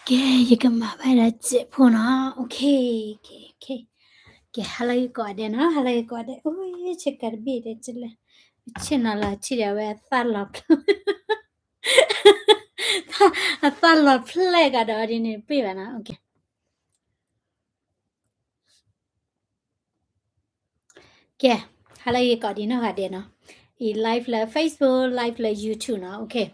ကဲ, ယကမၤဘၣ်ဒၣ်စဲးဖိနီၤ, ကဲ, ဟါလၢဂ့ၤကိးဂၤဒဲးနီၤ, ဟါလၢဂ့ၤကိးဂၤဒဲး, အိၣ် ဆ့ကၤတဘ့ၣ်ဒဲး, ဆ့နီၤလီၤ ထံၣ်ဒီးဝဲအသၣ်လီၤဖျဲၣ်, အသၣ်လီၤဖျဲၣ်ကဒီးဒ်န့ၣ် ပ့ၢ်ဘၣ်နီၤ, ကဲ, ဟါလၢဂ့ၤကိးဒံးနီၢ်ဂၤဒဲးနီၤ, အံၤ live လၢ Facebook, live လၢ YouTube နီၤ,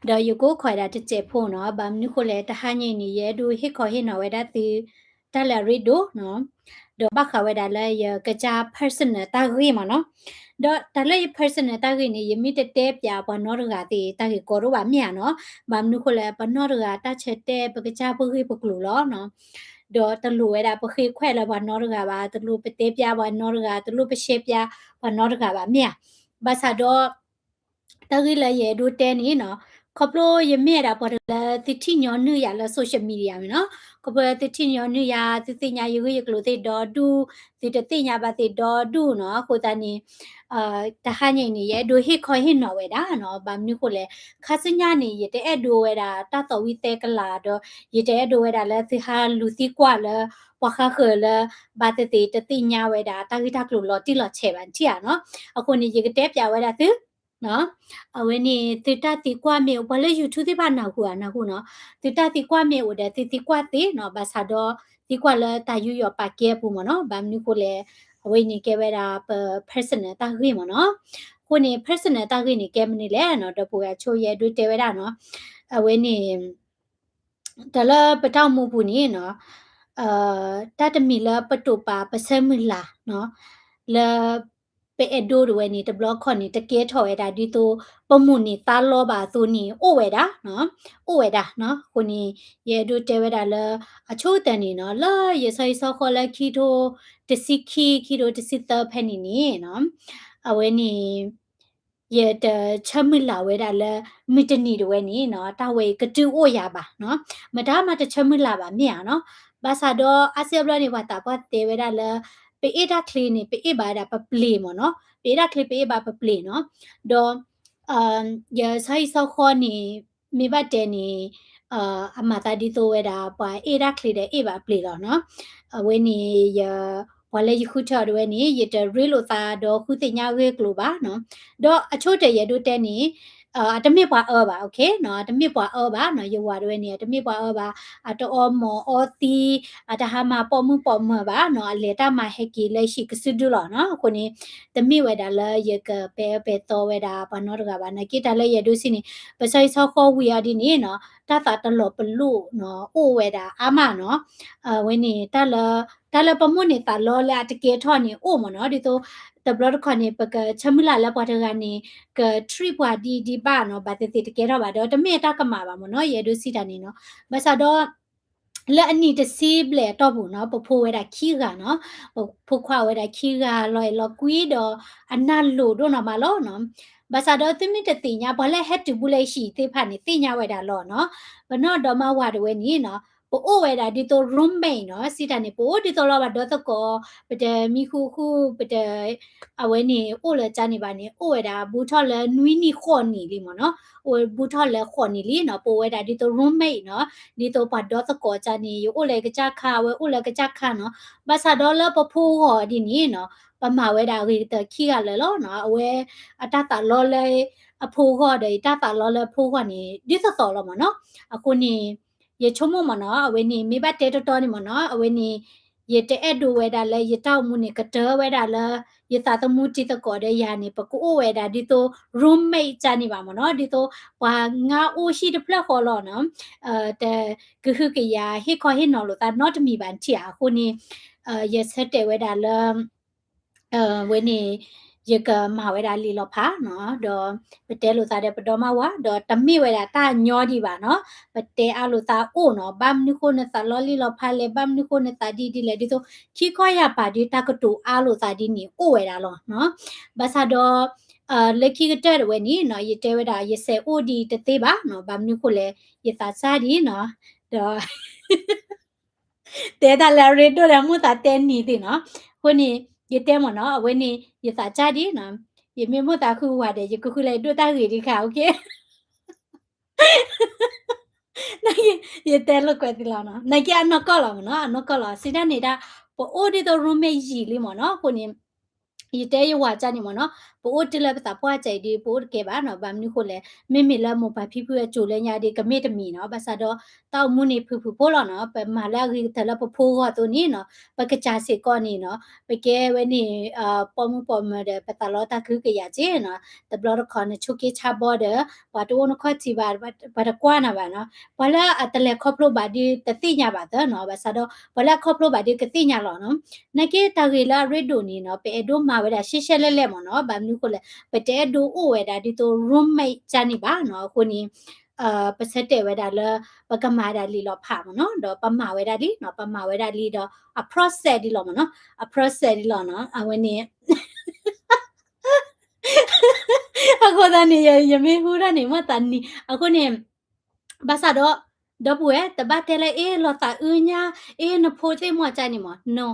ဒီးယကအိၣ်ခိးဒၣ်တစဲးဖိနီၤ, ဘၣ်မနုၤဃိလဲၣ် တဟါညါအံၤန့ၣ် ယအဲၣ်ဒိးဟ့ၣ်ခီဟ့ၣ်နီၤဝဲဒၣ်သု တၢ်လၢအရ့ဒိၣ်နီၤ, ဒီးဘၣ်ဃးဝဲဒၣ်လၢယကစၢ် personal တၢ်ဂ့ၢ်မ့ၢ်နီၤ, ဒီးတၢ်လၢယ personal တၢ်ဂ့ၢ်န့ၣ် ယမ့ၢ်တတဲပၠးပှၤနီတဂၤသ့ၣ် တၢ်ဂ့ၢ်ကီဒိၣ်ဘၣ်မ့ၢ်ဧါနီၤ, ဘၣ်မနုၤဃိလဲၣ် ပနီတဂၤတၢ်ဆၢတဲာ် ပကစၢ်ပဂ့ၢ်ပကျိၤလီၤနီၤ, ဒီးတလိၣ်ဝဲဒၣ်ပဃ့ခွဲးလၢပှၤနီတဂၤဘၣ်, တလိၣ်ပတဲပၠးပှၤနီတဂၤ, တလိၣ်ပရှဲပၠးပှၤနီတဂၤဘၣ်မ့ၢ်ဧါ, ဘၣ်ဆၣ်ဒီး တၢ်ဂ့ၢ်လၢယအဲၣ်ဒိးတဲန့ၣ်နီၤ, ခီဖျိယမ့ၢ်ဝဲဒၣ်ပှၤတဂၤလၢ သုထံၣ်ညီနုၢ်ယၤလၢ social media မ့ၢ်နီၤ, ခီဖျိသုထံၣ်ညီနုၢ်ယၤ သုသ့ၣ်ညါယဂ့ၢ်ယကျိၤသ့ၣ်ဒီဒူၣ်, သုတသ့ၣ်ညါဘၣ်သ့ၣ်ဒီဒူၣ်နီၤ, အဃိသတးန့ၣ် တဟါညါအံၤန့ၣ် ယအဲၣ်ဒိးဟ့ၣ်ခီဟ့ၣ်နီၤဝဲဒၣ်နီၤ, ဘၣ်မနုၤဃိလဲၣ် ခါဆူညါန့ၣ် ယတအဲၣ်ဒိးဝဲဒၣ်တၢ်သီၣ်ဝံသဲကလၤဒီး ယတအဲၣ်ဒိးဝဲဒၣ်လၢသုဟးလူၤသံကွၢ်လၢ ပှၤဃးဃၢၤလၢ ဘၣ်သ့ၣ်သ့ၣ်တသ့ၣ်ညါဝဲဒၣ်တၢ်ဂ့ၢ်တၢ်ကျိၤလီၤတံၢ်လီၤဆဲးဘၣ် နထံၣ်ဧါနီၤ, အဃိန့ၣ် ယကတဲပၠးဝဲဒၣ်သု အဝဲန့ၣ် သုတၢ်သံကွၢ်မ့ၢ်အိၣ် ပှၤလၢ YouTube သ့ၣ်တဖၣ်နၢ်ဟူဧါ နၢ်ဟူနီၤ, သုတၢ်သံကွၢ်မ့ၢ်အိၣ်ဒီး သုသံကွၢ်သ့နီၤ, ဘၣ်ဆၣ်ဒီး သံကွၢ်လၢတၢ်ယူးယီၣ်ပာ်ကဲအပူၤမ့ၢ်နီၤ, ဘၣ်မနုၤဃိလဲၣ် အဝဲအံၤန့ၣ်ကဲဝဲဒၣ်ပ personal တၢ်ဂ့ၢ်မ့ၢ်နီၤ, အဃိန့ၣ် personal တၢ်ဂ့ၢ်န့ၣ် ကဲမနုၤလဲၣ်နီၤ, ဒီပုၢ်ဝဲၢ်ဆိယအဲၣ်ဒိးတဲဝဲဒၣ်နီၤ, အဝဲန့ၣ် တၢ်လၢပတၢ်အိၣ်မူပူၤန့ၣ်နီၤ, တၢ်တမံၤလၢပတိာ်ပာ်ပဆၢမုၢ်လၢ်နီၤ, လၢ ပအဲၣ်ဒိးတဝဲန့ၣ် တဘျီခီၣ်န့ၣ် တကဲထီၣ်ဝဲဒၣ်ဒ်သိး ပမိၣ်န့ၢ်သးလီဘၣ်အသိးန့ၣ် အိၣ်ဝဲဒၣ်နီၤ, အိၣ်ဝဲဒၣ်နီၤ, အဃိန့ၣ် ယအဲၣ်ဒိးတဲဝဲဒၣ်လၢ အဆိကတၢၢ်န့ၣ်နီၤ, လၢယဆီဟံၣ်ဆီဃီလၢခံထိတဆံခံ ခံထိတဆံသၢဖဲန့ၣ်န့ၣ်နီၤ, အဝဲန့ၣ် ယတဆၢမုၢ်လၢ်ဝဲဒၣ်လၢ မုၢ်တနံၤတဝဲန့ၣ်နီၤ, တၢ်ဝဲအံၤကတုၤအိၣ်ယၤဘၣ်နီၤ, မတၤမးတဆၢမုၢ်လၢ်ဘၣ်မ့ၢ်ဧါနီၤ, ဘၣ်ဆၣ်ဒီးအါစုအါဘျီန့ၣ် ပှၤသးပှၢ်တဲဝဲဒၣ်လၢ ပအ့ၣ်တၢ်ချ့န့ၣ် ပအ့ၣ်ဘၣ်ဝဲဒၣ်ပပျ့ၤမ့ၢ်နီၤ, ပအ့ၣ်တၢ်ချ့ပအ့ၣ်ဘၣ်ပပျ့ၤနီၤ, ဒီး ယဆီဟံၣ်ဆီဃီန့ၣ် မ့ၢ်ဘၣ်တဲန့ၣ် အမၤသးဒ်သိးဝဲဒၣ် ပှၤအ့ၣ်တၢ်ချ့ဒီးအ့ၣ်ဘၣ်အပျ့ၤလီၤနီၤ, အဝဲန့ၣ် ယ ပှၤလၢယဃုထၢအီၤတဝဲန့ၣ် ယတရ့လိာ်သးဒီးဃုသ့ၣ်ညါဂ့ၢ်ကျိၤဘၣ်နီၤ, ဒီးအဆိကတၢၢ်ယအဲၣ်ဒိးတဲန့ၣ် အတမ့ၢ်ပှၤအၢဘၣ်, အတမ့ၢ်ပှၤအၢဘၣ်နီၤ, ယဝၤတဝဲန့ၣ် အတမ့ၢ်ပှၤအၢဘၣ်, အတအီမိာ်အီသံ, အတဟါမၢ်ပိာ်မုၣ်ပိာ်မၢၤဘၣ်နီၤ, အလဲၤတၢ်မၤဟဲက့ၤလၢဟံၣ်ကစုဒုလီၤနီၤ, အဃိန့ၣ် တမ့ၢ်ဝဲဒၣ်လၢယကပဲာ်အၢပဲာ်သီဝဲဒၣ်ပှၤနီတဂၤဘၣ်, နာ်က့တၢ်လၢယအဲၣ်ဒိးစံးန့ၣ် ပဆီဟံၣ်ဆီဃီဝံၤအီၤဒ်န့ၣ်နီၤ, တၢ်သးတလီၤပလိာ်နီၤ အိၣ်ဝဲဒၣ်အါမးနီၤ, အဝဲန့ၣ် တၢ်လၢပမိၣ်န့ၢ်သးလီလၢအတကဲထီၣ်န့ၣ်အိၣ်မ့ၢ်နီၤ, ဒ်သိး တဘျီတခီၣ်န့ၣ် ပကဆၢမုၢ်လၢ်လၢပှၤတဂၤန့ၣ် ကtreatပှၤဒ်ဒ်ဘၣ်နီၤ, ဘၣ်သ့ၣ်သ့ၣ်တကဲထီၣ်ဘၣ်ဒီး တမ့ၢ်တၢ်ကမၣ်ဘၣ်မ့ၢ်နီၤ, ယအဲၣ်ဒိးစံးတၢ်န့ၣ်နီၤ, ဘၣ်ဆၣ်ဒီး လၢအနံၣ်တဆံဘျဲၣ်အတီၢ်ပူၤနီၤ, ပဖိဝဲဒၣ်ခံဂၤနီၤ, ပဖိခွါဝဲဒၣ်ခံဂၤ လီၤအဲၣ်လီၤကွံဒီး အနၢ်လိာ်ဒိၣ်နီၢ်မးလီၤနီၤ, ဘၣ်ဆၣ်ဒီးသုမ့ၢ်တသ့ၣ်ညါ ပှၤလၢဟဲတုၤဘူးလၢဟံၣ်သ့ၣ်တဖၣ်န့ၣ် သ့ၣ်ညါဝဲဒၣ်လီၤနီၤ, ပနီၢ်ဒီမါဝၤတဝဲန့ၣ်နီၤ, ပအိၣ်ဝဲဒၣ်ဒ်သိး roommate နီၤ, စံးတၢ်န့ၣ် ပအိၣ်ဒ်သိးလီၤဘၣ်ဒီသကိး, ပတမံဃူဃူ, ပတ အဝဲန့ၣ် အိၣ်လၢကၠါန့ၣ်ဘၣ်န့ၣ် အိၣ်ဝဲဒၣ်ဘူးထီၣ်လၢနွံနံၣ်ဃိးနံၣ်လံမ့ၢ်နီၤ, အိၣ်ဘူးထီၣ်လၢဃိးနံၣ်လံနီၤ, ပအိၣ်ဝဲဒၣ်ဒ်သိး roommate နီၤ, ဒ်သိးပှၤဒီသကိးကၠါန့ၣ် ယအိၣ်လၢကစၢ်ခါ အဝဲအိၣ်လၢကစၢ်ခါနီၤ, ဘၣ်ဆၣ်ဒီးလၢပဖိဂီၢ်ဒ်န့ၣ်နီၤ, ပမၤဝဲဒၣ်အဂ့ၤကတၢၢ်ခံဂၤလၢာ်လီၤနီၤ, အဝဲအတၢ်သးလီလၢအဖိဂီၢ်ဒီး ယတၢ်သးလီလၢအဖိဂီၢ်န့ၣ် ဒ်သိးသိးလီၤမ့ၢ်နီၤ, အဃိန့ၣ် ယဆိကမိၣ်မ့ၢ်နီၤ, အဝဲန့ၣ် မ့ၢ်ဘၣ်တဲတီတီန့ၣ်မ့ၢ်နီၤ, အဝဲန့ၣ် ယတအဲၣ်ဒိးဝဲဒၣ်လၢယတၢ်အိၣ်မူန့ၣ် ကတၢၢ်ဝဲဒၣ်လၢ ယသးသမူတံၤသကိးဒီးယၤန့ၣ် ပကအိၣ်ဝဲဒၣ်ဒ်သိး roommate ကၠါန့ၣ်ဘၣ်မ့ၢ်နီၤ, ဒ်သိးပှၤငါအိၣ်ဟံၣ်တဖျၢၣ်ဃီလီၤနီၤ, တကဟုကယာ်ဟ့ၣ်ခီဟ့ၣ်နီၤလိာ်သးနီတမံၤဘၣ်ထံၣ်ဧါ, အဃိန့ၣ် ယဆၢတဲာ်ဝဲဒၣ်လၢ ဝဲန့ၣ် ယကမၤဝဲဒၣ်လံာ်လီၤဖးနီၤ, ဒီးပတဲလိာ်သးဒီးပဒီမါဝၤ, ဒီးတမ့ၢ်ဝဲဒၣ်တၢ်ညီဒံးဘၣ်နီၤ, ပတဲအါလိာ်သးအိၣ်နီၤ, ဘၣ်မနုၤဃိနသးလီလံာ်လီၤဖးလဲၣ်, ဘၣ်မနုၤဃိနသးဒ်ဒ်လဲၣ်, ဒ်သိးခံခီယၢ်ပၤဒ်တၢ်ကတိၤအါလိာ်သးဒ်န့ၣ်အိၣ်ဝဲဒၣ်လီၤနီၤ, ဘၣ်ဆၣ်ဒီး လၢခံကတၢၢ်တဝဲန့ၣ်နီၤ, ယတဲဝဲဒၣ် ယစဲးအိၣ်ဒံးတသ့ဘၣ်နီၤ, ဘၣ်မနုၤဃိလဲၣ်, ယသးစၢ်ဒံးနီၤ, ဒီး တဲတၢ်လၢအရ့ဒိၣ်ဒီး မိၣ်သးတဲနံၤသ့ၣ်နီၤ, အဃိန့ၣ် ယတဲမ့ၢ်နီၤ, အဝဲန့ၣ် ယသးစၢ်ဒံးနီၤ, ယမ့ၢ်မိၣ်သးဃုဝဲဒီး ယကဃုလၢယဒိၣ်တၢ်ဂ့ၤဒံးခါ, အဃိ နာ်က့ ယတဲလိာ်ကွဲသ့လီၤနီၤ, နာ်က့အနီၢ်ကီၢ်လီၤမ့ၢ်နီၤ, အနီၢ်ကီၢ်လီၤ, စံးတၢ်န့ၣ်ဒၣ် ပအိၣ်ဒ်သိး roommate ယံာ်လံမ့ၢ်နီၤ, အဃိန့ၣ် ယတဲယဝၤကၢ်န့ၣ်မ့ၢ်နီၤ, ပအိၣ်တုၤလၢပသးပှၢ်ကၢ်အံၤဒီး ပအိၣ်တကဲဘၣ်နီၤ, ဘၣ်မနုၤဃိလဲၣ်, မ့မ့ၢ်လၢမိၢ်ပၢ်ဖံဖုအစိၤလၢညါဒီး ကမ့ၢ်တမံၤနီၤ, ဘၣ်ဆၣ်ဒီး တၢ်အိၣ်မူန့ၣ်ဖုၣ်ဖုၣ်ဖိလီၤနီၤ, ပမၤလၢအဂ့ၤကတၢၢ်လၢပဖိအဂီၢ်အသိးန့ၣ်နီၤ, ပကစၢ်စ့ၢ်ကီးန့ၣ်နီၤ, ပကဲဝဲန့ၣ် ပိာ်မုၣ်ပိာ်မၢၤဒီး ပသးလီတၢ်ကဟုကယာ်က့နီၤ, တဘျီတခီၣ်နဆိးက့ဆါဘီဒီး ပှၤတအိၣ်နခီၣ်ထံးဘၣ်, ပှၤတကွၢ်နၤဘၣ်နီၤ, ပှၤလၢအတလဲၤခီဖျိဘၣ်ဒီးတသ့ၣ်ညါဘၣ်သၢနီၤ, ဘၣ်ဆၣ်ဒီး ပှၤလၢအခီဖျိဘၣ်ဒီးကသ့ၣ်ညါလီၤနီၤ, နာ်က့တၢ်ဂ့ၢ်လၢအရ့ဒိၣ်န့ၣ်နီၤ, ပအဲၣ်ဒိးမၤဝဲဒၣ်ရှဲရှဲလဲၣ်လဲၣ်မ့ၢ်နီၤ, ဘၣ်မနုၤဃိလဲၣ်, ပတအဲၣ်ဒိးအိၣ်ဝဲဒၣ်ဒ်သိး roommate ကၢ်န့ၣ်ဘၣ်နီၤ, အဃိန့ၣ် ပဆၢတဲာ်ဝဲဒၣ်လၢ ပကမၤဒၣ်လံာ်လီၤဖးမ့ၢ်နီၤ, ဒီးပမၤဝဲဒၣ်လံနီၤ, ပမၤဝဲဒၣ်လံဒီး အ process ဒ်လီၤမ့ၢ်နီၤ, အ process ဒ်လီၤနီၤ, အဝဲန့ၣ် အဃိသတးန့ၣ် ယမ့ၢ်ဟူထီၣ်န့ၣ် မ့ၢ်သးနံၤ, အဃိန့ၣ် ဘၣ်ဆၣ်ဒီး ဒီပုၢ်ဝဲၢ် တဘၣ်တဲလၢ အ့ လီၤသးအုးညါ, အ့ နဖိသ့ၣ်မီၤကၢ်န့ၣ်မ့ၢ်နီၤ,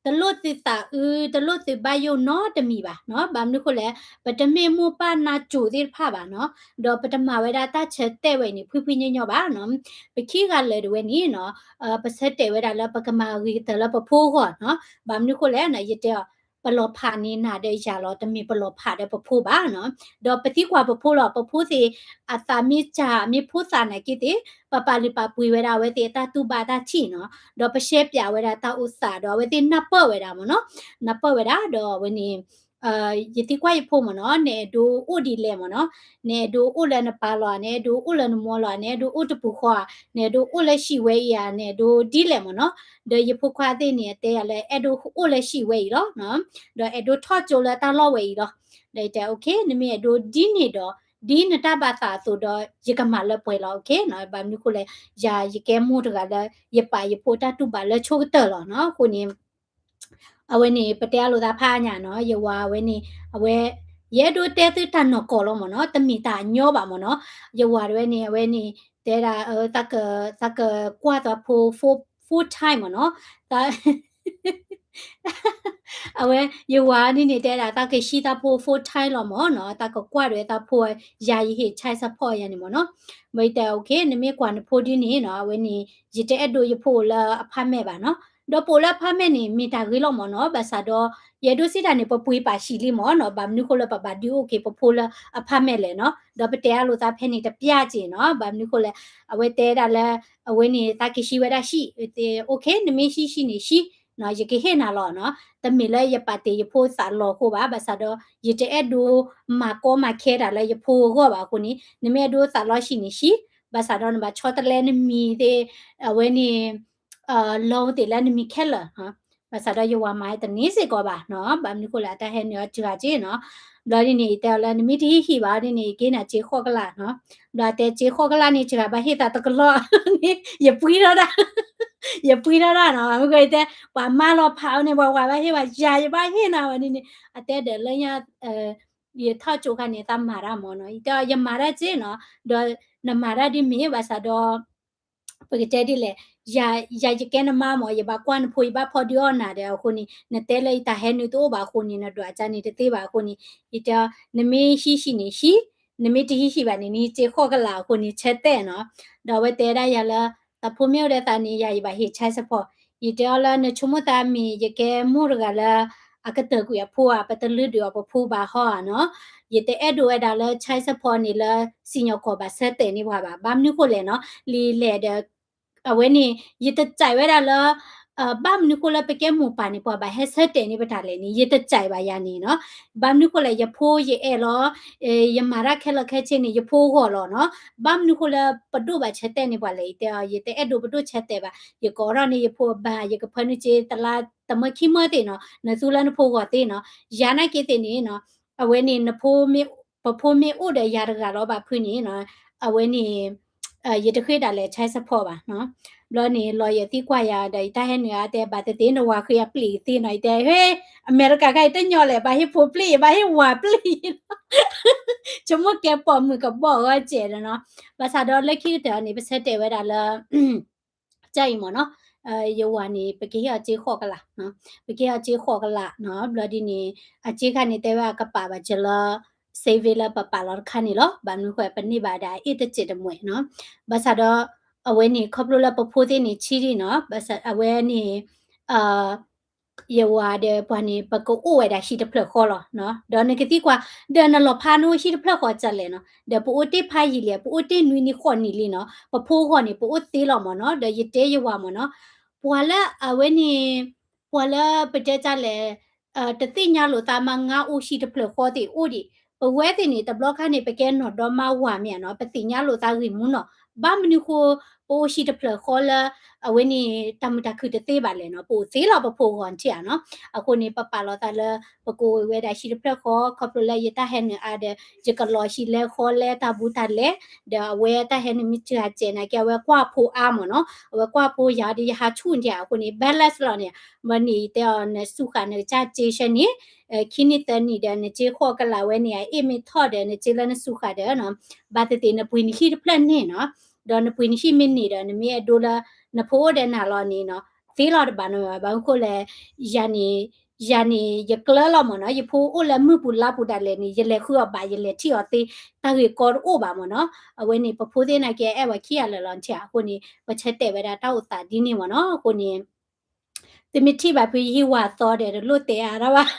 တလိၣ်သုသးအုး တလိၣ်သုဘၣ်ယိၣ်နီတမံၤဘၣ်နီၤ, ဘၣ်မနုၤဃိလဲၣ်, ပတမ့ၢ်မိၢ်ပၢ်နါစိၤသ့ၣ်တဖၣ်ဘၣ်နီၤ, ဒီးပတမၤဝဲဒၣ်တၢ်ဆၢတဲာ်ဝဲန့ၣ် ဖှံဖှံညီညီဘၣ်နီၤ, ပခံဂၤလၢာ်ဒၣ်ဝဲန့ၣ်နီၤ, ပဆၢတဲာ်ဝဲဒၣ်လၢပကမၤအဂ့ၤကတၢၢ်လၢပဖိအဂီၢ်နီၤ, ဘၣ်မနုၤဃိလဲၣ်နီၤ, ယတဲအီၤ ပလီၤဖးန့ၢ်နၤဒီးယၤလီၤ, တမ့ၢ်ပလီၤဖးဒီးပဖိဘၣ်နီၤ, ဒီးပသံကွၢ်ပဖိလီၤ, ပဖိသ့ၣ် အသးမ့ၢ်စၢ်မ့ၢ်ဖိသၣ်နာ်က့သ့ၣ် ပပာ်လုၢ်ပာ်ပှ့ၤဝဲဒၣ်အဝဲသ့ၣ်အတၢ်တူၢ်ဘၣ်တၢ်ထံၣ်နီၤ, ဒီးပရှဲပၠးဝဲဒၣ်တၢ်အိၣ်သးဒီးအဝဲသ့ၣ်နၢ်ပၢၢ်ဝဲဒၣ်မ့ၢ်နီၤ, နၢ်ပၢၢ်ဝဲဒၣ်ဒီးအဝဲန့ၣ် ယသံကွၢ်ယဖိမ့ၢ်နီၤ, နအဲၣ်ဒိးအိၣ်ဒ်လဲၣ်မ့ၢ်နီၤ, နအဲၣ်ဒိးအိၣ်လၢနပၢ်လီၤ, နအဲၣ်ဒိးအိၣ်လၢနမိၢ်လီၤ, နအဲၣ်ဒိးအိၣ်တပူၤဃီဧါ, နအဲၣ်ဒိးအိၣ်လၢဟံၣ်ဝဲအံၤဧါ, နအဲၣ်ဒိးဒ်လဲၣ်မ့ၢ်နီၤ, ဒီးယဖိခွါသ့ၣ်န့ၣ် အတဲယၤလၢ အဲၣ်ဒိးအိၣ်လၢဟံၣ်ဝဲအံၤလီၤ, ဒီးအဲၣ်ဒိးထီၣ်ကၠိလၢတၢ်လီၢ်ဝဲအံၤလီၤ, ဒီးယတဲ okay နမ့ၢ်အဲၣ်ဒိးဒ်န့ၣ်ဒီး ဒ်နတၢ်ဘၣ်သးအသိးဒီး ယကမၤလၢပှဲၤလီၤ, okay နီၤ, ဘၣ်မနုၤဃိလဲၣ်, ယၤယကဲမိၢ်တဂၤလၢ ယပာ်ယဖိတၢ်တူၢ်ဘၣ်လၢဆိကတၢၢ်လီၤနီၤ, အဃိန့ၣ် အဝဲန့ၣ် ပတဲအလိာ်သးဖးညါနီၤ, ယဝၤအဝဲန့ၣ် အဝဲ ယအဲၣ်ဒိးတဲသုတၢ်နီၢ်ကီၢ်လီၤမ့ၢ်နီၤ, တမ့ၢ်တၢ်အညီဘၣ်မ့ၢ်နီၤ, ယဝၤတဝဲန့ၣ် အဝဲန့ၣ် တဲဒၣ် သးကကွၢ်သးဖိ full, full time မ့ၢ်နီၤ, အဝဲ ယဝၤဒ်န့ၣ် တဲဒၣ် သးကဟံးသးဖိ full time လီၤမ့ၢ်နီၤ, သးကကွၢ်ဒၣ်ဝဲသးဖိ ယၤယဟ့ၣ် child support ယၤန့ၣ်မ့ၢ်နီၤ, မ့ၢ်ယတဲ okay နမ့ၢ်ကွၢ်နဖိဒ်န့ၣ်နီၤ, အဝဲန့ၣ် ယတအဲၣ်ဒိးယဖိအိၣ်လၢ apartment ဘၣ်နီၤ, ဒီးပအိၣ်လၢ apartment န့ၣ် မ့ၢ်တၢ်ဂ့ၤလီၤမ့ၢ်နီၤ, ဘၣ်ဆၣ်ဒီး ယအဲၣ်ဒိးစံးတၢ်န့ၣ် ပပှ့ၤပာ်ဆံးလံမ့ၢ်နီၤ, ဘၣ်မနုၤဃိလၢပဘၣ်ဒုးအိၣ်က့ၤပဖိလၢ apartment လဲၣ်နီၤ, ဒီးပတဲအလိာ်သးဖဲန့ၣ်တပျၢ်က့ၤနီၤ, ဘၣ်မနုၤဃိလဲၣ်, အဝဲတဲဒၣ်လၢ အဝဲန့ၣ် သးကဟံးဝဲဒၣ်ဟံၣ်, okay နမ့ၢ်ဟံးဟံၣ်န့ၣ်ဟံး ယကဟ့ၣ်နၤလီၤနီၤ, တမ့ၢ်လၢယပာ်တ့ၢ်ယဖိသးလီၤအဃိဘၣ်, ဘၣ်ဆၣ်ဒီး ယတအဲၣ်ဒိးမၤကီမၤခဲတၢ်လၢယဖိအဂီၢ်ဘၣ်အဃိန့ၣ်, နမ့ၢ်အဲၣ်ဒိးသးလီဟံၣ်န့ၣ်ဟံး, ဘၣ်ဆၣ်ဒီးနဘၣ်ဆီတလဲနမံၤသ့ၣ်, အဝဲန့ၣ် loan သ့ၣ်လၢနမံၤခဲလၢာ်, ဘၣ်ဆၣ်ဒီးယဝၤမၤတန့ၢ်စ့ၢ်ကီးဘၣ်နီၤ, ဘၣ်မနုၤဃိလဲၣ် အတၢ်ဟဲနုာ်အီၤစှၤက့နီၤ, ဘျီဒ်န့ၣ် ယတဲအီၤလၢ နမ့ၢ်တဟံးဟံၣ်ဘၣ်ဒ်န့ၣ် ယကဟ့ၣ်နၤစ့ဃိးကလးနီၤ, ဘျီတဲစ့ဃိးကလးန့ၣ် စှၤဘၣ်ဟ့ၣ်သးတကလီၢ်န့ၣ် ယပှံထီၣ်ဒၣ်, ယပှံထီၣ်ဒၣ်နီၤ, မ့ၢ်ကီးယတဲ ပှၤမါလီၤဖးအီၤန့ၣ် ပှၤဝၤဘၣ်ဟ့ၣ်ဝဲယၤ ယဘၣ်ဟ့ၣ်နၤဝဲဒ်န့ၣ်, အတဲဒီးလၢညါ ယထီၣ်ကၠိခါန့ၣ် သးမၤတၢ်မ့ၢ်နီၤ, ယတဲအီၤ ယမၤတၢ်စ့နီၤ, ဒီးနမၤတၢ်ဒ်မ့ၢ် ဘၣ်ဆၣ်ဒီး ပကတဲဒ်လဲၣ်, ယၤယကဲနမါမ့ၢ် ယဘၣ်ကွၢ်နဖိ ယဘၣ်ဖီဒုးအီၣ်နၤဒီးအဃိန့ၣ် နတဲလၢယတၢ်ဟဲနုာ်တအိၣ်ဘၣ်အဃိန့ၣ် နဒွးကၢ်န့ၣ်တသ့ဘၣ်အဃိန့ၣ် ယတဲ နမ့ၢ်ဟံးဟံၣ်န့ၣ်ဟံး, နမ့ၢ်တဟံးဟံၣ်ဘၣ်န့ၣ် နဟံးစ့ဃိးကလးအဃိန့ၣ် ဆၢတဲာ်နီၤ, ဒီးအဝဲတဲဒၣ်ယၤလၢ သးဖိမ့ၢ်အိၣ်ဒီးသးန့ၣ် ယၤယဘၣ်ဟ့ၣ် child support, ယတဲအီၤလၢနဆိကမိၣ်သးမ့ၢ် ယကဲမိၢ်တဂၤလၢ အကတၢၢ်ကွံာ်အဖိဧါ, ပတလုၢ်ဒုးအီၤပဖိဘၣ်ဟီဧါနီၤ, ယတအဲၣ်ဒိးဝဲဒၣ်လၢ child support န့ၣ်လၢ စံၣ်ညီၣ်ကွီၢ်ဘၣ်ဆၢတဲာ်န့ၢ်ပှၤဘၣ်, ဘၣ်မနုၤဃိလဲၣ်နီၤ, လံာ်လဲၢ်ဒီး အဝဲန့ၣ် ယတကြၢးဝဲဒၣ်လၢ ဘၣ်မနုၤဃိလၢပကဲမိၢ်ပၢ်န့ၣ် ပှၤဘၣ်ဟဲဆၢတဲာ်န့ၢ်ပတၢ်လဲၣ်န့ၣ် ယတကြၢးဘၣ်ယၤန့ၣ်နီၤ, ဘၣ်မနုၤဃိလဲၣ် ယဖိယအဲၣ်လီၤ ယမၤတၢ်ခဲလၢာ်ခဲဆ့န့ၣ် ယဖိအဂီၢ်လီၤနီၤ, ဘၣ်မနုၤဃိလၢပဒိၣ်ဘၣ်ဆၢတဲာ်န့ၢ်ပှၤလဲၣ် ယတဲအီၤ ယတအဲၣ်ဒိးပဒိၣ်ဆၢတဲာ်ဘၣ်, ယကအိးထီၣ်န့ၢ်ယဖိအဘၣ်, ယကဖၢနုာ်စ့တလါတမၢခံမၢသ့ၣ်နီၤ, နသူလၢနဖိဂီၢ်သ့နီၤ, ယၤနာ်က့သ့ၣ်န့ၣ်နီၤ, အဝဲန့ၣ် ပဖိမ့ၢ်အိၣ်ဒီးယၤတဂၤလီၤဘၣ်ဖုန့ၣ်နီၤ, အဝဲန့ၣ် ယတဃ့ဒၣ်လဲာ် child support ဘၣ်နီၤ, ဘျီန့ၣ် lawyer သံကွၢ်ယၤဒီး ယတၢ်ဟဲနုာ်အါတဲ ဘၣ်သ့ၣ်သ့ၣ်နဝၤဃ့အပျ့ၢ်သ့နီၤ, ယတဲ ဟ့ အမဲရကၤခါအံၤတညီလဲၣ်, ဘၣ်ဟ့ၣ်ဖိပျ့ၢ် ယဘၣ်ဟ့ၣ်ဝၤပျ့ၢ် ဆိကမိၣ်ကဲပိာ်မုၣ်ကဘီၣ်ဂီၢ်စဲးဒီးနီၤ, ဘၣ်ဆၣ်ဒီးလၢခံကတၢၢ်န့ၣ် ပဆၢတဲာ်ဝဲဒၣ်လၢ ကၢ်အံၤမ့ၢ်နီၤ, ယဝၤန့ၣ် ပကဟ့ၣ်အီၤစ့ဃိးကလး, ပကဟ့ၣ်အီၤစ့ဃိးကလးနီၤ, ဘျီဒ်န့ၣ် အစ့ခါန့ၣ် တဲဝဲအကပာ်ဘၣ်စၢၤလၢ saving လၢပပာ်လီၤတခါန့ၣ်လီၤ, ဘၣ်မနုၤဃိ ပန့ၢ်ဘၣ်ဒၣ်အအ့ၣ်တစဲးတမှဲးနီၤ, ဘၣ်ဆၣ်ဒီး အဝဲန့ၣ် ခီဖျိလၢပဖိသ့ၣ်န့ၣ်ဆံးဒံးနီၤ, ဘၣ်ဆၣ်အဝဲန့ၣ် ယဝၤဒီးပှၤန့ၣ် ပကအိၣ်ဝဲဒၣ်ဟံၣ်တဖျၢၣ်ဃီလီၤ. ဒီးနကသံကွၢ် ဒီးနလီၤဖးနအိၣ်ဟံၣ်တဖျၢၣ်ဃီကလဲၣ်နီၤ, ဒီးပအိၣ်တ့ၢ်ဖးယံာ်လံ, ပအိၣ်တ့ၢ်နွံနံၣ်ဃိးနံၣ်လံနီၤ, ပဖိဂီၢ်န့ၣ် ပအိၣ်သ့လီၤမ့ၢ်နီၤ, ဒီးယတဲယဝၤမ့ၢ်နီၤ, ပှၤလၢအဝဲန့ၣ် ပှၤလၢပတဲတၢ်လဲၣ် တသ့ၣ်ညါလိာ်သးမး ငါအိၣ်ဟံၣ်တဖျၢၣ်ဃီသ့ၣ်အိၣ်ဒံး, ပဝဲသ့ၣ်န့ၣ် တဘျီခါန့ၣ် ပကဲနီၢ်ဒီမါဝၤမ့ၢ်ဧါနီၤ, ပသ့ၣ်ညါလိာ်သးဂ့ၢ်မူနီၤ, ဘၣ်မနုၤဃိ ပအိၣ်ဟံၣ်တဖျၢၣ်ဃီလၢ အဝဲန့ၣ် တၢ်မုာ်တၢ်ခုၣ်တသ့ဘၣ်လဲၣ်နီၤ, ပအိၣ်သ့လီၤပဖိဂီၢ်ထံၣ်ဧါနီၤ, အဃိန့ၣ် ပပာ်လီၤသးလၢ ပကအိၣ်ဝဲဒၣ်ဟံၣ်တဖျၢၣ်ဃီ ခီဖျိလၢယတၢ်ဟဲနုာ်အါဒီး ယကလီၤဟံၣ်လဲဃီလဲတၢ်ဘူးတၢ်လဲ, ဒီးအဝဲတၢ်ဟဲနုာ်မ့ၢ်စှၤစဲးနာ်က့ အဝဲကွၢ်ဖိအါမ့ၢ်နီၤ, အဝဲကွၢ်ဖိယၤဒီးယဟးဆူၣ်ဒံးဧါ, အဃိန့ၣ် balance လီၤန့ၣ်, မ့ၢ်န့ၣ်ယတဲအီၤ နစူၢ်ဃာ်နကစၢ်စ့ဆၢန့ၣ် ခံနံၣ်သၢနံၣ်ဒီး နစ့ဃိးကလးဝဲန့ၣ် အအ့ၣ်မ့ၢ်ထီၣ်ဒီး နစ့လၢနစူၢ်ဃာ်ဒီးနီၤ, ဘၣ်သ့ၣ်သ့ၣ်နပှ့ၤနဟံၣ်တဖျၢၣ်န့ၣ်နီၤ, ဒီးနပှ့ၤနဟံၣ်မ့ၢ်န့ၢ်ဒီး နမ့ၢ်အဲၣ်ဒိးလၢ နဖိအိၣ်ဒီးနၤလီၤန့ၣ်နီၤ, သ့လီၤတဘၣ်နီၤ, ဘၣ်မနုၤဃိလဲၣ်, ယၤန့ၣ် ယၤန့ၣ် ယကျၢၤလီၤမ့ၢ်နီၤ, ယဖိအိၣ်လၢမုၢ်ပူၤလါပူၤဒၣ်လဲာ်န့ၣ် ယလဲၤဃုအီၤဘၣ် ယလဲၤထံၣ်အီၤသ့, တၢ်ဂ့ၢ်ကီတအိၣ်ဘၣ်မ့ၢ်နီၤ, အဝဲန့ၣ် ပဖိသ့ၣ်နာ်က့ အဲၣ်ဝဲခံဂၤလၢာ်လီၤထံၣ်ဧါ, အဃိန့ၣ် ပဆၢတဲာ်ဝဲဒၣ်တၢ်အိၣ်သးဒ်န့ၣ်မ့ၢ်နီၤ, အဃိန့ၣ် သုမ့ၢ်ထံၣ်ဘၣ်ဖုယဟံၣ်ဝၤသီဒီး တလိၣ်တဲအါဒၣ်ဘၣ်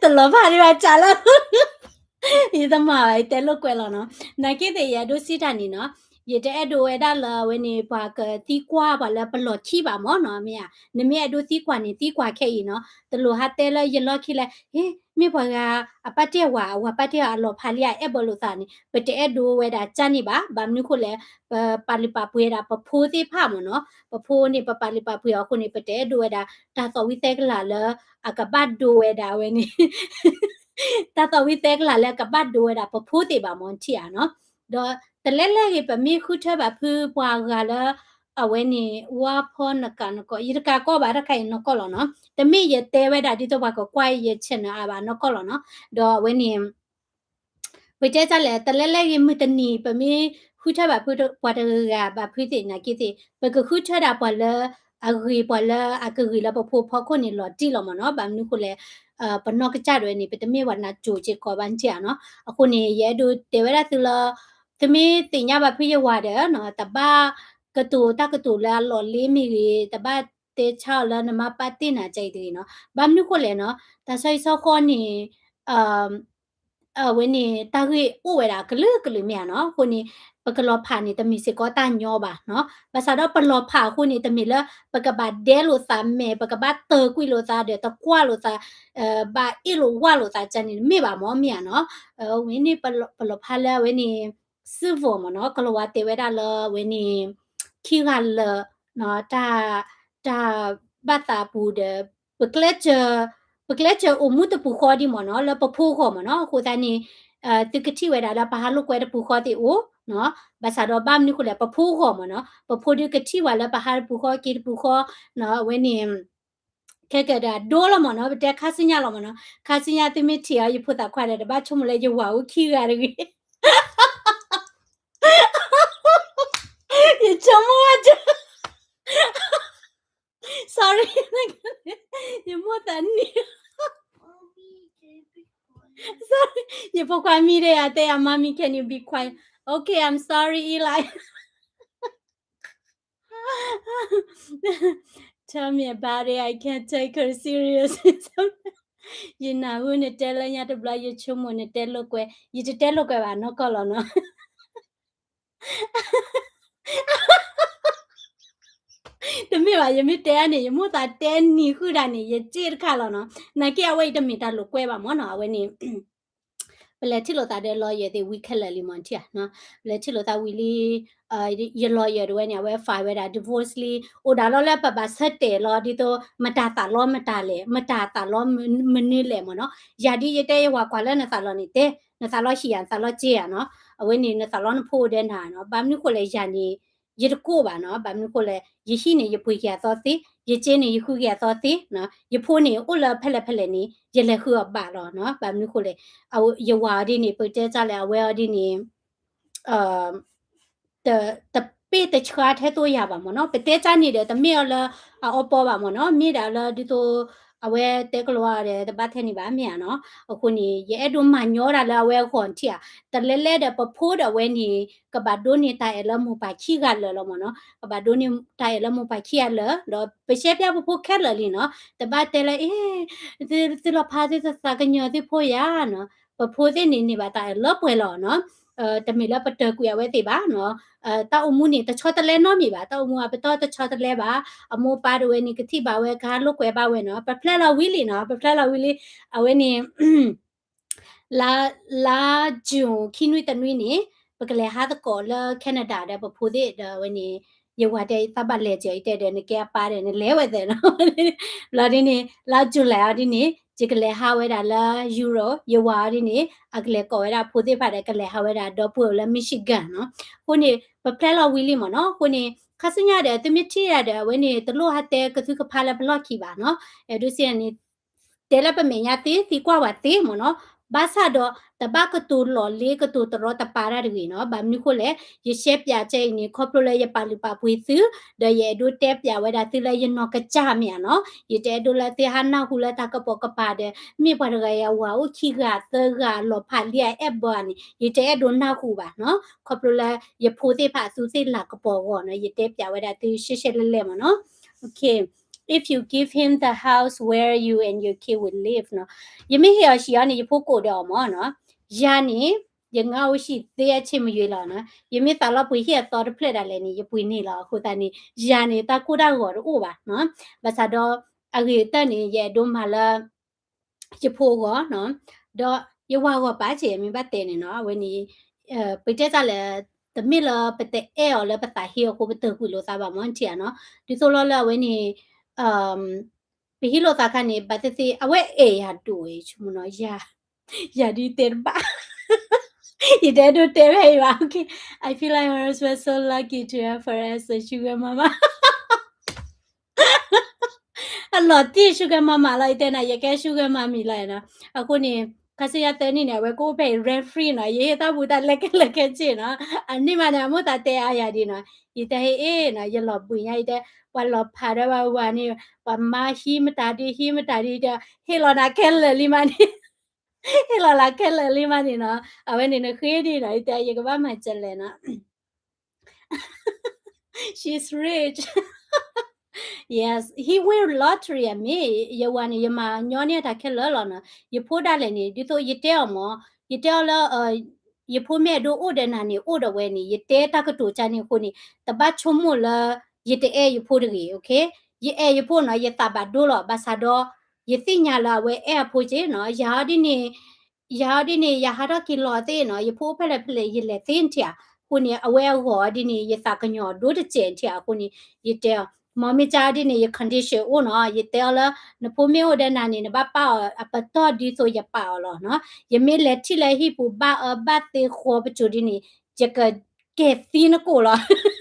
တလီၤဖးဒံးဘၣ်စးလၢ ယတမၤဘၣ် ယတဲလိာ်ကွဲလီၤနီၤ, နာ်က့သ့ၣ်ယအဲၣ်ဒိးစံးတၢ်န့ၣ်နီၤ, ယတအဲၣ်ဒိးဝဲဒၣ်လၢအဝဲန့ၣ် ပှၤကသံကွၢ်ပှၤလၢပလီၢ်ခံဘၣ်မ့ၢ်နီၤ, မ့ၢ်ဧါ, နမ့ၢ်အဲၣ်ဒိးသံကွၢ်န့ၣ် သံကွၢ်ခဲအံၤနီၤ, တလိၣ်ဟးတဲလၢယလီၢ်ခံလဲၣ်, ဟ့ၣ် မ့ၢ်ပှၤဂၤ အပာ်တ့ၢ်ဝၤ အဝၤပာ်တ့ၢ်အလီၤဖးလံ အအဲၣ်ဘၢလိာ်သးန့ၣ် ပတအဲၣ်ဒိးဝဲဒၣ်ကၢ်န့ၣ်ဘၣ်, ဘၣ်မနုၤဃိလဲၣ်, ပပာ်လုၢ်ပာ်ပှ့ၤဒၣ်ပဖိသ့ၣ်တဖၣ်မ့ၢ်နီၤ, ပဖိန့ၣ် ပပာ်လုၢ်ပာ်ပှ့ၤအီၤအဃိန့ၣ် ပတအဲၣ်ဒိးဝဲဒၣ် တၢ်သီၣ်ဝံသဲကလၤလၢ အကဘၣ်ဒိဝဲဒၣ်ဝဲန့ၣ် တၢ်သီၣ်ဝံသဲကလၤလၢအကဘၣ်ဒိဝဲဒၣ်ပဖိသ့ၣ်ဘၣ်မ့ၢ်ထံၣ်ဧါနီၤ, ဒီးတလဲၤလဲၤဂ့ၤ ပမ့ၢ်ဃုထၢဘၣ်ဖုပှၤဂၤလၢ အဝဲန့ၣ် ဝါဖီနကးနကီး ယတကးကီးဘၣ်တခါအံၤနီၢ်ကီၢ်လီၤနီၤ, တမ့ၢ်ယတဲဝဲဒၣ်ဒ်သိးပှၤကကွၢ်ယ channel အါဘၣ်နီၢ်ကီၢ်လီၤနီၤ, ဒီးအဝဲန့ၣ် ပတဲတၢ်လဲၣ် တလဲၤလဲၤဂ့ၤ မုၢ်တနံၤ ပမ့ၢ်ဃုထၢဘၣ်ဖုပှၤတဂၤဂၤဘၣ်ဖုသ့ၣ်နာ်က့သ့ၣ် ပကဃုထၢဒၣ်ပှၤလၢအဂ့ၤ ပှၤလၢအကဂ့ၤလၢပဖိဖီခိၣ်န့ၣ် လီၤတံၢ်လီၤမ့ၢ်နီၤ, ဘၣ်မနုၤဃိလဲၣ်, ပနီၢ်ကစၢ်ဒၣ်ဝဲန့ၣ် ပတမ့ၢ်ပှၤနးကိၤစ့ၢ်ကီးဘၣ်နထံၣ်ဧါနီၤ, အဃိန့ၣ် ယအဲၣ်ဒိးတဲဝဲဒၣ်သုလၢ သုမ့ၢ်သ့ၣ်ညါဘၣ်ဖုယဝၤဒီး တဘၣ်ကတိၤတၢ်ကတိၤလၢအလီၢ်လ့မ့ၢ်ဂ့ၤ, တဘၣ်တဲဆါအီၤလၢနမါပာ်တ့ၢ်နၤကဲအံၤတဂ့ၤနီၤ, ဘၣ်မနုၤဃိလဲၣ်နီၤ, တၢ်ဆီဟံၣ်ဆီဃီန့ၣ် အဝဲန့ၣ် တၢ်ဂ့ၢ်အိၣ်ဝဲဒၣ်ကလုာ်ကလုာ်မ့ၢ်ဧါနီၤ, အဃိန့ၣ် ပကလီၤဖးန့ၣ် တမ့ၢ်စ့ၢ်ကီးတၢ်ညီဘၣ်နီၤ, ဘၣ်ဆၣ်ဒီးပလီၤဖးအဃိန့ၣ် တမ့ၢ်လၢ ပကဘၣ်ဒဲလိာ်သးမဲာ် ပကဘၣ်တၢၢ်ကွံာ်လိာ်သးဒီး တကွၢ်လိာ်သး ဘၣ်အ့ၣ်လိာ်ဝၢ်လိာ်သးကန့ၣ် မ့ၢ်ဘၣ်မ့ၢ်မ့ၢ်ဧါနီၤ, ဝဲန့ၣ် ပလီၤဖးလၢအဝဲန့ၣ် စၢ်ဖီမ့ၢ်နီၤ, ကလီၤဝါတဲဝဲဒၣ်လၢအဝဲန့ၣ် ခံဂၤလၢာ် တၢ် တၢ်ဘၣ်သးပူၤဒီး ပကျဲးစၢး ပကျဲးစၢးအိၣ်မူတပူၤဃီဒံးမ့ၢ်နီၤ, လၢပဖိဂီၢ်မ့ၢ်နီၤ, အဃိသတးန့ၣ် သုကထံၣ်ဝဲဒၣ်လၢပဟးလိာ်ကွဲတပူၤဃီသ့ၣ်အိၣ်, ဘၣ်ဆၣ်ဒီးဘၣ်မနုၤဃိလဲၣ် ပဖိဂီၢ်မ့ၢ်နီၤ, ပဖိဒုးကထံၣ်ဝဲလၢပဟးတပူၤဃီက့ၤတပူၤဃီ, အဝဲန့ၣ် ခဲကဲဒီးဒိလီၤမ့ၢ်နီၤ, ပတဲခါဆူညါလီၤမ့ၢ်နီၤ, ခါဆူညါသုမ့ၢ်ထံၣ်အီၤ ယဖိသၣ်ခွါဒီး တဘၣ်ဆိကမိၣ်လၢယဝၤအိၣ်ခံဂၤတဂ့ၤ ယဆိကမိၣ်ဝဲ sorry ယမိၢ်သးနံၤ sorry ယဖိခွါမံဒီး အတဲ mommy can you be quiet, okay I'm sorry Eli tell me about it, I can't take her serious ယနၢ်ဟူနတဲလၢညါတဘျီ ယဆိကမိၣ်နတဲလိာ်ကွဲ, ယတတဲလိာ်ကွဲဘၣ်နီၢ်ကီၢ်လီၤနီၤ တမ့ၢ်ဘၣ် ယမ့ၢ်တဲန့ၣ် ယမိၢ်သးတဲနံၤဃုဒၣ်န့ၣ် ယစ့တခါလီၤနီၤ, နာ်က့အဝဲအံၤတမ့ၢ်တၢ်လိာ်ကွဲဘၣ်မ့ၢ်နီၤ, အဝဲန့ၣ် ပလဲၤထံၣ်လိာ်သးဒီး lawyer သ့ၣ်ဝံၤခဲလၢာ်လံမ့ၢ်ထံၣ်ဧါ, ပလဲၤထံၣ်လိာ်သးဝံၤလံ, ယ lawyer တဝဲန့ၣ် အဝဲ file ဝဲဒၣ် divorce လံ, အိၣ်ဒၣ်လီၤလၢပဘၣ်ဆၢတဲာ်လီၤ ဒ်သိး မတၤသးလီမတၤလဲၣ်, မတၤသးလီမနုၤလဲၣ်မ့ၢ်နီၤ, ယၤဒ်ယတဲယဝၤကွၢ်လၢနသးလီန့ၣ်တဲ, နသးလီဟံၣ်ယၤ နသးလီစ့ယၤနီၤ, အဝဲန့ၣ် နသးလီနဖိအိၣ်ဒီးနၤနီၤ, ဘၣ်မနုၤဃိလဲၣ် ယၤန့ၣ် ယတကိၢ်ဘၣ်နီၤ, ဘၣ်မနုၤဃိလဲၣ် ယဟံၣ်န့ၣ် ယပှ့ၤက့ၤအသီသ့, ယစ့န့ၣ် ယဃုက့ၤအသီသ့, ယဖိန့ၣ် အိၣ်လၢဖဲလဲၣ်ဖဲလဲၣ်န့ၣ် ယလဲၤဃုအီၤဘၣ်လီၤနီၤ, ဘၣ်မနုၤဃိလဲၣ် ယဝၤအီၤဒ်န့ၣ် ပတဲတၢ်လဲၣ် အဝဲအီၤဒ်န့ၣ် တပ့ၢ်တဆှါထဲသိးယၤဘၣ်မ့ၢ်နီၤ, ပတဲတၢ်န့ၣ်ဒီး တမ့ၢ်အီၤလၢအအီပီဘၣ်မ့ၢ်နီၤ, မ့ၢ်ဒၣ်လၢဒ်သိး အဝဲတဲကလီၤဒီး တဘၣ်ထဲန့ၣ်ဘၣ်မ့ၢ်ဧါနီၤ. အဃိန့ၣ် ယအဲၣ်ဒိးမၤညီဒၣ်လၢအဝဲအဂီၢ်ထံၣ်ဧါ. တလဲလဲဒီးပဖိဒီးအဝဲန့ၣ် ကဘၣ်ဒိးန့ၢ်တၢ်အဲၣ်လၢမိၢ်ပၢ်ခံဂၤလၢာ်လီၤမ့ၢ်နီၤ. ကဘၣ်ဒိးန့ၢ်တၢ်အဲၣ်လၢမိၢ်ပၢ်ခံဂၤလၢာ် ဒီးပရှဲပၠးပဖိခဲလၢာ်လံနီၤ. တဘၣ်တဲလၢ အ့ သုသုလီၤဖးသုသးကညီၤသုဖိယၤနီၤ. ပဖိသ့ၣ်န့ၣ်န့ၢ်ဘၣ်တၢ်အဲၣ်လၢပှဲၤလီၤနီၤ. တမ့ၢ်လၢပတၢၢ်ကွံာ်အဝဲသ့ၣ်ဘၣ်နီၤ. တၢ်အိၣ်မူန့ၣ် တဆီတလဲနီတမံၤဘၣ်. တၢ်အိၣ်မူအပတီၢ်တဆီတလဲဘၣ်. အမိၢ်ပၢ်တဝဲန့ၣ်ကထံၣ်ဘၣ်ဝဲကဟးလိာ်ကွဲဘၣ်ဝဲနီၤ. ပဖျဲလီၤဝံၤလံနီၤ. ပဖျဲလီၤဝံၤလံ. အဝဲန့ၣ် လါ လါ June ခံနွံတနွံန့ၣ် ပကလဲၤဟးသကိးလၢ Canada ဒီးပဖိသ့ၣ်ဒီး အဝဲန့ၣ် ယဝၤတဲ သးဘၣ်လဲၤကီၤ ယတဲဒီး နကဲအပၢ်ဒီး နလဲၤဝဲသဲးနီၤ. ဘျီဒ်န့ၣ် လါ July အီၤဒ်န့ၣ် ယကလဲၤဟးဝဲဒၣ်လၢ Europe, ယဝၤအီၤဒ်န့ၣ် အကလဲၤကိးဝဲဒၣ်ဖိသ့ၣ်တဖၣ်ဒီး ကလဲၤဟးဝဲဒၣ်ဒီပုၢ်ဝဲၢ်လၢ Michigan နီၤ. အဃိန့ၣ် ပဖျဲလီၤဝံၤလံမ့ၢ်နီၤ. အဃိန့ၣ် ခါဆူညါဒီး သုမ့ၢ်ထံၣ်ဒၣ်ဒီး အဝဲန့ၣ် တလိၣ်ဟးတဲကသုကဖးလၢပလီၢ်ခံဘၣ်နီၤ. အဲၣ်ဒိးစံးန့ၣ် တဲလၢပမဲာ်ညါသ့ သံကွၢ်ဝဲသ့မ့ၢ်နီၤ. ဘၣ်ဆၣ်ဒီး တဘၣ်ကတိၤလီၤလ့ကတိၤတရီတပါတၢ်တဂ့ၤနီၤ. ဘၣ်မနုၤဃိလဲၣ်, ယရှဲပၠးကဲအံၤန့ၣ် ခီဖျိလၢယပာ်လုၢ်ပာ်ပှ့ၤသု, ဒီးယအဲၣ်ဒိးတဲပၠးဝဲဒၣ်သုလၢယနီၢ်ကစၢ်မ့ၢ်ဧါနီၤ. ယတအဲၣ်ဒိးလၢသုဟးနၢ်ဟူလၢတၢ်ကပိာ်ကပၤဒီး မ့ၢ်ပှၤတဂၤအံၤအဝၤအိၣ်ခံဂၤသၢဂၤ လီၤဖးလံအအဲၣ်ဘၢန့ၣ် ယတအဲၣ်ဒိးနၢ်ဟူဘၣ်နီၤ. ခီဖျိလၢယဖိသ့ၣ်တဖၣ်အသူသ့ၣ်လၤကပီၤအဂီၢ်နီၤ, ယတဲပၠးဝဲဒၣ်သုရှဲရှဲလဲလဲမ့ၢ်နီၤ. Okay, if you give him the house where you and your kid will live နီၤ, ယမ့ၢ်ဟ့ၣ်အီၤဟံၣ်အီၤန့ၣ် ယဖိကအိၣ်ဒီးအီၤမ့ၢ်နီၤ. ယၤန့ၣ် ယငါအိၣ်ဟံၣ်သ့အဆ့ၣ်မယွ့လီၤနီၤ. ယမ့ၢ်သးလီၤပှ့ၤဟံၣ်အသီတဖျၢၣ်ဒၣ်လဲာ်န့ၣ် ယပှ့ၤန့ၢ်လီၤ. အဃိသတးန့ၣ် ယၤန့ၣ် တၢ်ကိၢ်တၢ်ဂီၤတအိၣ်ဘၣ်နီၤ. ဘၣ်ဆၣ်ဒီး အဂ့ၤကတၢၢ်န့ၣ် ယအဲၣ်ဒိးမၤလၢ ယဖိအဂီၢ်နီၤ, ဒီးယဝၤအဂီၢ်ပာ်စ့ၢ် မ့ၢ်ဘၣ်တဲန့ၣ်နီၤ, အဝဲန့ၣ် ပတဲတၢ်လဲၣ်, တမ့ၢ်လၢပတအဲၣ်အီၤလၢပသးဟ့အဃိ ပတၢၢ်ကွံာ်လိာ်သးဘၣ်မ့ၢ်ထံၣ်ဧါနီၤ. ဒ်သိးလီၤလၢအဝဲန့ၣ် ပဟံးလိာ်သးခါန့ၣ် ဘၣ်သ့ၣ်သ့ၣ် အဝဲအဲၣ်ယၤဒိၣ်အံၤ ဆိကမိၣ်နီၤ, ယၤဒ်တဲတဘၣ် ယတအဲၣ်ဒိးတဲဖဲအံၤဘၣ်. Okay, I feel like my husband so lucky to have her as a sugar mama. အလီၤတံၢ် sugar mama လီၤ ယတဲနၤ ယကဲ sugar mommy လီၤနီၤ. အဃိန့ၣ် ခါဆူညါသၢနံၣ်န့ၣ် အဝဲကအိၣ်ဖဲအံၤ rent free နီၤ, ယဟ့ၣ်တၢ်ဘူးတၢ်လဲခဲလၢာ်ခဲဆ့နီၤ. အန့ၣ်မးန့ၣ် အမိၢ်သးတဲအါယၤဒ်နီၤ, ယတဲဟ့ၣ်အ့ၣ်နီၤ, ယလီၤဘှံးညါ ယတဲ ပှၤလီၤဖးဒီးဝဲဝၤန့ၣ် ပှၤမၤဟံးမတၤဒ် ဟံးမတၤဒ်ဒီး ဟ့ၣ်လီၤနၤခဲလၢာ်လံမးန့ၣ် ဟ့ၣ်လီၤနၤခဲလၢာ်လံမးန့ၣ်နီၤ. အဝဲန့ၣ်နဃ့ဒ်နီၤ, ယတဲယကဘၣ်မၤစၢၤလဲၣ်နီၤ. She's rich. Yes, he win lottery အမ့ၢ် ယဝၤန့ၣ် ယမၤညီန့ၢ်တၢ်ခဲလၢာ်လီၤနီၤ. ယဖိဒၣ်လဲာ်န့ၣ် ဒ်သိးယတဲအီၤမ့ၢ် ယတဲအီၤလၢ ယဖိမ့ၢ်အဲၣ်ဒိးအိၣ်ဒီးနၤန့ၣ် အိၣ်ဒီးဝဲန့ၣ် ယတဲတၢ်ကတိၤကါန့ၣ်အဃိန့ၣ် တဘၣ်ဆိကမိၣ်လၢ ယတအဲၣ်ယဖိတဂ့ၤ, okay? ယအဲၣ်ယဖိနီၤ ယသးဘၣ်ဒိလီၤ, ဘၣ်ဆၣ်ဒီး ယသ့ၣ်ညါလၢအဝဲအဲၣ်အဖိက့နီၤ. ယၤအီၤဒ်န့ၣ် ယၤအီၤဒ်န့ၣ် ယဟးထီၣ်က့ၤလီၤသ့နီၤ, ယဖိအိၣ်ဖဲလဲၣ်ဖဲလဲၣ် ယလဲၤသ့နထံၣ်ဧါ. အဃိန့ၣ် အဝဲအဂီၢ်အီၤဒ်န့ၣ် ယသးကညီၤဒိတစဲးနထံၣ်ဧါ. အဃိန့ၣ် ယတဲအီၤ မ့မ့ၢ်ကါဒ်န့ၣ် ယ condition အိၣ်နီၤ, ယတဲအီၤလၢ နဖိမ့ၢ်အိၣ်ဒီးနၤန့ၣ် နဘၣ်ပာ်အီၤအပတီၢ်ဒ်သိးယပာ်အီၤလီၤနီၤ. ယမ့ၢ်လဲၤထံၣ်လၢဟံၣ်ပူၤဘၣ်အၢဘၣ်သီဃီပစိၤဒ်န့ၣ် ယကကဲၤသံနကိာ်လီၤ.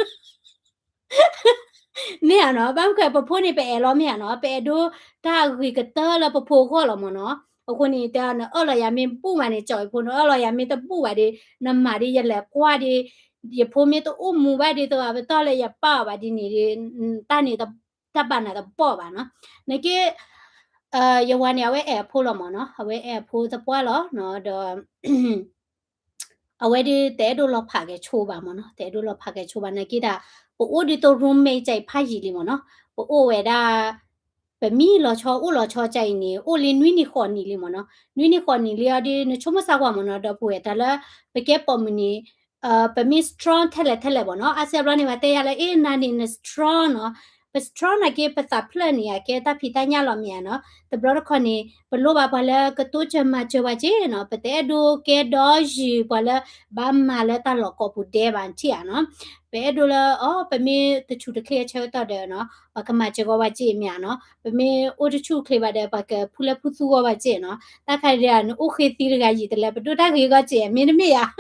မ့ၢ်ဧါနီၤ, ဘၣ်မနုၤဃိ ပဖိန့ၣ် ပအဲၣ်လီၤမ့ၢ်ဧါနီၤ, ပအဲၣ်ဒိးတၢ်အဂ့ၤကတၢၢ်လၢပဖိအဂီၢ်လီၤမ့ၢ်နီၤ. အဃိန့ၣ် တဲအီၤ နအၢၣ်လီၤယၤမ့ၢ်ဘူၣ်မးန့ၣ် ကၠီၤယဖိ, နအၢၣ်လီၤယၤမ့ၢ်တဘူၣ်ဘၣ်ဒီး နမၤဒ်ယလဲၤကွၢ်ဒီး ယဖိမ့ၢ်တအိၣ်မူဘၣ်ဒ်သိးအပတီၢ်လၢယပာ်အီၤဘၣ်ဒ်န့ၣ်ဒီး တၢ်န့ၣ် တၢ်ဘၣ်နၤတဘီၣ်ဘၣ်နီၤ. နက့ ယဝၤန့ၣ် အဝဲအဲၣ်အဖိလီၤမ့ၢ်နီၤ, အဝဲအဲၣ်အဖိသပှၢ်လီၤနီၤ, ဒီး အဝဲဒ်တအဲၣ်ဒိးလီၤဖးကဲဆိဘၣ်မ့ၢ်နီၤ, တအဲၣ်ဒိးလီၤဖးကဲဆိဘၣ် နာ်က့ဒၣ် ပအိၣ်ဒ်သိး roommate ကၢ်အံၤဖးယံာ်လံမ့ၢ်နီၤ, ပအိၣ်ဝဲဒၣ် ပမ့ၢ်လီၤဆီအိၣ်လီၤဆီကၢ်အံၤန့ၣ် အိၣ်လံနွံနံၣ်ဃိးနံၣ်လံမ့ၢ်နီၤ, နွံနံၣ်ဃိးနံၣ်လံအီၤဒ် နဆိကမိၣ်စၢ်ကွၢ်မ့ၢ်နီၤ, ဒီပုၢ်ဝဲၢ်တၢ်လၢ ပကဲပိာ်မုၣ်န့ၣ် ပမ့ၢ် strong ထဲလဲၣ်ထဲလဲၣ်ဘၣ်နီၤ, အါစဲဘျီန့ၣ်ပှၤတဲယၤလၢ အ့ နၤန့ၣ်န strong နီၤ, ပ strong နာ်က့ ပသးဖျၢၣ်န့ၣ် အကဲတၢ်ဖံးတၢ်ညၣ်လီၤမ့ၢ်ဧါနီၤ, တဘျီတခီၣ်န့ၣ် ပလိၣ်ဘၣ်ပှၤလၢကတိစၢၤမၤစၢၤပှၤက့နီၤ, ပတအဲၣ်ဒိးကဲဒီးယုၢ်ပှၤလၢ ဘၣ်မၤလၢတၢ်လီၢ်ကိးပူၤဒဲးဘၣ်ထံၣ်ဧါနီၤ, ပအဲၣ်ဒိးလၢ အီ ပမ့ၢ်တဆူၣ်တချ့အဆၢကတီၢ်ဒီးနီၤ ပှၤကမၤစၢၤကီးပှၤက့မ့ၢ်ဧါနီၤ, ပမ့ၢ်အိၣ်တဆူၣ်ချ့ဘၣ်ဒီး ပှၤကဖူလဲၢ်ဖူသူကီးပှၤက့နီၤ, တၢ်ခါဒ်နအိၣ်ဃ့သံတဂၤယံာ်တလဲ ပဒိၣ်တၢ်ဂ့ၤကီးက့ မ့တမ့ၢ်ဧါ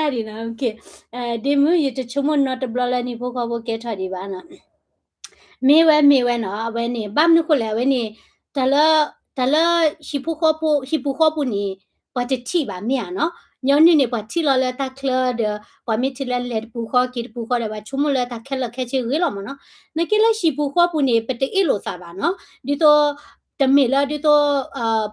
တဲနံၤကဲသ့တၢ်ဒံးနီၤ, ဒ်မုၢ် ယတဆိကမိၣ်နီတဘျီလၢနံၤဖိဃီဖိကဲထီၣ်ဒံးဘၣ်နီၤ, မ့ၢ်ဝဲမ့ၢ်ဝဲနီၤ, အဝဲန့ၣ် ဘၣ်မနုၤဃိလဲၣ် အဝဲန့ၣ် တၢ်လၢ တၢ်လၢ ဟံၣ်ဖိဃီဖိ ဟံၣ်ပူၤဃီပူၤန့ၣ် ပှၤတထံၣ်ဘၣ်မ့ၢ်ဧါနီၤ, ညီနုၢ်န့ၣ် ပှၤထံၣ်လီၤလၢတၢ်ချၢဒီး ပှၤမ့ၢ်ထံၣ်လၢလဲၤတပူၤဃီက့ၤတပူၤဃီဒီး ပှၤဆိကမိၣ်လၢတၢ်ခဲလၢာ်ခဲဆ့ဂ့ၤလီၤမ့ၢ်နီၤ. နာ်က့လၢဟံၣ်ဖိဃီဖိပူၤန့ၣ် ပတအ့ၣ်လိာ်သးဘၣ်နီၤ. ဒ်သိး တမ့ၢ်လၢဒ်သိး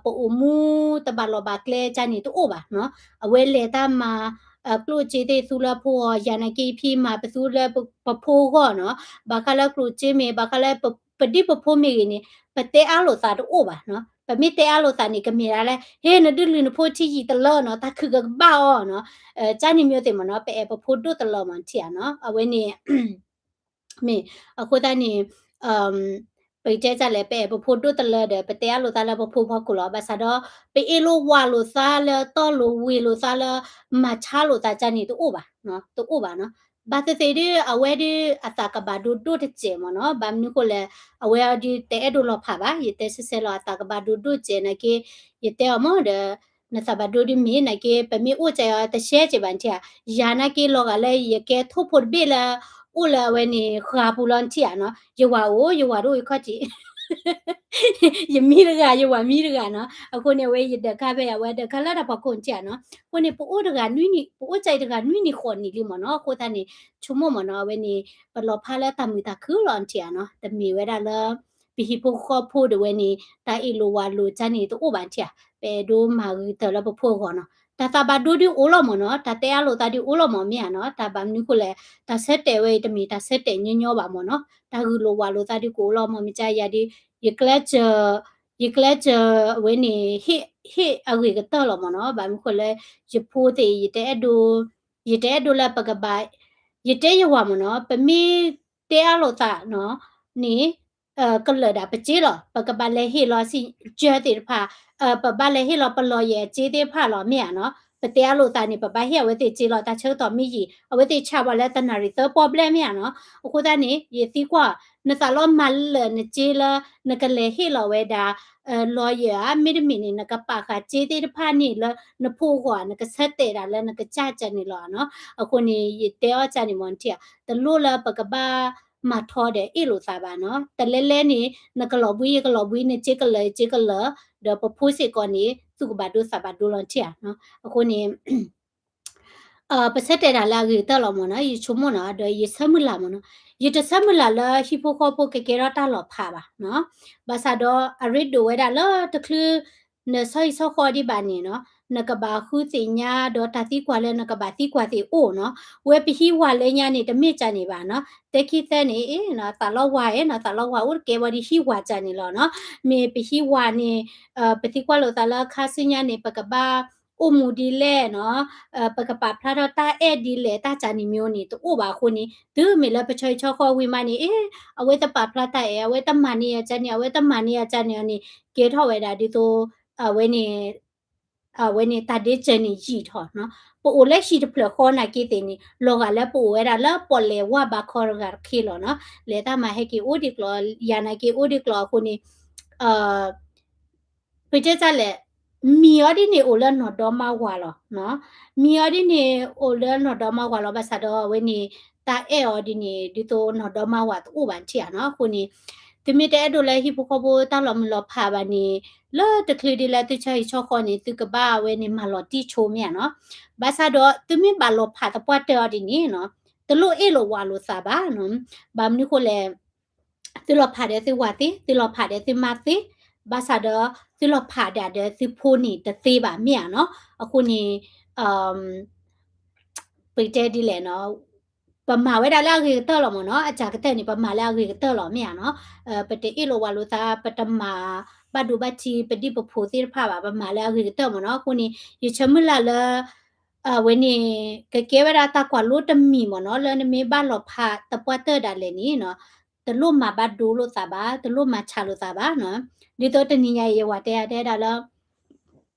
ပအိၣ်မူတဘၣ်လီၢ်ဘၣ်ကျဲကန့ၣ်တအိၣ်ဘၣ်နီၤ. အဝဲလဲၤတၢ်မၤ ကျိၣ်စ့သ့ၣ်သူလၢဖိအဂီၢ် ယၤနာ်က့ဖံမၤပသူလၢ ပဖိအဂီၢ်နီၤ. ဘၣ်ဃးလၢကျိၣ်စ့မ့ၢ် ဘၣ်ဃးလၢ ပဒ်ပဖိမ့ၢ်ဂ့ၤန့ၣ် ပတဲအါလိာ်သးတအိၣ်ဘၣ်နီၤ. ပမ့ၢ်တဲအါလိာ်သးန့ၣ် ကမ့ၢ်ဒၣ်လၢ ဟ့ နဒုးလုၢ်နဖိထံယံာ်တလၢနီၤ, တၢ်ခုၣ်ကကဘၣ်အီၤနီၤ. ကန့ၣ်မ့ၢ်သ့ၣ်မ့ၢ်နီၤ, ပအဲၣ်ပဖိဒိၣ်တလၢမ့ၢ်ထံၣ်ဧါနီၤ. အဝဲန့ၣ် မ့ၢ်အဃိသတးန့ၣ် ပကတဲဒ်လဲၣ်, ပအဲၣ်ပဖိဒိၣ်တလၢဒီး ပတဲအါလိာ်သးလၢပဖိဖီခိၣ်လီၤ. ဘၣ်ဆၣ်ဒီး ပအ့ၣ်လိာ်ဝးလိာ်သးလၢ တီလိာ်ဝ့ၤလိာ်သးလၢ မၤဆါလိာ်သးကန့ၣ်တအိၣ်ဘၣ်, တအိၣ်ဘၣ်နီၤ. ဘၣ်သ့ၣ်သ့ၣ်ဒီး အဝဲဒီး အသးကဘၣ်ဒိဒိၣ်တစဲးမ့ၢ်နီၤ. ဘၣ်မနုၤဃိလဲၣ်, အဝဲအီၤဒီးတအဲၣ်ဒိးလီၤဖးဘၣ်, ယတဲဆဲးဆဲးလီၤ အသးကဘၣ်ဒိဒိၣ်စဲးနာ်က့ ယတဲအီၤမ့ၢ်ဒီး နသးဘၣ်ဒိဒ်မ့ၢ်နာ်က့ ပမ့ၢ်အိၣ်ကၢ်အီၤတရှဲက့ဘၣ်နထံၣ်ဧါ. ယၤနာ်က့လီၤဂာ်လၢယကဲထိၣ်ဖိတဘ့ၣ်လၢ အိၣ်လၢအဝဲန့ၣ် ဃာ်ပူၤလီၤနထံၣ်ဧါနီၤ. ယဝၤအိၣ် ယဝၤတအိၣ်ယခီၣ်ထံး ယမံတဂၤ ယဝၤမံတဂၤနီၤ. အဃိန့ၣ် အဝဲယဒၢးခါဖဲ အဝဲဒၢးခါလၢတၢ်ဖီခိၣ်နထံၣ်ဧါနီၤ. အဃိန့ၣ် ပအိၣ်တဂၤနွံနံၣ် ပအိၣ်ကၢ်အံၤတဂၤနွံနံၣ်ဃိးနံၣ်လံမ့ၢ်နီၤ. အဃိသတးန့ၣ် ဆိကမိၣ်မ့ၢ်နီၤ အဝဲန့ၣ် ပလီၤဖးလၢတၢ်မုာ်တၢ်ခုၣ်လီၤနထံၣ်ဧါနီၤ. တမ့ၢ်ဝဲဒၣ်လၢ ပဟံၣ်ဖိဃီဖိဒီးဝဲန့ၣ် တၢ်အ့ၣ်လိာ်ဝးလိာ်ကန့ၣ်တအိၣ်ဘၣ်နထံၣ်ဧါ. ပအဲၣ်ဒိးမၤဂ့ၤကတၢၢ်လၢပဖိအဂီၢ်နီၤ. တၢ်သးဘၣ်ဒိဒုးအိၣ်လီၤမ့ၢ်နီၤ, တၢ်တဲအါလိာ်သးဒုးအိၣ်လီၤမ့ၢ်မ့ၢ်ဧါနီၤ. တၢ်ဘၣ်မနုၤဃိလဲၣ်, တၢ်ဆၢတဲာ်ဝဲအံၤတမ့ၢ်တၢ်ဆၢတဲာ်ညီညီဘၣ်မ့ၢ်နီၤ. တၢ်ဂုာ်လိာ်ဝးလိာ်သးဒုးကအိၣ်လီၤမ့ၢ်မ့ၢ်ကၢ်ယၤဒုး ယကျဲးစၢး ယကျဲးစၢးအဝဲန့ၣ် ဟ့ၣ်အဂ့ၤကတၢၢ်လီၤမ့ၢ်နီၤ. ဘၣ်မနုၤဃိလၢ ယဖိသ့ၣ် ယတအဲၣ်ဒိး ယတအဲၣ်ဒိးလၢပကဘၣ် ယတဲယဝၤမ့ၢ်နီၤ, ပမ့ၢ်တဲအါလိာ်သးနီၤ န့ၣ် ကလၢာ်ဒၣ်ပစ့လီၤ. ပကဘၣ်လဲၤဟ့ၣ်လီၤစံၣ်ကၢသ့ၣ်တဖၣ်, ပဘၣ်လဲၤဟ့ၣ်လီၤပလီယဲၢ်အစ့သ့ၣ်တဖၣ်လီၤ မ့ၢ်ဧါနီၤ. ပတဲအါလိာ်သးန့ၣ် ပဘၣ်ဟ့ၣ်အဝဲသ့ၣ်စ့လီၤ. တၢ်ဆၢကတီၢ်မ့ၢ်ယံာ် အဝဲသ့ၣ်ဆါဝဲလၢတနၣ်ရံၣ်သၢပီၢ်ဘျဲၣ် မ့ၢ်ဧါနီၤ. အဃိသတးန့ၣ် ယသံကွၢ် နသးလီၤမၤလၢာ်နစ့လၢ နကလဲၤဟ့ၣ်လီၤဝဲဒၣ် လီယဲၢ်ဧါ, မ့တမ့ၢ်န့ၣ် နကပာ်ဃာ်စ့သ့ၣ်တဖၣ်န့ၣ်လၢနဖိအဂီၢ် နကဆၢတဲာ်ဒၣ်လၢနကစၢ်ကၢန့ၣ်လီၤနီၤ. အဃိန့ၣ် ယတဲအီၤကၢန့ၣ်မ့ၢ်ထံၣ်ဧါ, တလိၣ်လၢပကဘၣ်မၤထီဒီးအ့ၣ်လိာ်သးဘၣ်နီၤ. တလဲလဲန့ၣ် နကလီၤဘှံးယကလီၤဘှံး နစ့ကလၢာ်ယစ့ကလၢာ် ဒီးပဖိစ့ၢ်ကီးန့ၣ် သူၣ်ကဘၣ်ဒိသးဘၣ်ဒိလီၤထံၣ်ဧါနီၤ. အဃိန့ၣ် ပဆၢတဲာ်တၢ်လၢအဂ့ၤကတၢၢ်လီၤမ့ၢ်နီၤ, ယဆိကမိၣ်နီၤ, ဒီးယဆၢမုၢ်လၢ်မ့ၢ်နီၤ, ယတဆၢမုၢ်လၢ်လၢဟံၣ်ဖိဃီဖိကကဲထီၣ်တၢ်လီၤဖးဘၣ်နီၤ. ဘၣ်ဆၣ်ဒီးအရ့ဒိၣ်ဝဲဒၣ်လၢတချုး နဆီဟံၣ်ဆီဃီဒံးဘၣ်န့ၣ်နီၤ, နကဘၣ်ဃုသ့ၣ်ညါဒီးတၢ်သံကွၢ်လၢနကဘၣ်သံကွၢ်သ့ၣ်အိၣ်နီၤ. ဝဲပဟံးဝၤလၢညါန့ၣ် တမ့ၢ်ကၢန့ၣ်ဘၣ်နီၤ, တဲခံသၢန့ၣ် အ့ သးလီဝါအ့ၣ်နီၤ, သးလီဝါအိၣ်တကဲဝဲဒ်ဟံးဝၤကၢန့ၣ်လီၤနီၤ. မ့ၢ်ပဟံးဝၤန့ၣ် ပသံကွၢ်လိာ်သးလၢခါဆူညါန့ၣ် ပကဘၣ်အိၣ်မူဒ်လဲၣ်နီၤ, ပကပာ်ဖျါထီၣ်တၢ်အဲၣ်ဒ်လဲၣ် တၢ်ကၢန့ၣ်မ့ၢ်အိၣ်န့ၣ် တအိၣ်ဘၣ်အဃိန့ၣ် တုၤမ့ၢ်လၢပဆီဟံၣ်ဆီဃီဝံၤမးန့ၣ် အ့ အဝဲတပာ်ဖျါတၢ်အဲၣ် အဝဲတမၤန့ၢ်ယၤကၢန့ၣ် အဝဲတမၤန့ၢ်ယၤကၢန့ၣ်အီၤန့ၣ် ကဲထီၣ်ဝဲဒၣ်ဒ်သိး အဝဲန့ၣ် အဝဲန့ၣ်တၢ်ဒ့စၢၤန့ၣ်ယံာ်ထီၣ်နီၤ. ပအိၣ်လၢဟံၣ်တဖျၢၣ်ဃီနာ်က့သ့ၣ်န့ၣ် လီၤဂာ်လၢပအိၣ်ဝဲဒၣ်လၢပီၣ်လဲၣ်ဝၣ်ဘးခီတဂၤတခ့လီၤနီၤ. လဲၤတၢ်မၤဟဲက့ၤအိၣ်ဒံးကျိၤ ယၤနာ်က့အိၣ်ဒံးကျိၤအဃိန့ၣ် ပတဲတၢ်လဲၣ်, မံၤအီၤဒ်န့ၣ်အိၣ်လၢနီၢ်ဒီမါဝၤလီၤ. မံၤအီၤဒ်န့ၣ်အိၣ်လၢနီၢ်ဒီမါဝၤလီၤ. ဘၣ်ဆၣ်ဒီးအဝဲန့ၣ် တၢ်အဲၣ်အီၤဒ်န့ၣ် ဒ်သိးနီၢ်ဒီမါဝၤတအိၣ်ဘၣ်ထံၣ်ဧါနီၤ. အဃိန့ၣ် သုမ့ၢ်တအဲၣ်ဒိးလၢဟံၣ်ဖိဃီဖိတၢ်လီၤမုၢ်လီၤဖးဘၣ်န့ၣ် လၢတချုးဒ်လၢသုဆီဟံၣ်ဆီဃီန့ၣ် သုကဘၣ်ဝဲန့ၣ်မၤလီၤတံၢ်ဆိမ့ၢ်ဧါနီၤ. ဘၣ်ဆၣ်ဒီးသုမ့ၢ်ဘၣ်လီၤဖးသပှၢ်တၢၢ်အီၤဒ်န့ၣ်နီၤ တလိၣ်အ့ၣ်လိာ်ဝးလိာ်သးဘၣ်နီၤ. ဘၣ်မနုၤဃိလဲၣ် သုလီၤဖးဒီးသုဝၤသ့, သုလီၤဖးဒီးသုမါသ့, ဘၣ်ဆၣ်ဒီးသုလီၤဖးဒၣ်ဒီးသုဖိန့ၣ်တသ့ဘၣ်မ့ၢ်ဧါနီၤ. အဃိန့ၣ် ပကတဲဒ်လဲၣ်နီၤ, ပမၤဝဲဒၣ်လၢအဂ့ၤကတၢၢ်လီၤမ့ၢ်နီၤ. အစှၤကတၢၢ်န့ၣ် ပမၤလၢအဂ့ၤကတၢၢ်လီၤမ့ၢ်ဧါနီၤ. ပတအ့ၣ်လိာ်ဝးလိာ်သး, ပတမၤဘၣ်ဒိဘၣ်ထံးပဒံၣ်ပဖိသ့ၣ်တဖၣ်ဘၣ်, ပမၤလၢအဂ့ၤကတၢၢ်မ့ၢ်နီၤ. အဃိန့ၣ် ယဆၢမုၢ်လၢ်လၢ အဝဲန့ၣ် ကကဲဝဲဒၣ်တၢ်ကွၢ်လိတမံၤမ့ၢ်နီၤ, လၢနမ့ၢ်ဘၣ်လီၤဖးသပှၢ်တၢၢ်ဒၣ်လဲာ်န့ၣ်နီၤ, တလိၣ်မၤဘၣ်ဒိလိာ်သးဘၣ်, တလိၣ်မၤဆးလိာ်သးဘၣ်နီၤ. ဒ်သိးတနံၤညါအံၤ ယဝၤတဲယၤတဲဒၣ်လၢ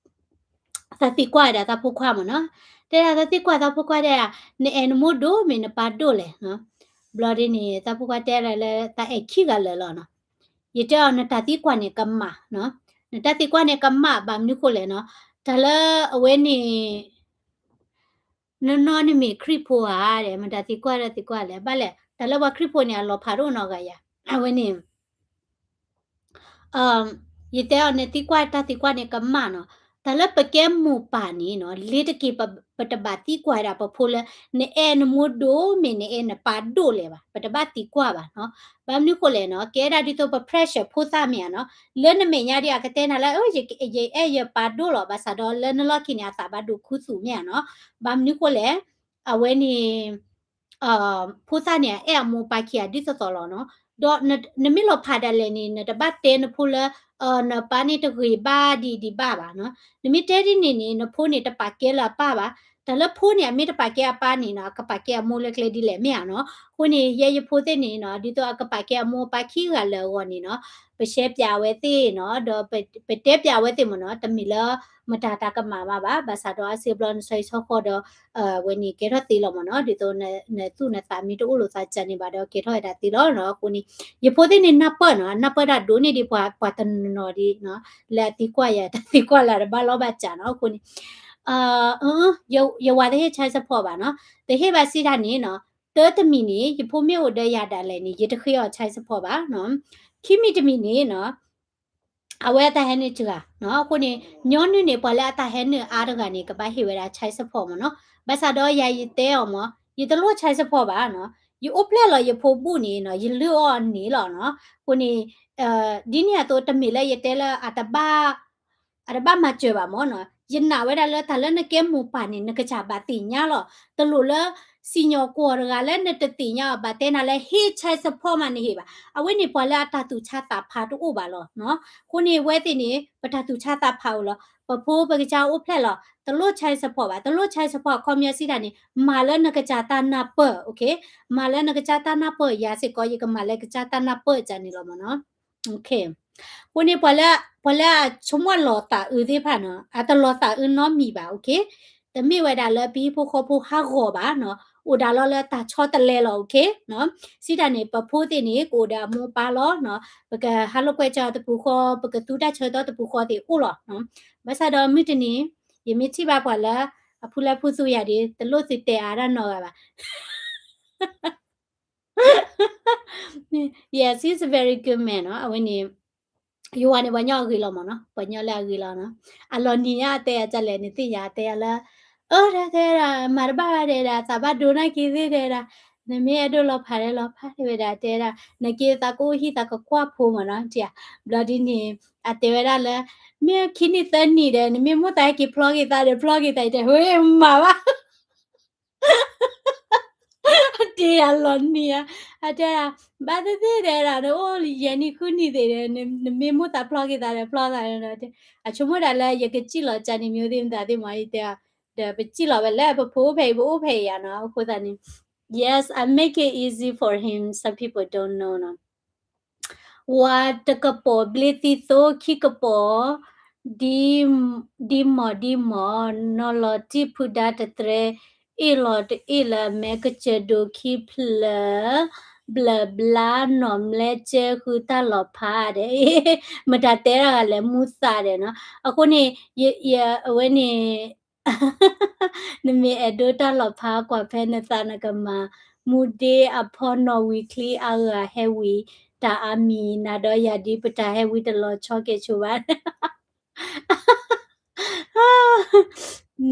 သးသံကွၢ်ဝဲဒၣ်သးဖိခွါမ့ၢ်နီၤ, တဲဒၣ်သးသံကွၢ်သးဖိခွါတဲဒၣ်, နအဲၣ်နမိၢ်ဒိၣ်မ့ၢ်နပၢ်ဒိၣ်လဲၣ်နီၤ. ဘျီဒ်န့ၣ် သးဖိခွါတဲဒၣ်လၢ သးအဲၣ်ခံဂၤလၢာ်လီၤနီၤ. ယတဲအီၤ နတၢ်သံကွၢ်န့ၣ်ကမၣ်နီၤ, နတၢ်သံကွၢ်န့ၣ်ကမၣ် ဘၣ်မနုၤဃိလဲၣ်နီၤ, တၢ်လၢအဝဲန့ၣ် နီၢ်နီၢ်န့ၣ်မ့ၢ်ခရံာ်ဖိဧါ, မတၤသံကွၢ်တၢ်သံကွၢ်လဲၣ်, ဘၣ်လဲၣ် တၢ်လၢပှၤခရံာ်ဖိန့ၣ် အလီၤဖးတအိၣ်နီတဂၤယၤ, အဝဲန့ၣ် ယတဲအီၤ နသံကွၢ်တၢ်သံကွၢ်န့ၣ်ကမၣ်နီၤ, တၢ်လၢပကဲမိၢ်ပၢ်န့ၣ်နီၤ လ့ၤတက့ၤ ပတဘၣ်သံကွၢ်ဒၣ်ပဖိလၢ နအဲၣ်နမိၢ်ဒိၣ်မ့ၢ် နအဲၣ်နပၢ်ဒိၣ်လဲၣ်ဘၣ်, ပတဘၣ်သံကွၢ်ဘၣ်နီၤ. ဘၣ်မနုၤဃိလဲၣ်နီၤ, ကဲဒၣ်ဒ်သိးပ pressure ဖိသၣ်မ့ၢ်ဧါနီၤ, လၢနမဲာ်ညါဒီး အကတဲနၤလၢ ယအဲၣ်ယပၢ်ဒိၣ်လီၤ, ဘၣ်ဆၣ်ဒီးလၢနလီၢ်ခံန့ၣ် အသးဘၣ်ဒိၣ်ခူသူၣ်မ့ၢ်ဧါနီၤ. ဘၣ်မနုၤဃိလဲၣ်, အဝဲန့ၣ် ဖိသၣ်န့ၣ် အအဲၣ်အမိၢ်အပၢ်ခံဂၤဒ်သိးသိးလီၤနီၤ. ဒီးနမ့ၢ်လီၤဖးဒၣ်လဲာ်န့ၣ် နတဘၣ်တဲနဖိလၢ နပၢ်န့ၣ်တဂ့ၤဘၣ်ဒ်ဒံးဘၣ်ဘၣ်နီၤ. နမ့ၢ်တဲဒ်န့ၣ်န့ၣ် နဖိန့ၣ်တပာ်ကဲလၢအပၢ်ဘၣ်. တၢ်လၢဖိန့ၣ် အမ့ၢ်တပာ်ကဲအပၢ်န့ၣ်နီၤ, အကပာ်ကဲအမိၢ်လၢကျဲဒ်လဲၣ်မ့ၢ်ဧါနီၤ. အဃိန့ၣ် ယဲယဖိသ့ၣ်န့ၣ်နီၤ, ဒ်သိးအကပာ်ကဲအမိၢ်အပၢ်ခံဂၤလၢအဂီၢ်န့ၣ်နီၤ, ပရှဲပၠးအဝဲသ့ၣ်နီၤ, ဒီးပတဲပၠးအဝဲသ့ၣ်မ့ၢ်နီၤ, တမ့ၢ်လၢမတၤတၢ်ကမၣ်မးဘၣ်, ဘၣ်ဆၣ်ဒီးအါစုအါဘျီနဆီဟံၣ်ဆီဃီဒီး အဝဲန့ၣ်ကဲထီၣ်သ့လီၤမ့ၢ်နီၤ, ဒ်သိးနသူၣ်နသးမ့ၢ်တအိၣ်လိာ်သးစၢ်န့ၣ်ဘၣ်ဒီး ကဲထီၣ်ဝဲဒၣ်သ့လီၤနီၤ. အဃိန့ၣ် ယဖိသ့ၣ်န့ၣ်နၢ်ပၢၢ်နီၤ, နၢ်ပၢၢ်တၢ်ဒိၣ်န့ၢ်ဒံးပှၤတနီၤနီၤဒံးနီၤ, လၢအသံကွၢ်ယၤတၢ်သံကွၢ်လၢအတဘၣ်လီၢ်ဘၣ်စးနီၤ. အဃိန့ၣ် ယဝၤတဟ့ၣ် child support ဘၣ်နီၤ, တဟ့ၣ်ဘၣ်စံးတၢ်န့ၣ်နီၤ, တၢတမံၤန့ၣ် ယဖိမ့ၢ်အိၣ်ဒီးယၤဒၣ်လဲာ်န့ၣ် ယတဃ့အီၤ child support ဘၣ်နီၤ, ခံမံၤတမံၤန့ၣ်နီၤ အဝဲအတၢ်ဟဲနုာ်တဂၤနီၤ. အဃိန့ၣ် ညီနုၢ်န့ၣ် ပှၤလၢအတၢ်ဟဲနုာ်အါတဂၤန့ၣ် ကဘၣ်ဟ့ၣ်ဝဲဒၣ် child support မ့ၢ်နီၤ. ဘၣ်ဆၣ်ဒီးယၤယတဲအီၤမ့ၢ် ယတလိၣ် child support ဘၣ်နီၤ, ယအိၣ်ဖျဲၣ်လီၤယဖိဘူၣ်န့ၣ်နီၤ, ယလုၢ်အီၣ်အန့ၣ်လီၤနီၤ. အဃိန့ၣ် ဒ်န့ၣ်အသိး တမ့ၢ်လၢယတဲလၢအတဘၣ် အတဘၣ်မၤစၢၤဘၣ်မ့ၢ်နီၤ, ယနာ်ဝဲဒၣ်လၢတၢ်လၢနကဲမိၢ်ပၢ်န့ၣ် နကစၢ်ဘၣ်သ့ၣ်ညါလီၤ. တလိၣ်လၢ စံၣ်ညီၣ်ကွီၢ်တဂၤလၢနတသ့ၣ်ညါအီၤ ဘၣ်တဲနၤလၢဟ့ၣ် child support မးနဟ့ၣ်ဘၣ်. အဝဲန့ၣ်ပှၤလၢအတၢ်သူၣ်ဆါသးဖးတအိၣ်ဘၣ်လီၤနီၤ. အဃိန့ၣ် ဝဲသ့ၣ်န့ၣ် ပတၢ်သူၣ်ဆါသးဖးအိၣ်လီၤ. ပဖိပကစၢ်အိၣ်ဖျဲၣ်လီၤ. တလိၣ် child support ဘၣ်. တလိၣ် child support အခီပညီစံးတၢ်န့ၣ် မၤလၢနကစၢ်တၢ်နၢ်ပၢၢ်, okay? မၤလၢနကစၢ်တၢ်နၢ်ပၢၢ်, ယၤစ့ၢ်ကီး ယကမၤလၢကစၢ်တၢ်နၢ်ပၢၢ်ကန့ၣ်လီၤမ့ၢ်နီၤ. အဃိန့ၣ် ပှၤလၢ ပှၤလၢအဆိကမိၣ်လီၤသးအုးသ့ၣ်တဖၣ်နီၤ, အတလီၤသးအုးနီတမံၤဘၣ်, okay? တမ့ၢ်ဝဲဒၣ်လၢပဟံၣ်ဖိဃီဖိဟးဂီၤဘၣ်နီၤ, အိၣ်ဒၣ်လီၤလၢတၢ်ဆီတလဲလီၤ, okay? စံးတၢ်န့ၣ် ပဖိသ့ၣ်န့ၣ် ကအိၣ်ဒီးအမိၢ်အပၢ်လီၤနီၤ, ပကဟးလိာ်ကွဲကၢ်တပူၤဃီ, ပကသူတၢ်ဆၢကတီၢ်တပူၤဃီသ့ၣ်အိၣ်လီၤ. ဘၣ်ဆၣ်ဒီးမုၢ်တနံၤ ယမ့ၢ်ထံၣ်ဘၣ်ပှၤလၢ အဖုလၢဖုသူယၤဒီး တလိၣ်သုတဲအါတၢ်နီတဂၤဘၣ်. Yes, he's a very good man နီၤ. အဝဲန့ၣ် ယဝၤန့ၣ် ပှၤညီအဂ့ၤလီၤမ့ၢ်နီၤ, ပှၤညီလၢအဂ့ၤလီၤနီၤ. အလီၤနံၤညါအတဲအကလဲၣ်န့ၣ် သ့ၣ်ညါအတဲအလၢ အၢ တဲဒၣ် မၤတဘၣ်ဘၣ်တဲဒၣ် သးဘၣ်ဒိနၢ်က့ၤသ့ၣ်တဲဒၣ်, နမ့ၢ်အဲၣ်ဒိးလီၤဖးဒီးလီၤဖးတဲဝဲဒၣ်တဲဒၣ်, နက့ၤသးကအိၣ်ဟံၣ်သးကကွၢ်ဖိမ့ၢ်နီၤ, ဘျီဒ်န့ၣ် အတဲဝဲဒၣ်လၢ မ့ၢ်ခံနံၣ်သၢနံၣ်ဒီး နမ့ၢ်မိၣ်သးဟဲက့ၤဖျီက့ၤသးဒီး ဖျီက့ၤသးအံၤတဲ ဝဲမၤဘၣ် အတဲအလီၤနံၤဧါ, အတဲဒၣ် ဘၣ်သ့ၣ်သ့ၣ်တဲဒၣ် နအိၣ်ယဲၢ်နံၣ်ဃုနံၣ်သ့ၣ်ဒီး နမ့ၢ်မိၣ်သးဖျီက့ၤသးဒီးဖျီသးဒီး, အဆိကမိၣ်ဒၣ်လၢ ယကစံၣ်လီၤကၢ်န့ၣ် မ့ၢ်သ့ၣ်မတၤသ့ၣ်မၤအံၤတဲ, ဒီးပစံၣ်လီၤဝဲလၢပဖိအိၣ်ဖဲအံၤ ပအိၣ်ဖဲအံၤယါနီၤ, အဃိသတးန့ၣ် yes, I make it easy for him, some people don't know နီၤ. ဝၤတကပီၤဘျ့သံသိခံကပီၤ, ဒ်မီၢ်ဒ်မီၢ်, နီၢ်လီၤတံၢ်ဖုဒါတသြဲ, အ့ၣ်လီၤတအ့ၣ်လၢမဲကစၢၢ်ဒိၣ်ခံဖျၢၣ်, ဘျၢၣ်ဘျါနီၢ်မလဲကဲဃုတၢ်လီၤဖးဒီး, မတၤတဲတၢ်ဂၤလဲၣ် မူသးဒီးနီၤ, အဃိန့ၣ် ယ ယ အဝဲန့ၣ် နမ့ၢ်အဲၣ်ဒိးတၢ်လီၤဖးကွၢ်ဖဲနသးနကမၤ, မူဒ့အဖီနီၣ်ဝံၤချံအဂၤဟဲဝံၤ, တၢ်အါမံၤနၤဒီးယၤဒ်ပတၢ်ဟဲဝံၤတလီၤဆီကဲၣ်ဆိးဘၣ်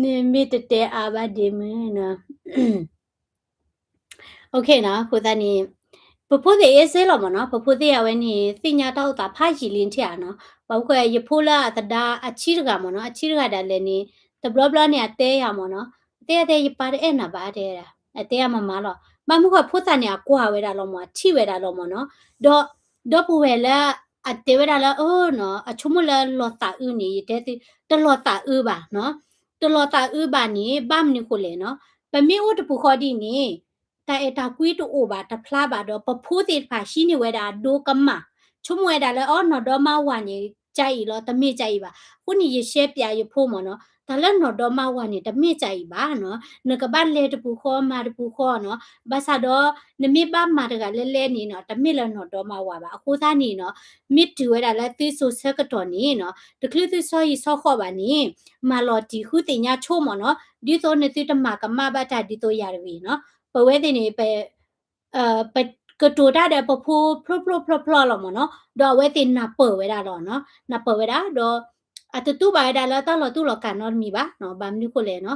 နမ့ၢ်တတဲအါဘၣ်ဒ့မုၢ်နီၤ. Okay နီၤ, အဃိသတးန့ၣ် ပဖိသ့ၣ်အ့ၣ်စ့လီၤမ့ၢ်နီၤ, ပဖိသ့ၣ်အဝဲန့ၣ် သ့ၣ်ညါတၢ်အိၣ်သးဖးယံာ်လံထံၣ်ဧါနီၤ, ပှၤအိၣ်ခွဲး ယဖိလၢအသဒါအဆံးတဂၤမ့ၢ်နီၤ, အဆံးတဂၤဒၣ်လဲာ်န့ၣ် တဘျီဘျီန့ၣ် အတဲယၤမ့ၢ်နီၤ, အတဲအတဲယပၢ်တအဲၣ်နၤဘၣ်တဲဒၣ်, အတဲယၤမၤမၤလီၤ, ဘၣ်မနုၤဃိဖိသၣ်န့ၣ် အကွၢ်ဝဲဒၣ်လီၤမ့ၢ် အထံၣ်ဝဲဒၣ်လီၤမ့ၢ်နီၤ, ဒီး ဒီပုၢ်ဝဲၢ်လၢ အတဲဝဲဒၣ်လၢ အၢနီၤ, အဆိကမိၣ်လၢလီၤသးအုးန့ၣ် ယတဲသု တလီၤသးအုးဘၣ်နီၤ, တလီၤသးအုးဘၣ်န့ၣ် ဘၣ်မနုၤဃိလဲၣ်နီၤ, ပမ့ၢ်အိၣ်တပူၤဃီဒ်န့ၣ် တၢ်အဲၣ်တၢ်ကွံတအိၣ်ဘၣ် တဖျါဘၣ်ဒီး ပဖိသ့ၣ်တဖၣ်ဟံးန့ၢ်ဝဲဒၣ်အဒိကမၣ်, ဆိကမိၣ်ဝဲဒၣ်လၢ အီ နီၢ်ဒီမါဝၤန့ၣ် ကအံၤလီၤ တမ့ၢ်ကအံၤဘၣ်, အဃိန့ၣ် ယရှဲပၠးယဖိမ့ၢ်နီၤ, တၢ်လၢနီၢ်ဒီမါဝၤန့ၣ် တမ့ၢ်ကအံၤဘၣ်နီၤ, နကဘၣ်လဲၤတပူၤဃီ မၤတပူၤဃီနီၤ, ဘၣ်ဆၣ်ဒီး နမ့ၢ်ဘၣ်မၤတဂၤလဲၤလဲၤန့ၣ်နီၤ တမ့ၢ်လၢနီၢ်ဒီမါဝၤဘၣ်, အဃိသတးန့ၣ်နီၤ, မ့ၢ်တုၤဝဲဒၣ်လၢသုစိၤဆၢကတီၢ်န့ၣ်နီၤ, တချုးသုဆီဟံၣ်ဆီဃီဘၣ်န့ၣ်, မၤလီၤတံၢ်ဃုသ့ၣ်ညါဆိမ့ၢ်နီၤ, ဒ်သိးနသုတမၤကမၣ်ဘၣ်တၢ်ဒ်သိးယၤတဂ့ၤနီၤ, ပဝဲသ့ၣ်န့ၣ် ပ ပကတိၤတၢ်ဒီးပဖိဖျိဖျိဖျိဖျိလီၤမ့ၢ်နီၤ, ဒီးအဝဲသ့ၣ်နၢ်ပၢၢ်ဝဲဒၣ်လီၤနီၤ, နၢ်ပၢၢ်ဝဲဒၣ်ဒီး အတတူၢ်ဘၣ်ဝဲဒၣ်လၢတၢ်လီၤတူၢ်လီၤကာ်နီတမံၤဘၣ်နီၤ, ဘၣ်မနုၤဃိလဲၣ်နီ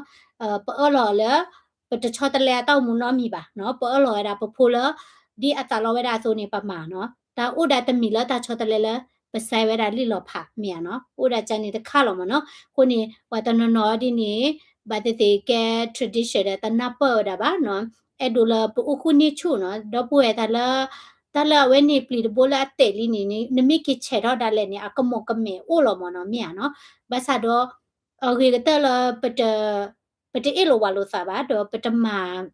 ၤ, ပအၢၣ်လီၤလၢ ပတဆီတလဲအတၢ်အိၣ်မူနီတမံၤဘၣ်နီၤ, ပအၢၣ်လီၤဝဲဒၣ်ပဖိလၢ ဒ်အသးလီဝဲဒၣ်အသိးန့ၣ် ပမၤနီၤ, တၢ်အိၣ်ဒၣ်တမံၤလၢတၢ်ဆီတလဲလၢ ပစဲဝဲဒၣ်လံာ်လီၤဖးမ့ၢ်ဧါနီၤ, အိၣ်ဒၣ်ကန့ၣ်တခါလီၤမ့ၢ်နီၤ, အဃိန့ၣ် ပှၤတနီၤနီၤဒ်န့ၣ် ဘၣ်သ့ၣ်သ့ၣ်ကဲ tradition ဒီးတနၢ်ပၢၢ်ဝဲဒၣ်ဘၣ်နီၤ, အဲၣ်ဒိးလၢပအိၣ်ဃုာ်န့ၢ်ဆူၣ်နီၤ, ဒီပုၢ်ဝဲၢ်တၢ်လၢ တၢ်လၢအဝဲန့ၣ်ပျံၤတဘိလၢအတဲာ်လံန့ၣ် နမ့ၢ်က့ၤဆဲးထီၣ်ဒၣ်လဲာ်န့ၣ် အကမီၤကမဲာ်အိၣ်လီၤမ့ၢ်နီၤ မ့ၢ်ဧါနီၤ, ဘၣ်ဆၣ်ဒီး အဂ့ၤကတၢၢ်လၢ ပတအ့ၣ်လိာ်ဝးလိာ်သးဘၣ် ဒီးပတမၤ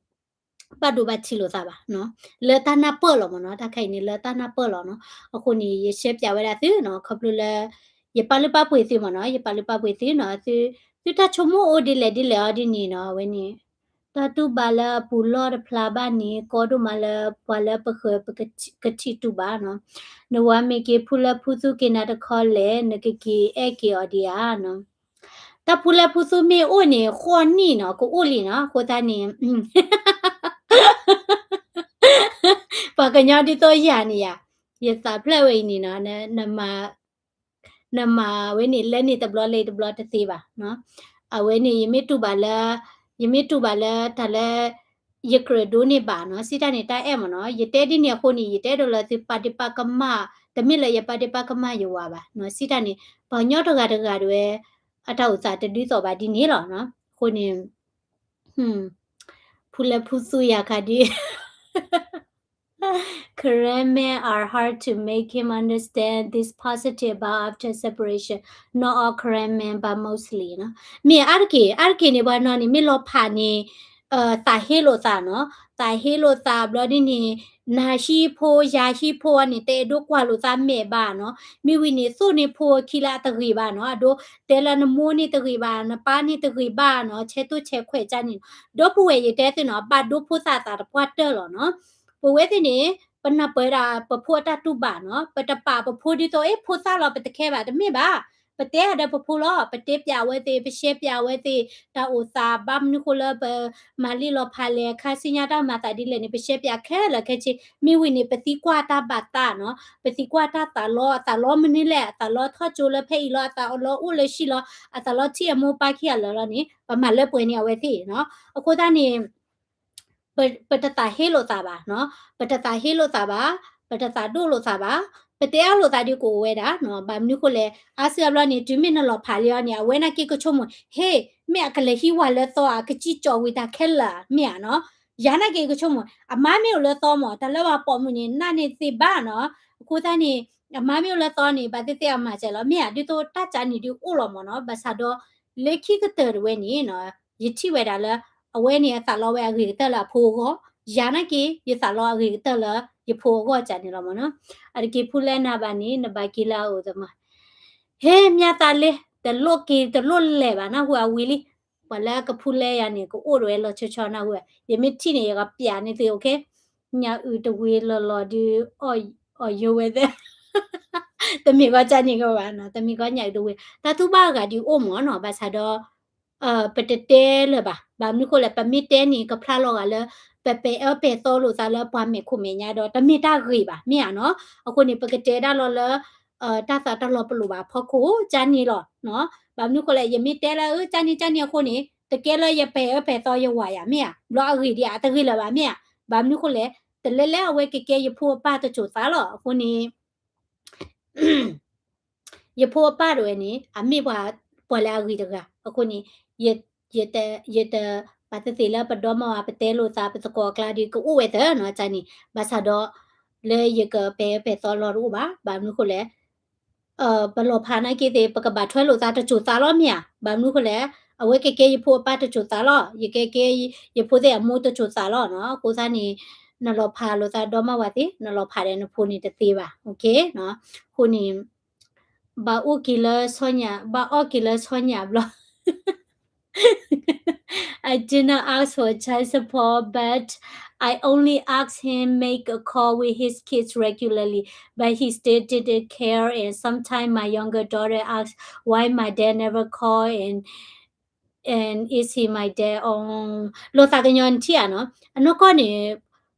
ဘၣ်ဒိဘၣ်ထံးလိာ်သးဘၣ်နီၤ, လၢတၢ်နၢ်ပၢၢ်လီၤမ့ၢ်နီၤ, တၢ်ခဲအံၤန့ၣ်လၢတၢ်နၢ်ပၢၢ်လီၤနီၤ, အဃိန့ၣ် ယရှဲပၠးဝဲဒၣ်သုနီၤ, ခီဖျိလၢ ယပာ်လုၢ်ပာ်ပှ့ၤသုမ့ၢ်နီၤ, ယပာ်လုၢ်ပာ်ပှ့ၤသုနီၤ, သုတၢ်ဆိကမိၣ်အိၣ်ဒ်လဲၣ်ဒ်လဲၣ်အီၤဒ်န့ၣ်နီၤ, အဝဲန့ၣ် တၢ်တူၢ်ဘၣ်လၢအပူၤလီၢ်တဖျါဘၣ်န့ၣ် ကီဒိၣ်မးလၢပှၤလၢပဃၢၤပကထံၣ်တူၢ်ဘၣ်နီၤ, နဝၤမ့ၢ်က့ၤဖူလၢဖူသူက့ၤနၤတခီလဲၣ် နကက့ၤအဲၣ်က့ၤအီၤဒံးဧါနီၤ, တၢ်ဖူလၢဖူသူမ့ၢ်အိၣ်န့ၣ် ဃိးနံၣ်နီၤ ကအိၣ်လံနီၤ, အဃိသတးန့ၣ် ပှၤကညီဒ်သိးယၤန့ၣ်ယၤ, ယသးဖျၢၣ်ဝဲအံၤန့ၣ်နီၤ, နမၤ နမၤဝဲန့ၣ် လဲန့ၣ်တဘျီလဲတဘျီတသ့ဘၣ်နီၤ, အဝဲန့ၣ် ယမ့ၢ်တူၢ်ဘၣ်လၢ ယမ့ၢ်တူၢ်ဘၣ်လၢတၢ်လၢ ယကြၢးဒိးန့ၢ်ဘၣ်နီၤ, စံးတၢ်န့ၣ် တၢ်အဲၣ်မ့ၢ်နီၤ, ယတဲဒ်န့ၣ်အဃိန့ၣ် ယတအဲၣ်ဒိးလၢသုပာ်ဒ့ၣ်ပာ်ကမၣ်, တမ့ၢ်လၢယပာ်ဒ့ၣ်ပာ်ကမၣ်ယဝၤဘၣ်နီၤ, စံးတၢ်န့ၣ် ပှၤကညီတဂၤတဂၤဒၣ်ဝဲ အတၢ်အိၣ်သးတဒ်သိးဘၣ်ဒ်န့ၣ်လီၤနီၤ, အဃိန့ၣ် ဖူလၢဖူသူယၤခါဒ် Karen men are hard to make him understand this positive about after separation, not all Karen men but mostly နီၤ, မ့ၢ်အါတက့ၢ် အါတက့ၢ်န့ၣ် ပှၤနီၤန့ၣ် မ့ၢ်လီၤဖးန့ၣ် သးဟ့လိာ်သးနီၤ, သးဟ့လိာ်သးဘျီဒ်န့ၣ် နၤဟံၣ်ဖိယၤဟံၣ်ဖိအီၤန့ၣ် တအဲၣ်ဒိးကွၢ်လိာ်သးမဲာ်ဘၣ်နီၤ, မ့ၢ်ဝံၤန့ၣ် သိၣ်န့ၢ်ဖိအခံလၢအတဂ့ၤဘၣ်နီၤ, အဒိ တဲလၢနမိၢ်န့ၣ်တဂ့ၤဘၣ် နပၢ်န့ၣ်တဂ့ၤဘၣ်နီၤ, ဆဲးသိၣ်ဆဲးခွဲးကၢ်န့ၣ်, ဒီပုၢ်ဝဲၢ်ယတဲသုနီၤ ဘၣ်ဒိဖိသၣ်သးတပှၢ်တၢၢ်လီၤနီၤ, ပဝဲသ့ၣ်န့ၣ် ပနၢ်ပၢၢ်ဒၣ်ပဖိအတၢ်တူၢ်ဘၣ်နီၤ, ပတပာ်ပဖိဒ်သိး အ့ၣ် ဖိသၣ်လီၤ ပတခဲဘၣ် တမ့ၢ်ဘၣ်, ပတဲအဒၢပဖိလီၤ, ပတဲပၠးအဝဲသ့ၣ် ပရှဲပၠးအဝဲသ့ၣ် တၢ်အိၣ်သး ဘၣ်မနုၤဃိလၢပမၤလံာ်လီၤဖးလဲၣ် အခါဆူညါတၢ်မၤသးဒ်လဲၣ်န့ၣ် ပရှဲပၠးခဲလၢာ်ခဲဆ့, မ့ၢ်ဝံၤန့ၣ် ပသံကွၢ်တၢ်ဘၣ်သးနီၤ, ပသံကွၢ်တၢ်သးလီ အသးလီမနုၤလဲၣ်, အသးလီထီၣ်ကၠိလၢဖဲအံၤလီၤ, အသးလီအိၣ်လၢဟံၣ်လီၤ, အသးလီထံၣ်အမိၢ်ပၢ်ခံဂၤလၢာ်လီၤန့ၣ် ပမၤလၢပှဲၤန့ၢ်အဝဲသ့ၣ်နီၤ, အဃိသတးန့ၣ် ပတသးဟ့လိာ်သးဘၣ်နီၤ, ပတသးဟ့လိာ်သးဘၣ်, ပတသးဒိၣ်လိာ်သးဘၣ်, ပတဲအၢလိာ်သးဒ်ကအိၣ်ဝဲဒၣ်နီၤ, ဘၣ်မနုၤဃိလဲၣ်, အါစုအါဘျီန့ၣ် တုၤမ့ၢ်နလီၤဖးလံအီၤန့ၣ် အဝဲနာ်က့ကဆိကမိၣ် ဟ့ၣ် မ့ၢ်အကလဲၤဟံးဝၤလၢသီဧါ, ကစံၣ်ကၠီၣ်ဝံၤတၢ်ခဲလၢာ် မ့ၢ်ဧါနီၤ, ယၤနာ်က့ကဆိကမိၣ် အမါမ့ၢ်အိၣ်လၢသီမး တၢ်လၢပှၤပိာ်မုၣ်န့ၣ် နာ်န့ၢ်သ့ဘၣ်နီၤ, အဃိသတးန့ၣ် အမါမ့ၢ်အိၣ်လၢသီန့ၣ် ဘၣ်သ့ၣ်သ့ၣ်အမၤစၢၤလီၤ မ့ၢ်ဧါ, ဒ်သိးတၢ်ကၢ်န့ၣ်ဒ်အိၣ်လီၤမးနီၤ, ဘၣ်ဆၣ်ဒီး လၢခံကတၢၢ်တဝဲန့ၣ်နီၤ ယထံၣ်ဝဲဒၣ်လၢ အဝဲန့ၣ်အသးလီဝဲအဂ့ၤကတၢၢ်လၢအဖိအဂီၢ်, ယၤနာ်က့ ယသးလီအဂ့ၤကတၢၢ်လၢယဖိအဂီၢ်ကန့ၣ်လီၤမးနီၤ, အတက့ၤဖူလဲနၤဘၣ်န့ၣ် နဘၣ်က့ၤလၢအအိၣ်သမး, ဟ့ၣ် မၠၢ်သးလ့ တလိၣ်က့ၤတလိၣ်လဲၤဘၣ် နၢ်ဟူအဝံၤလံ, ပှၤလၢကဖူလဲယၤန့ၣ် ကအိၣ်တဝဲလီၤဆီဆီ နၢ်ဟူ, ယမ့ၢ်ထံၣ်န့ၣ် ယကပျးန့ၢ်သု okay, ညၣ်အုၣ်တဝ့ၤလီၤလီၤဒုး အီၣ်ယိဝဲသ့ၣ် တမ့ၢ်ဂီၢ်ကန့ၣ်ကဘၣ်နီၤ, တမ့ၢ်ဂီၢ်ညၣ်အုၣ်တဝ့ၤ, တၢ်တူၢ်ဘၣ်အဂၤဒုးအိၣ်မးနီၤ, ဘၣ်ဆၣ်ဒီး ပတတဲလၢၤဘၣ်, ဘၣ်မနုၤဃိလဲၣ်, ပမ့ၢ်တဲန့ၣ် ကဖျါလီၤဂာ်လၢ ပပဲာ်အၢပဲာ်သီလိာ်သးလၢပှၤမဲာ်ခိၣ်မဲာ်ညါဒီး တမ့ၢ်တၢ်ဂ့ၤဘၣ် မ့ၢ်ဧါနီၤ, အဃိန့ၣ် ပကတဲဒၣ်လီၤလၢ တၢ်သးတလီၤပလိာ်ဘၣ်အဖီခိၣ် ကန့ၣ်လီၤ, ဘၣ်မနုၤဃိလဲၣ်, ယမ့ၢ်တဲလၢ ကန့ၣ်ကန့ၣ်အဃိန့ၣ် တကဲလၢယပဲာ်အၢပဲာ်သီယဝၤယၤ မ့ၢ်ဧါ, ဘျီအဂ့ၢ်ဒ်အံၤ အတဂ့ၤလၢၤဘၣ် မ့ၢ်ဧါ, ဘၣ်မနုၤဃိလဲၣ်, တလဲၤလၢအဝဲကကဲယဖိအပၢ်တစိၤသးလီၤ, အဃိန့ၣ် ယဖိအပၢ်တဝဲန့ၣ် အမ့ၢ်ပှၤ ပှၤလၢအဂ့ၤတဂၤ, အဃိန့ၣ် ယတ ယတ ဘၣ်သ့ၣ်သ့ၣ်လၢပဒီမါဝၤ ပတဲလိာ်သး ပသကိးအကျါဒုး ကအိၣ်ဝဲသၢနီၤ ကန့ၣ်, ဘၣ်ဆၣ်ဒီး လၢယကပဲာ်အၢပဲာ်သီလီၤတအိၣ်ဘၣ်, ဘၣ်မနုၤဃိလဲၣ်, ပလီၤဖးနာ်က့သ့ၣ် ပကဘၣ်ထွဲလိာ်သးတစိၤသးလီၤ မ့ၢ်ဧါ, ဘၣ်မနုၤဃိလဲၣ်, အဝဲကကဲယဖိအပၢ်တစိၤသးလီၤ, ယကဲကဲ ယဖိသ့ၣ်အမိၢ်တစိၤသးလီၤနီၤ, အဃိသတးန့ၣ် နလီၤဖးလိာ်သးဒီမါဝၤသ့ၣ် နလီၤဖးဒီးနဖိန့ၣ်တသ့ဘၣ်, okay, အဃိန့ၣ် ဘၣ်အိၣ်က့ၤလၢဆီညၣ်, ဘၣ်အီၣ်က့ၤလၢဆီညၣ်ဘျီ I did not ask for child support, but I only asked him make a call with his kids regularly, but he still didn't care. And sometimes my younger daughter asks why my dad never call and and is he my dad on လိာ်သးကညီၤနထံၣ်ဧါနီၤ, အနီၢ်ကီၢ်န့ၣ်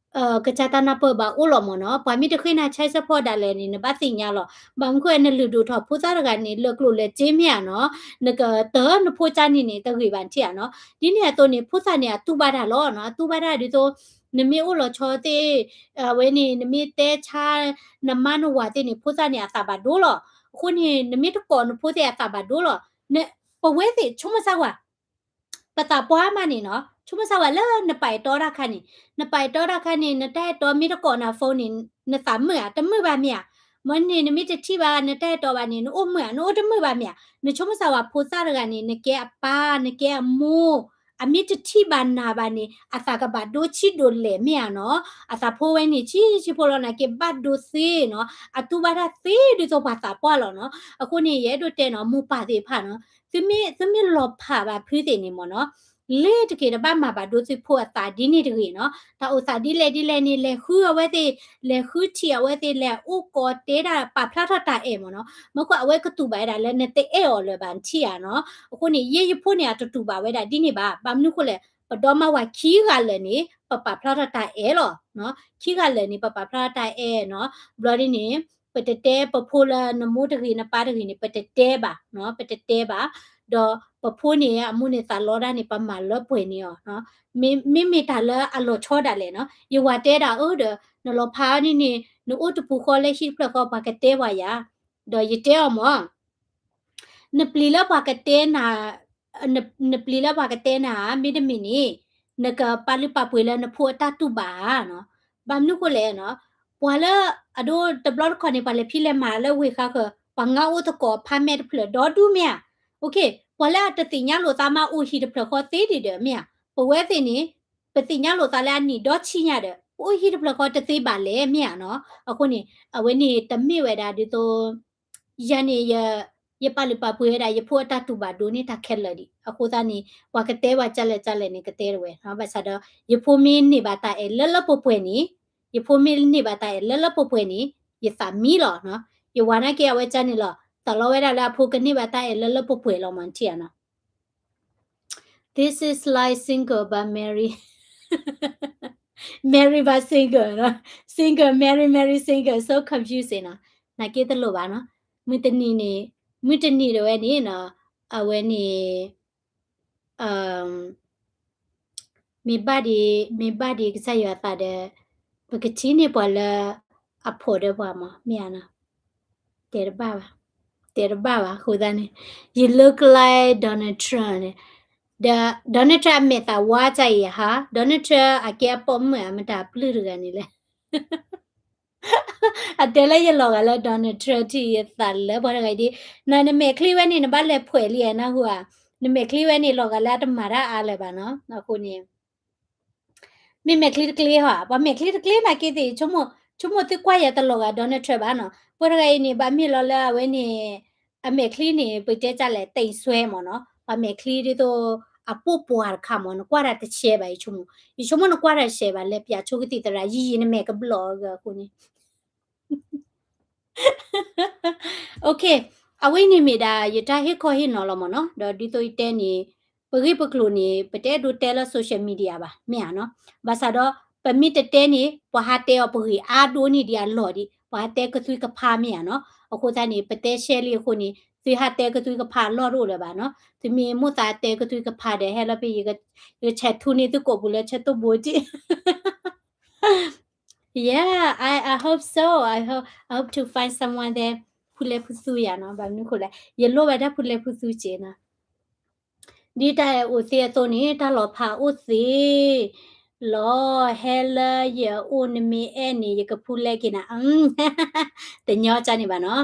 ကစၢ်တၢ်နၢ်ပၢၢ်ဘၣ်အိၣ်လီၤမ့ၢ်နီၤ. ပှၤမ့ၢ်တဃ့နၤ child support ဒၣ်လဲာ်န့ၣ် နဘၣ်သ့ၣ်ညါလီၤ. ဘၣ်မနုၤဃိနလုၢ်ဒိၣ်ထီၣ်ဖိသၣ်တဂၤန့ၣ် လၢာ်ကျိၣ်လၢာ်စ့မ့ၢ်ဧါနီၤ, နကတၢၢ်နဖိကၢ်န့ၣ်န့ၣ် တဂ့ၤဘၣ်နထံၣ်ဧါနီၤ. ဒ်န့ၣ်အသိးန့ၣ် ဖိသၣ်န့ၣ် အတူၢ်ဘၣ်တၢ်လီၤနီၤ, အတူၢ်ဘၣ်တၢ်ဒ်သိး နမ့ၢ်အိၣ်လီၤဆီသ့ၣ် အဝဲန့ၣ် နမ့ၢ်တဲဆါ နမါနဝၤသ့ၣ်န့ၣ် ဖိသၣ်န့ၣ် အသးဘၣ်ဒိလီၤ. အဃိန့ၣ် နမ့ၢ်တကိးနဖိသ့ၣ် အသးဘၣ်ဒိလီၤ. ပဝဲသ့ၣ်ဆိကမိၣ်ဆၣ်ဝဲ ပသးပှၢ်မးန့ၣ်နီၤ, ဆိကမိၣ်ဆၣ်ဝဲလၢနပာ်အဲၣ်တီတၢ်ခါန့ၣ်, နပာ်အဲၣ်တီတၢ်ခါန့ၣ် နတၢ်အဲၣ်တီမ့ၢ်တကိးနၤ phone န့ၣ် နသးမုာ်ဧါ, တမုာ်ဘၣ်မ့ၢ်ဧါ. မ့ၢ်န့ၣ် နမ့ၢ်တထံၣ်ဘၣ် နတၢ်အဲၣ်တီဘၣ်န့ၣ် နအိၣ်မုာ်ဧါ, နအိၣ်တမုာ်ဘၣ်မ့ၢ်ဧါ. နဆိကမိၣ်ဆၣ်ဝဲဖိသၣ်တဂၤန့ၣ် နကဲအပၢ် နကဲအမိၢ် အမ့ၢ်တထံၣ်ဘၣ်နၤဘၣ်န့ၣ် အသးကဘၣ်ဒိဆံးဒိၣ်လဲၣ်မ့ၢ်ဧါနီၤ. အသးဖိဝဲန့ၣ် ဆံးဆံးဖိလီၤ နာ်က့ဘၣ်ဒိသ့နီၤ, အတူၢ်ဘၣ်တၢ်သ့ဒ်သိးပှၤသးပှၢ်လီၤနီၤ. အဃိန့ၣ် ယအဲၣ်ဒိးတဲနီၤ မိၢ်ပၢ်သ့ၣ်တဖၣ်နီၤ, သုမ့ၢ် သုမ့ၢ်လီၤဖးဘၣ်ဖုသ့ၣ်န့ၣ်မ့ၢ်နီၤ, လ့ၤတက့ၤတဘၣ်မၤဘၣ်ဒိသုဖိအသးဒ်န့ၣ်တဂ့ၤနီၤ. တၢ်အိၣ်သးဒ်လဲၣ်ဒ်လဲၣ်န့ၣ် လဲၤဃုအဝဲသ့ၣ်, လဲၤဃုထံၣ်အဝဲသ့ၣ်, လဲၤအိၣ်ကိးတဲဒၣ် ပာ်ဖျါထီၣ်တၢ်အဲၣ်မ့ၢ်နီၤ. မ့ၢ်ကွၢ်အဝဲကတူၢ်ဘၣ်ဝဲဒၣ်လၢနတအဲၣ်အီၤလၢၤဘၣ်နထံၣ်ဧါနီၤ. အဃိန့ၣ် ယဲယဖိန့ၣ် အတတူၢ်ဘၣ်ဝဲဒၣ်ဒ်န့ၣ်ဘၣ်. ဘၣ်မနုၤဃိလဲၣ်, ပဒီမါဝၤခံဂၤလၢာ်န့ၣ် ပပာ်ဖျါထီၣ်တၢ်အဲၣ်လီၤ. ခံဂၤလၢာ်န့ၣ် ပပာ်ဖျါထီၣ်တၢ်အဲၣ်နီၤ. ဘျီဒ်န့ၣ် ပတတဲပဖိလၢနမိၢ်တဂ့ၤနပၢ်တဂ့ၤန့ၣ် ပတတဲဘၣ်, ပတတဲဘၣ်. ဒီးပဖိန့ၣ် အမိၢ်န့ၣ်သးလီတၢ်န့ၣ် ပမၤလၢပှဲၤန့ၢ်အီၤ. မ့မ့ၢ်တၢ်လၢအလီၤဆီဒၣ်လဲာ်နီၤ, ယဝၤတဲဒၣ်အၢဒီး နလီၤဖးန့ၣ်န့ၣ် နအိၣ်တပူၤဃီလၢဟံၣ်တဖျၢၣ်ဃီ ပှၤကတဲပှၤယၤ, ဒီးယတဲအီၤမ့ၢ် နပျံၤလၢပှၤကတဲနၤ, နပျံၤလၢပှၤကတဲနၤ မ့တမ့ၢ်န့ၣ် နကပာ်လုၢ်ပာ်ပှ့ၤလၢနဖိအတၢ်တူၢ်ဘၣ်ဧါနီၤ. ဘၣ်မနုၤဃိလဲၣ်နီၤ, ပှၤလၢအဒိတဘျီတခီၣ်န့ၣ် ပှၤလဲၤဖံးလဲၤမၤလၢဝ့ၢ်ဃါဃၢၤ ပှၤငါအိၣ်သကိးဖးမဲာ်တဖျၢၣ်ဒီဒူၣ်မ့ၢ်ဧါ. ပှၤလၢအတသ့ၣ်ညါလိာ်သးမးအိၣ်ဟံၣ်တဖျၢၣ်ဃီသ့ဒံးဒီးမ့ၢ်ဧါ. ပဝဲသ့ၣ်န့ၣ် ပသ့ၣ်ညါလိာ်သးလၢအနံၣ်ဒီဆံညါဒီး ပအိၣ်ဟံၣ်တဖျၢၣ်ဃီတသ့ဘၣ်လဲၣ်မ့ၢ်ဧါနီၤ. အဃိန့ၣ် အဝဲန့ၣ်တမ့ၢ်ဝဲဒၣ်ဒ်သိး ယၤန့ၣ် ယပာ်လုၢ်ပာ်ပှ့ၤဝဲဒၣ် ယဖိအတၢ်တူၢ်ဘၣ်ဒိန့ၢ်တၢ်ခဲလၢာ်ဒံး. အဃိသတးန့ၣ် ပှၤကတဲပှၤကလဲၣ်ကလဲၣ်န့ၣ် ကတဲတဝဲနီၤ. ဘၣ်ဆၣ်ဒီး ယဖိမ့ၢ်န့ၢ်ဘၣ်တၢ်အဲၣ်လၢလၢပှဲၤပှဲၤန့ၣ်, ယဖိမ့ၢ်န့ၢ်ဘၣ်တၢ်အဲၣ်လၢလၢပှဲၤပှဲၤန့ၣ် ယသးမံလီၤနီၤ. ယဝၤနာ်က့အဝဲကန့ၣ်လီၤ, သးလီဝဲဒၣ်လၢအဖိကန့ၢ်ဘၣ်တၢ်အဲၣ်လၢလၢပှဲၤပှဲၤလီၤမး နထံၣ်ဧါနီၤ. This is like single but marry, marry but single, single, marry, marry, single, so confusing နီၤ. နာ်က့တလိၣ်ဘၣ်နီၤ. မုၢ်တနံၤန့ၣ်, မုၢ်တနံၤတဝဲန့ၣ်နီၤ, အဝဲန့ၣ် မ့ၢ်ဘၣ်ဒ်, မ့ၢ်ဘၣ်ဒ်ကစၢ်ယွၤအသးဒီး ပကထံၣ်န့ၢ်ပှၤလၢအဖိးဒီးပှၤမး မ့ၢ်ဧါနီၤ. တဲတဘၣ်ဘၣ်, တဲတဘၣ်ဘၣ် အဃိသတးန့ၣ် you look like Donald Trump န့ၣ်, ဒီး Donald Trump အမဲာ်သးဝါတၢ်အံၤဧါ, Donald Trump အကဲအပိာ်မုၣ်အမတၤပျုၢ်တဂၤန့ၣ်လဲၣ်. အတဲလၢယလီၤဂာ်လၢ Donald Trump ထံၣ်ယသးလၢပှၤတဂၤအံၤဒ်, န နမဲာ်ချံဝဲန့ၣ် နဘၣ်လဲၤဖှဲးလံဧါ နၢ်ဟူဧါ, နမဲာ်ချံဝဲန့ၣ် လီၤဂာ်လၢအတမၤတၢ်အါလၢၤဘၣ်နီၤ. အဃိန့ၣ် မ့ၢ်မဲာ်ချံတကျ့ဟီဧါ, ပှၤမဲာ်ချံတကျ့နာ်က့သ့ၣ် ဆိကမိၣ်, ဆိကမိၣ်သုကွၢ်ယၤတလီၤဂာ် Donald Trump ဘၣ်နီၤ. ပှၤတဂၤအံၤန့ၣ် ဘၣ်မ့ၢ်လီၤလၢအဝဲန့ၣ် အမဲာ်ချံန့ၣ် ပတဲတၢ်လဲၣ် တိမ်ဆွဲ မ့ၢ်နီၤ, ပှၤမဲာ်ချံဒ်သိး အပိာ်ပှၤတခါမ့ၢ် နကွၢ်တၢ်တဆဲးဘၣ် ယဆိကမိၣ်, ယဆိကမိၣ်နကွၢ်တၢ်တဆဲးဘၣ် လဲၤပၠးဆိကသံၣ်သရၣ် ယံာ်ယံာ်နမဲာ်ကဘျီၣ်အဂၤအဃိန့ၣ် Okay, အဝဲန့ၣ်မ့ၢ်ဒၣ် ယတၢ်ဟ့ၣ်ခီဟ့ၣ်နီၤလီၤမ့ၢ်နီၤ, ဒီးဒ်သိးယတဲန့ၣ် ပဂ့ၢ်ပကျိၤန့ၣ် ပတအဲၣ်ဒိးတဲလၢ social media ဘၣ် မ့ၢ်ဧါနီၤ, ဘၣ်ဆၣ်ဒီး ပမ့ၢ်တတဲန့ၣ် ပှၤဟးတဲအီၤပဂ့ၢ်အါဒိၣ်န့ၢ်ဒံးအလီၢ်ဒံး ပှၤဟးတဲကသွံကဖးမ့ၢ်ဧါနီၤ, အဃိသတးန့ၣ် ပတဲရှဲလံအဃိန့ၣ် သုဟးတဲကသွံကဖးအလီၢ်တအိၣ်လၢၤဘၣ်နီၤ, သုမ့ၢ်မိၣ်သးတဲကသွံကဖးဒီး ဟဲလီၤဖဲ ယကဆဲးထူန့ၢ်သုကိာ်ပူၤလၢဆၢတိၢ်ဘိဒံး Yeah, I, I hope so. I hope, I hope to find someone there ဖုလဲဖုသူယၤနီၤ, ဘၣ်မနုၤဃိလဲၣ်, ယလိၣ်ဘၣ်တၢ်ဖုလဲဖုသူစ့နီၤ, ဒ်တၢ်အဲၣ်အိၣ်သ့အသိးန့ၣ် တၢ်လီၤဖးအိၣ်သ့လီၤ, ဟဲလၢယအိၣ်နမ့ၢ်အဲၣ်န့ၣ် ယကဖုလဲက့ၤနၤ, တညီကန့ၣ်ဘၣ်နီၤ,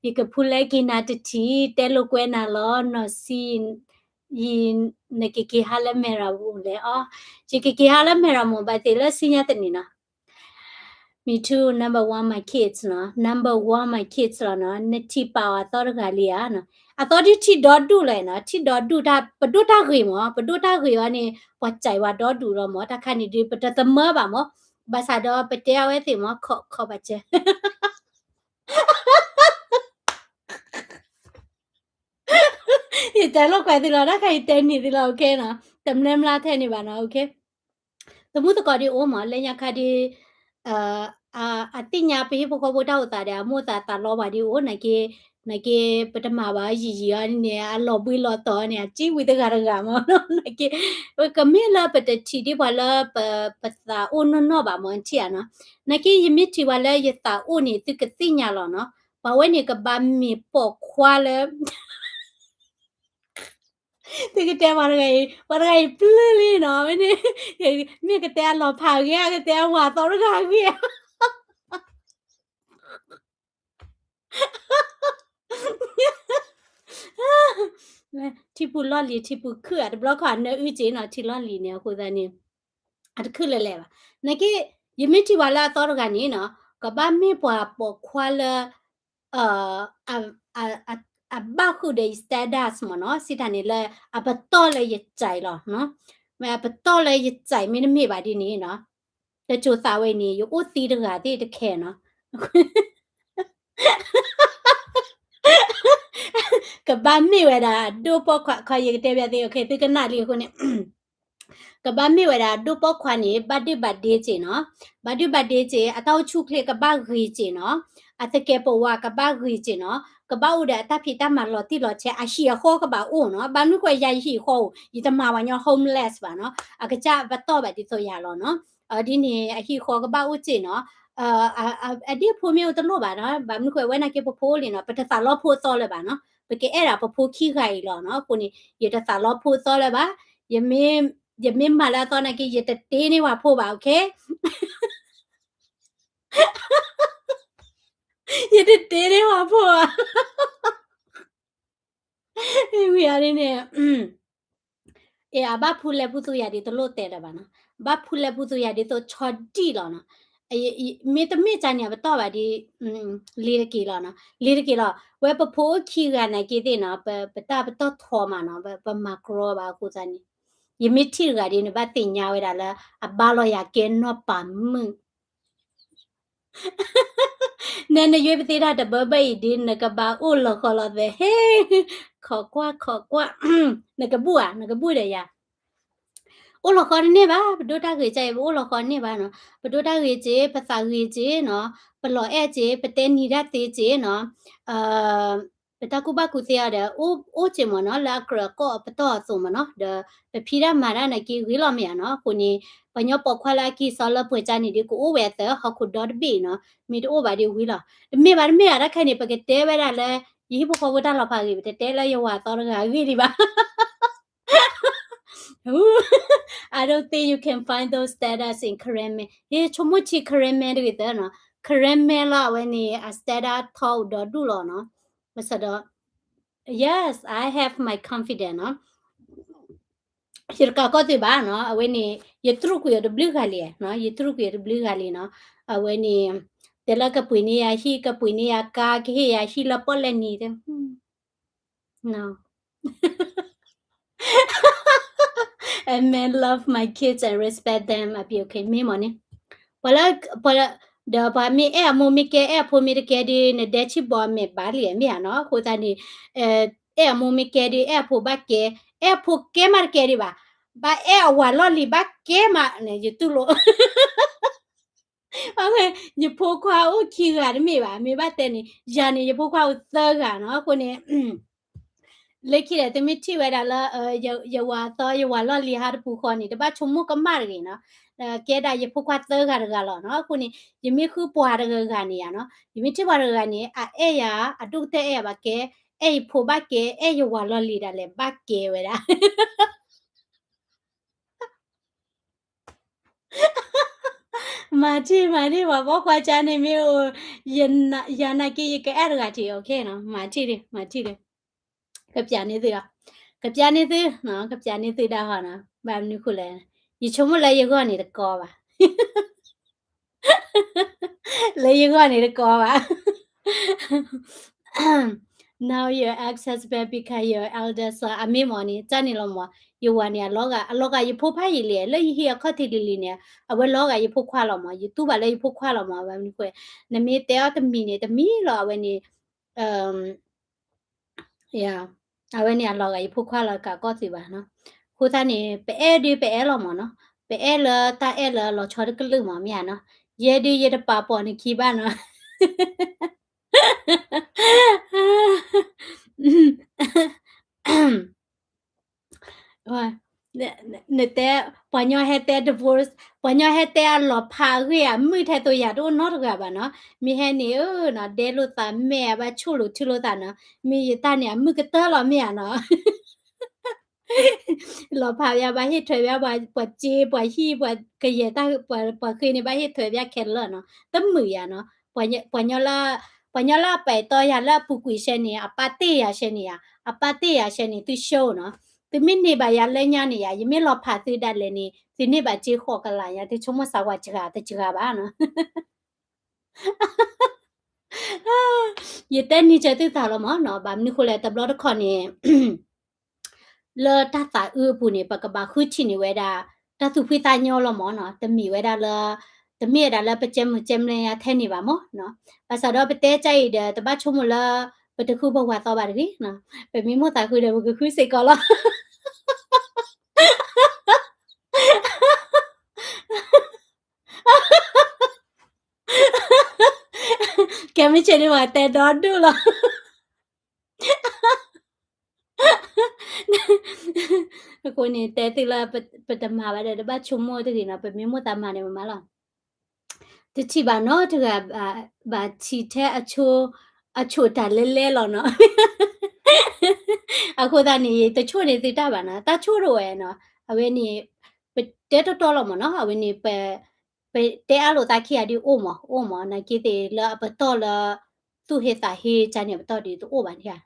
ယကဖုလဲက့ၤနၤတထံၣ်, တဲလိာ်ကွဲနၤလီၤ, နီၢ်စံ ယံာ် နကက့ၤဟးလၢမဲၢ်ရမူလဲၣ်အီၤ, ယကက့ၤဟးလၢမဲၢ်ရမူ ဘၣ်သ့ၣ်လၢဆူညါတနံၤနီၤ, Me too, number one my kids နီၤ, number one my kids လီၤနီၤ, နထံၣ်ပာ်အီၤအသီတဂၤလံဧါနီၤ, အသီဒုးထံၣ်ဒီဒူၣ်လီၤနီၤ, ထံၣ်ဒီဒူၣ်တၢ်, ပဒိၣ်တၢ်ဂ့ၤမး, ပဒိၣ်တၢ်ဂ့ၤအီၤန့ၣ် ပှၤစံးဝဲဒီဒူၣ်လီၤမး, တၢ်ခါန့ၣ်ဒုး ပတသမၢဘၣ်မး, ဘၣ်ဆၣ်ဒီးပတဲအဝဲသ့ၣ်မး ခီၣ်ခီၣ်ဘၣ်စၢၤ ယတဲလိာ်ကွဲသုလီၤ, တၢ်ခါယတဲန့ၢ်သုလီၤ, OK နီၤ, တမျၢမျၢထဲန့ၣ်ဘၣ်နီၤ, OK. သမူသကိးဒ်အိၣ်မး လၢညါခါဒ် အသ့ၣ်ညါပဟံၣ်ဖိဃီဖိတၢ်အိၣ်သးဒီး အမိၢ်သးသးလီပှၤဒ်အိၣ် နာ်က့ နာ်က့ ပတမၤဘၣ်ယံာ်ယံာ်အီၤန့ၣ် အလီၤဘှံးလီၤတီၤန့ၣ် အစံၣ်ဝံၤတဂၤတဂၤမး နာ်က့ ကမ့ၢ်လၢပတထံၣ်ဒ်ပှၤလၢ ပသးအိၣ်နီၢ်နီၢ်ဘၣ်မး ထံၣ်ဧါနီၤ နာ်က့ ယမ့ၢ်ထံၣ်ပှၤလၢယသးအိၣ်န့ၣ် သုကသ့ၣ်ညါလီၤနီၤ ပှၤဝဲန့ၣ်ကဘၣ်မ့ၢ်ပိာ်ခွါလၢ သုကတဲပှၤတဂၤအံၤ ပှၤတဂၤအံၤပျုၢ်လံနီၤ မ့ၢ်န့ၣ် မ့ၢ်ကတဲအလီၤဖးဂ့ၤ ကတဲအဝၤသီတဂၤဂ့ၤ ထံပူၤလီၢ်လံၤ ထံပူၤခုၣ်ဧါ တဘျီခီအနၢအုၣ်က့ၤနီၤ ထံလီၢ်လံၤန့ၣ် အဃိသတးန့ၣ် အတခုၣ်လၢၤလၢၤဘၣ် နာ်က့ ယမ့ၢ်ထံၣ်ပှၤလၢအသီတဂၤန့ၣ်နီၤ ကဘၣ်မ့ၢ်ပှၤပိာ်ခွါလၢ အဘၣ်ဃုာ်ဒီးယ status မးနီၤ စံးတၢ်န့ၣ်လၢ အပတီၢ်လၢယစဲးလီၤ မ့ၢ်အပတီၢ်လၢယစဲးမ့တမ့ၢ်ဘၣ်ဒ်န့ၣ်နီၤ တစိၤသးဝဲန့ၣ် ယအိၣ်သံတဂၤသ့ၣ်တခဲနီၤ ကဘၣ်မ့ၢ်ဝဲဒၣ်ဒိၣ်ပိာ်ခွါ ခီယကတဲဘၣ်သ့ၣ် သုကနၣ်လံအဃိန့ၣ် ကဘၣ်မ့ၢ်ဝဲဒၣ်ဒိၣ်ပိာ်ခွါန့ၣ် ဘၣ်ဒုးဘၣ်ဒ့စ့ၢ်နီၤ ဘၣ်ဒုးဘၣ်ဒ့စ့ၢ် အတၢ်အိၣ်ဆူၣ်အိၣ်ချ့ကဘၣ်ဂ့ၤစ့ၢ်နီၤ အသကဲးပဝးကဘၣ်ဂ့ၤစ့ၢ်နီၤ ကဘၣ်အိၣ်ဒီးအတၢ်ဖံးတၢ်မၤလီၤတံၢ်လီၤဆဲး အဟံၣ်အဃီကဘၣ်အိၣ်နီၤ ဘၣ်မနုၤဃိယၤယဟံၣ်အဃီအိၣ် ယတမၤပှၤညီ homeless ဘၣ်နီၤ အကစၢ်ပတီၢ်ဘၣ်ဒ်သိးယၤလီၤနီၤ ဒ်န့ၣ် အဟံၣ်အဃီကဘၣ်အိၣ်စ့ၢ်နီၤ အဒ်အဖိမ့ၢ်အိၣ်တလိၣ်ဘၣ်နီၤ ဘၣ်မနုၤဃိဝဲနာ်က့ပဖိအိၣ်လံနီၤ ပတသးလီဖိအသီလၢၤဘၣ်နီၤ ပကအဲၣ်ဒၣ်ပဖိခံဂၤအံၤလီၤနီၤ အဃိန့ၣ် ယတသးလီဖိအသီလၢၤဘၣ် ယမ့ၢ်မၤလၢအသီနာ်က့ ယတတ့န့ၢ်ပှၤဖိဘၣ် okay ယတတ့န့ၢ်ပှၤဖိဘၣ် ဝံၤအီၤဒ်န့ၣ် အဘၣ်ဖူလဲၢ်ဖူသူယၤဒ်တလိၣ်တဲလၢၤဘၣ်နီၤ ဘၣ်ဖူလဲၢ်ဖူသူယၤဒ်သိးဆီဒံၣ်လီၤနီၤ မ့တမ့ၢ်ကန့ၣ် အပတီၢ်ဘၣ်ဒ် လ့ၤတက့ၤလီၤနီၤ လ့ၤတက့ၤလီၤ ဝဲပဖိအိၣ်ခံဂၤနာ်က့သ့ၣ်နီၤ ပတၢ်ပတီၢ်ထီမးနီၤ ပမၤကြီဘၣ်အဃိသတးန့ၣ် ယမ့ၢ်ထံၣ်တဂၤဒ်န့ၣ် ဘၣ်သ့ၣ်ညါဝဲဒၣ်လၢ အဘါလီၤယၤကဲနီၢ်ပၤမုၣ် နနယွ့ပသ့တၢ်တဘၢဘၢအံၤဒ် နကဘၣ်အိၣ်လီၤဃီလီၤသဲ ဟ့ ခိးကွၢ်ခိးကွၢ် နကဘူၣ်ဧါ နကဘူၣ်ဒီးယၤ အိၣ်လီၤဃီတန့ၢ်ဘၣ် ပဒိၣ်တၢ်ဂ့ၤကါအံၤ ပအိၣ်လီၤဃီတန့ၢ်ဘၣ်နီၤ ပဒိၣ်တၢ်ဂ့ၤစ့ၢ် ပသးဂ့ၤစ့ၢ်နီၤ ပလီၤအဲၣ်စ့ၢ် ပတဲနံၤတၢ်သ့စ့ၢ်နီၤ ပတၢ်ကူၣ်ဘၣ်ကူၣ်သ့အီၤဒီး အိၣ်စ့ၢ်မ့ၢ်နီၤ လၢအကြၢးအကီၢ်အပတီၢ်အသိးမ့ၢ်နီၤ ဒီးပဖံးတၢ်မၤတၢ်နာ်က့ဂ့ၤလီၤမ့ၢ်ဧါနီၤ အဃိန့ၣ် ပှၤညီပိာ်ခွါလၢအကံၢ်စီလၢပှဲၤကါန့ၣ်ဒ် ကအိၣ်ဝဲအသးဟီၣ်ခိၣ်ဒီတဘ့ၣ်နီၤ မ့ၢ်တအိၣ်ဘၣ်ဒ်ဝံၤလီၤ တမ့ၢ်ဘၣ်တမ့ၢ်ဘၣ်တၢ်ခဲအံၤန့ၣ် ပကတဲဝဲဒၣ်လၢ ယဟံၣ်ဖိဃီဖိတၢ်လီၤဖးဂ့ၤ ပတတဲလၢယဝၤသီတဂၤအဂ့ၢ်ဒံးဘၣ် I don't think you can find those status in Karen man ဟ့ ဆိကမိၣ်ဆံး Karen man တဂ့ၤသၢနီၤ Karen man လီၤ အဝဲန့ၣ် အ status ထီအိၣ်ဒီဒူၣ်လီၤနီၤ ဘၣ်ဆၣ်ဒီး yes, I have my confidence နီၤ ယတကးကီၢ်သ့ဘၣ်နီၤ အဝဲန့ၣ် ယတြူာ်ကွံာ်အီၤတဘျုးဂၤလံနီၤ ယတြူာ်ကွံာ်အီၤတဘျုးဂၤလံနီၤ အဝဲန့ၣ် တဲလၢကပှ့ၤန့ၢ်ယၤဟံၣ် ကပှ့ၤန့ၢ်ယၤကါ ကဟ့ၣ်ယၤဟံၣ်လၢပီၣ်လဲၣ်နံၤ no. A man love my kids and respect them အပျ့ၤ okay မ့ၢ်မ့ၢ်န့ၣ် ပှၤလၢ ပှၤလၢ ဒီးပှၤမ့ၢ်အဲၣ်အမိၢ်မ့ၢ်ကဲ အဲၣ်အဖိမ့ၢ်တကဲဒီး နဒဲဆံၣ်ဘီမဲာ်ဘၣ်လံမ့ၢ်ဧါနီၤ အဃိသတးန့ၣ် အဲၣ်အမိၢ်မ့ၢ်ကဲဒီး အဲၣ်အဖိဘၣ်ကဲ အဲၣ်အဖိကဲမးတကဲဒံးဘၣ် ဘၣ်အဲၣ်အဝၤလီၢ်လံၤဘၣ်ကဲမးန့ၣ် ယတူၢ်လိာ် အဝဲ ယဖိခွါအိၣ်ခံဂၤတမ့ၢ်ဘၣ် မ့ၢ်ဘၣ်တဲန့ၣ် ယၤန့ၣ် ယဖိခွါအိၣ်သၢဂၤနီၤ အဃိန့ၣ် လၢခံဒီး သုမ့ၢ်ထံၣ်ဝဲဒၣ်လၢ ယဝၤသီ ယဝၤလီၢ်လံၤဟးတပူၤဃီန့ၣ် တဘၣ်ဆိကမိၣ်ကမၣ်တဂ့ၤနီၤ ကဲဒၣ်ယဖိခွါသၢဂၤတဂၤလီၤနီၤ အဃိန့ၣ် ယမ့ၢ်ဃုပှၤတဂၤဂၤန့ၣ်ယၤနီၤ ယမ့ၢ်ထံၣ်ပှၤတဂၤဂၤန့ၣ် အအဲၣ်ယၤ အဒိၣ်ကတၢၢ်အဲၣ်ယၤဘၣ်ကဲ အဲၣ်ယဖိဘၣ်ကဲ အဲၣ်ယဝၤလီၢ်လံၤဒၣ်လဲာ်ဘၣ်ကဲဝဲဒၣ် မၤထံၣ် မၤထံၣ် ပှၤပိာ်ခွါကါန့ၣ်မ့ၢ်အိၣ် ယနာ်က့ယကအဲၣ်တဂၤထံး okay နီၤ မၤထံၣ်ဒံး မၤထံၣ်ဒံး ကပျးန့ၢ်သုလီၤ ကပျးန့ၢ်သု ကပျးန့ၢ်သုဒၣ်ဟီနီၤ ဘၣ်မနုၤဃိလဲၣ် ယဆိကမိၣ်လၢယဂီၢ်န့ၣ်တကီဘၣ် လၢယဂီၢ်န့ၣ်တကီဘၣ် Now your ex-husband become your eldest son အမ့ၢ်မ့ၢ်န့ၣ် တၢ်န့ၣ်လီၤမ့ၢ် ယဝၤန့ၣ် အလီၤဂာ် အလီၤဂာ်ယဖိဖးယံာ်လံ လၢယဟံၣ်အခီၣ်ထံးလံၤလံၤန့ၣ် အဝဲလီၤဂာ်ယဖိခွါလီၤမ့ၢ် ယတူၢ်ဘၣ်လၢယဖိခွါလီၤမ့ၢ် ဘၣ်မနုၤဃိ နမ့ၢ်တဲအီၤတမံၤန့ၣ် တမံၤလီၤ အဝဲန့ၣ် အဝဲန့ၣ်အလီၤဂာ်ယဖိခွါလီၤ ကးကီၢ်သ့ဘၣ်နီၤ အဃိသတးန့ၣ် ပအဲၣ်ဒုးပအဲၣ်လီၤမ့ၢ်နီၤ ပအဲၣ်လၢတၢ်အဲၣ်လၢလီၤဆီတကလုာ်မး မ့ၢ်ဧါနီၤ. ယဲဒုးယတပာ်ပိာ်နခံဘၣ်နီၤ. နတဲ ပှၤညီဟဲတဲ divorce, ပှၤညီဟဲတဲအလီၤဖးအဂ့ၢ် အမုာ်ထဲသိးယၤတအိၣ်နီတဂၤဘၣ်နီၤ. မ့ၢ်ဟဲန့ၣ်ဧၢနီၤ ဒဲလိာ်သးမဲာ် အဘၣ်ဆိၣ်လိာ်ထုလိာ်သးနီၤ. မ့ၢ်ယတၢ်န့ၣ် အမုာ်ကတၢၢ်လီၤ မ့ၢ်ဧါနီၤ. လီၤဖးယၤ ဘၣ်ဟ့ၣ်ထွဲဝဲ ပှၤစ့ ပှၤဟံၣ် ပှၤကယဲၢ်တၢ် ပှၤဃ့န့ၣ် ဘၣ်ဟ့ၣ်ထွဲဝဲခဲလၢာ်နီၤ. တမုာ်ယၤနီၤ. ပှၤညီလၢ ပှၤညီလၢအပာ်တီယၤလၢအပူၤကွံာ်ရှဲန့ၣ် အပၢ်တ့ၢ်ယၤရှဲန့ၣ်ယၤ, အပၢ်တ့ၢ်ယၤရှဲန့ၣ် သု show နီၤ. သုမ့ၢ်န့ၢ်ဘၣ်ယၤလၢညါန့ၣ်ယၤ, ယမ့ၢ်လီၤဖးသုဒၣ်လဲာ်န့ၣ် သုန့ၢ်ဘၣ်စ့ဃိးကလးညါ, သုဆိကမိၣ်စးဝၤစှၤတစှၤဘၣ်နီၤ. ယတဲနံၤစၢၤသုသးလီၤမးနီၤ. ဘၣ်မနုၤဃိလဲၣ် တဘျီတခီၣ်န့ၣ် လၢတၢ်သးအုးအပူၤန့ၣ် ပကဘၣ်ဃုထံၣ်န့ၢ်ဝဲဒၣ် တၢ်သူၣ်ဖှံသးညီလီၤမးနီၤ. တမ့ၢ်ဝဲဒၣ်လၢ တမ့ၢ်ဝဲဒၣ်လၢပကဲမုာ်ကဲမလဲထဲန့ၣ်ဘၣ်မးနီၤ. ဘၣ်ဆၣ်ဒီးပတဲကါအံၤဒီး တဘၣ်ဆိကမိၣ်လၢ ပတဃုပဝၤသီဘၣ်တဂ့ၤနီၤ. ပမ့ၢ်မိၣ်သးဃုဒီး ပကဃုစ့ၢ်ကီးလီၤ. ကဲမုၢ်ဆ့ၣ်န့ၣ် ပှၤတဲဒီဒူၣ်လီၤ. အဃိန့ၣ် တဲသုလၢပတမၤဘၣ်ဒီး တဘၣ်ဆိကမိၣ်တဂ့ၤနီၤ, ပမ့ၢ်မိၣ်သးမၤန့ၣ် ပမၤလီၤ. တထံၣ်ဘၣ်နီတဂၤဘၣ်, ဘၣ်ထံၣ်ထဲအဆိ, အဆိၣ်တၢ်လဲလဲလီၤနီၤ. အဃိသတးန့ၣ် တဆိၣ်န့ၢ်သုတၢ်ဘၣ်နီၤ, တၢ်ဆိၣ်တအိၣ်ဝဲနီၤ. အဝဲန့ၣ် ပတဲတီတီလီၤမးနီၤ, အဝဲန့ၣ် ပတဲအါလိာ်သးခံဂၤဒုးအိၣ်မး, အိၣ်မး, နာ်က့သ့ၣ်လၢအပတီၢ်လၢ သူၣ်ဟ့သးဟ့ကါန့ၣ် အပတီၢ်ဒုးတအိၣ်ဘၣ်န့ၣ်ဧါ.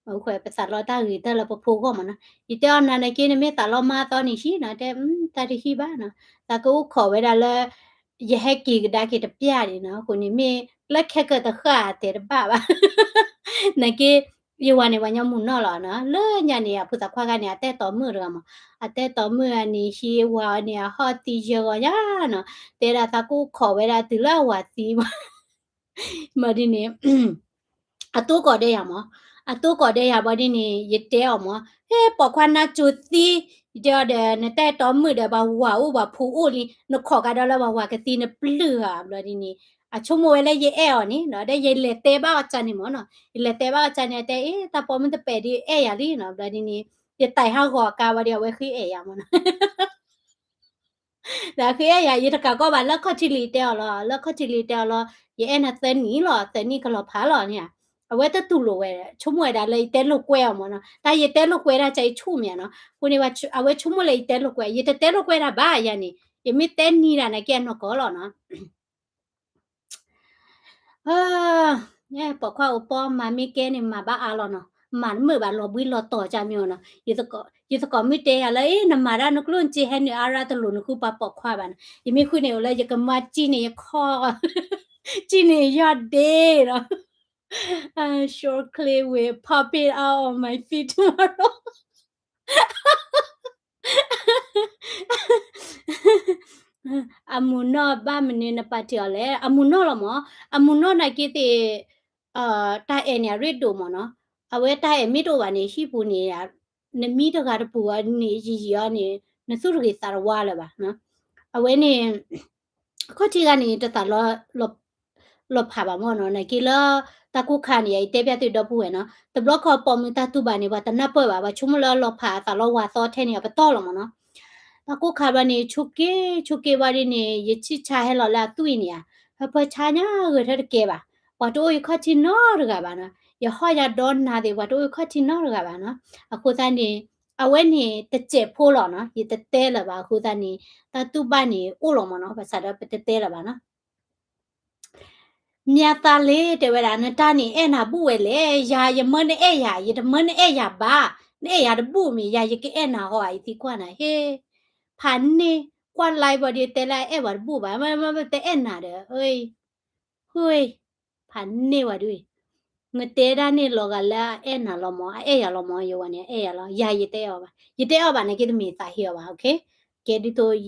အဃိပသးလီတၢ်ဂ့ၤတၢ်လၢပဖိဂီၢ်မးနီၤ. ယတဲအီၤနၤနာ်က့ နမ့ၢ်သးလီမါသီန့ၣ်ဟံၣ်နီၤ, တဲ တၢ်တဟံၣ်ဘၣ်နီၤ. သးကအိၣ်ခိးဝဲဒၣ်လၢ ယဟဲက့ၤကဒါက့ၤတပျၢ်ဒံးနီၤ, အဃိန့ၣ်မ့ၢ်လၢခဲကၢၢ်တဃၣ်တဲတဘၣ်ဘၣ်. နာ်က့ ယဝၤန့ၣ် ပှၤညီမုၢ်နီၢ်လီၤနီၤ, လၢညါန့ၣ် အဖိသၣ်ခွါဂၤန့ၣ် အတဲတီမုၣ်တဂၤမး, အတဲတီမုၣ်အန့ၣ် ဟံးဝၤအီၤန့ၣ် အဟီၣ်သံယဲၢ်ဂီၤညါနီၤ, တဲဒၣ်သးကအိၣ်ခိးဝဲဒၣ်တုၤလၢအဝၤသံမး မးဒ်န့ၣ် အတိကိးဒဲးယၤမး, အတိကိးဒဲးယၤဘၣ်ဒ်န့ၣ် ယတဲအီၤမး, ဟဲ ပိာ်ခွါနါစိၤသံ, ယတဲအီၤဒီး နတဲတီမုၣ်ဒီး ပှၤဝၤအိၣ်ပှၤဖိအိၣ်လံ, နခိးကဒီးလၢပှၤဝၤကသံနပျုၢ်ဧါ, ဘျီဒ်န့ၣ် အဆိကမိၣ်ဝဲလၢယအဲၣ်အီၤန့ၣ်နီၤ, ဒီးယလဲၤတဲဘၣ်အီၤကၢ်န့ၣ်မးနီၤ, ယလဲၤတဲဘၣ်အီၤကၢ်န့ၣ် အတဲအ့ တၢ်ပိာ်မုၣ်တပဲာ်ဒုးအဲၣ်ယၤလံနီၤ, ဘျီဒ်န့ၣ် ယတဲဟးဂီၤကါဝဲဒီး အဝဲဃ့အဲၣ်ယၤမးနီၤ. ဒီးဃ့အဲၣ်ယၤ ယတကးကီဘၣ် လၢခီၣ်ထံးလံၤတဲအီၤလီၤ, လၢခီၣ်ထံးလံၤတဲအီၤလီၤ, ယအဲၣ်နၤသၢနံၣ်လီၤ, သၢနံၣ်ကလီၤဖးလီၤန့ၣ်ဧါ, အဝဲတတူၢ်လိာ်ဝဲ, ဆိကမိၣ်ဝဲဒၣ်လၢယတဲလိာ်ကွဲအီၤမးနီၤ, တၢ်ယတဲလိာ်ကွဲတၢ်ကၢ်အံၤဆူၣ်မးနီၤ, အဃိန့ၣ် အဝဲဆိကမိၣ်လၢယတဲလိာ်ကွဲ, ယတတဲလိာ်ကွဲတၢ်ဘၣ်ယၤန့ၣ်, ယမ့ၢ်တဲနံၤဒၣ်နာ်က့အနီၢ်ကီၢ်လီၤနီၤ. ပိာ်ခွါအိၣ်ပီမၤမ့ၢ်ကဲန့ၣ် မၤဘၣ်အါလီၤနီၤ, မၤတမုာ်ဘၣ်လီၤဘှံးလီၤတီၤကၢ်မ့ၢ်နီၤ, ယသကိးမုၣ်တဲယၤလၢ အ့ နမၤဒၣ်နကျိၣ်နစ့ဟဲနုာ်အါရၢ်တလိၤ နဃုပှၤပိာ်ခွါဘၣ်နီၤ, ယမ့ၢ်ဃုန့ၣ်အိၣ်လၢယကမၤစံၣ်န့ၢ်ယခီၣ်, စံၣ်န့ၢ်ယီၢ်ဒ့နီၤ, I sure clear will pop it out on my feet tomorrow. အမုၢ်နီၢ်ဘၣ်မနုၤနပာ်တ့ၢ်အီၤလဲၣ်, အမုၢ်နီၢ်လီၤမး, အမုၢ်နီၢ်နာ်က့သ့ၣ် တၢ်အဲၣ်န့ၣ် အရ့ဒိၣ်မးနီၤ, အဝဲတၢ်အဲၣ်မ့ၢ်တအိၣ်ဘၣ်န့ၣ် ဟံၣ်ပူၤန့ၣ် နမံတဂၤတပူၤအီၤန့ၣ် ယံာ်ယံာ်အီၤန့ၣ် နသူၣ်တဂ့ၤသးတဝါလၢၤဘၣ်, အဝဲန့ၣ် ခီၣ်ထံးဂၤန့ၣ် တသးလီ လီၤဖးဘၣ်မးနီၤ, နာ်က့လၢ တၢ်ကိၢ်ခါန့ၣ် ယတဲပျၢ်သုဒီပုၢ်ဝဲၢ်နီၤ, တဘျီခီပိာ်မုၣ်တၢ်တူၢ်ဘၣ်န့ၣ် ပှၤတနၢ်ပၢၢ်ဘၣ်, ပှၤဆိကမိၣ်လၢအလီၤဖးအသးလီဝၤသီထဲန့ၣ် အပတီၢ်လီၤမးနီၤ, တၢ်ကိၢ်ခါဘျီန့ၣ် ဆိးက့ ဆိးက့ဘၣ်ဒ်န့ၣ် ယဆံၣ်ဆါဟဲလီၤလၢအသွံၣ်န့ၣ်ဧါ, ဟၢဖၢဆါညါဂဲၤထၢၣ်တကဲဘၣ်, ပှၤတအိၣ်ယခီၣ်ထံးနီတဂၤဘၣ်နီၤ, ယဟီၣ်ယၤဒီနၤသ့ၣ် ပှၤတအိၣ်ယခီၣ်ထံးနီတဂၤဘၣ်နီၤ, အဃိသတးန့ၣ် အဝဲန့ၣ်တစဲးဖိလီၤနီၤ, ယတတဲလၢၤဘၣ်, အဃိသတးန့ၣ် တၢ်တူၢ်ဘၣ်န့ၣ်အိၣ်လီၤမးနီၤ, ဘၣ်ဆၣ်ဒီးပတတဲလၢၤဘၣ်နီၤ. မၠါသးလ့ တဲဝဲဒၣ် နတၢ်န့ၣ်အဲၣ်နၤဘူၣ်ဝဲလဲၣ်, ယၤယမၢနအဲၣ်ယၤ, ယတမၢနအဲၣ်ယၤဘၣ်, နအဲၣ်ယၤတဘူၣ်မ့ၢ် ယၤယကအဲၣ်နၤဟီဧါ, ယသံကွၢ်နၤ, ဟ့, ဖးန့ၢ်, ကွၢ်လါဘျီဒီး တဲလၢအအဲၣ်ဝဲတဘူၣ်ဘၣ်, မ့ၢ်တအဲၣ်နၤဒီး, ဟ့, ဖးန့ၢ်ဝဲဒၣ် နတဲဒၣ်န့ၣ်လီၤဂာ်လၢအအဲၣ်နၤလီၤမး, အအဲၣ်ယၤလီၤမး, ယဝဲန့ၣ် အအဲၣ်ယၤလီၤ, ယၤယတအဲၣ်အီၤဘၣ်, ယတအဲၣ်အီၤဘၣ်နာ်က့ တမ့ၢ်သးဟ့အီၤဘၣ်, ကဲဒ်သိး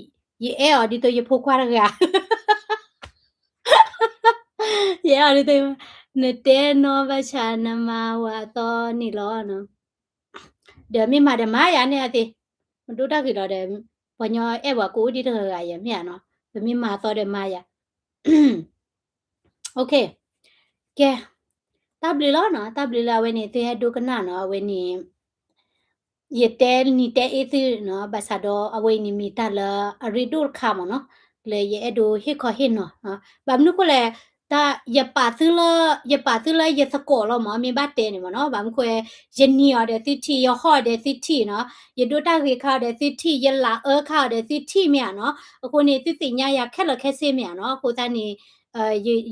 ယအဲၣ်အီၤဒ်သိးယဖိခွါတဂၤ, ယအဲၣ်အီၤဒ်သိး, နတဲနီၢ်ဘၣ်ဆၣ်နမၤဝၤအသီန့ၣ်လီၤ. ဒီးမ့ၢ်မၤဒီးမၤယၤန့ၣ်အသ့, မဒိတၢ်ဂ့ၤလီၤဒီး, ပ ပှၤညီအဲၣ်ပှၤကအိၣ်ဒံးတဂၤဂၤယဲမ့ၢ်ဧါနီၤ, ပမ့ၢ်မၤသီဒီးမၤယၤ ကဲ, တၢ်ဘျုးလီၤနီၤ, တၢ်ဘျုးလၢအဝဲန့ၣ် သုဟဲဒိကနၣ်နီၤ, အဝဲန့ၣ် ယတဲနံၤတဲအ့ၣ်သုနီၤ, ဘၣ်ဆၣ်ဒီးအဝဲအံၤန့ၣ်မ့ၢ်တၢ်လၢအရ့ဒိၣ်တခါမ့ၢ်နီၤ, လၢယအဲၣ်ဒိးဟ့ၣ်ခီဟ့ၣ်နီၤ, ဘၣ်မနုၤဃိလဲၣ်, တၢ် ယပာ်သုလၢ ယပာ်သုလၢယသကိးလီၤမ့ၢ်, မ့ၢ်ဘၣ်တဲန့ၣ်မ့ၢ်နီၤ, ဘၣ်မနုၤဃိ ယနံၤအီၤဒီးသုထံၣ်, ယဟီၣ်ဒီးသုထံၣ်နီၤ, ယဒိတၢ်ဂ့ၤခါအီၤဒီးသုထံၣ်, ယလၤအၢခါအီၤဒီးသုထံၣ်မ့ၢ်ဧါနီၤ, အဃိန့ၣ် သုသ့ၣ်ညါယၤခဲလၢာ်ခဲဆ့မ့ၢ်ဧါနီၤ, အဃိသတးန့ၣ်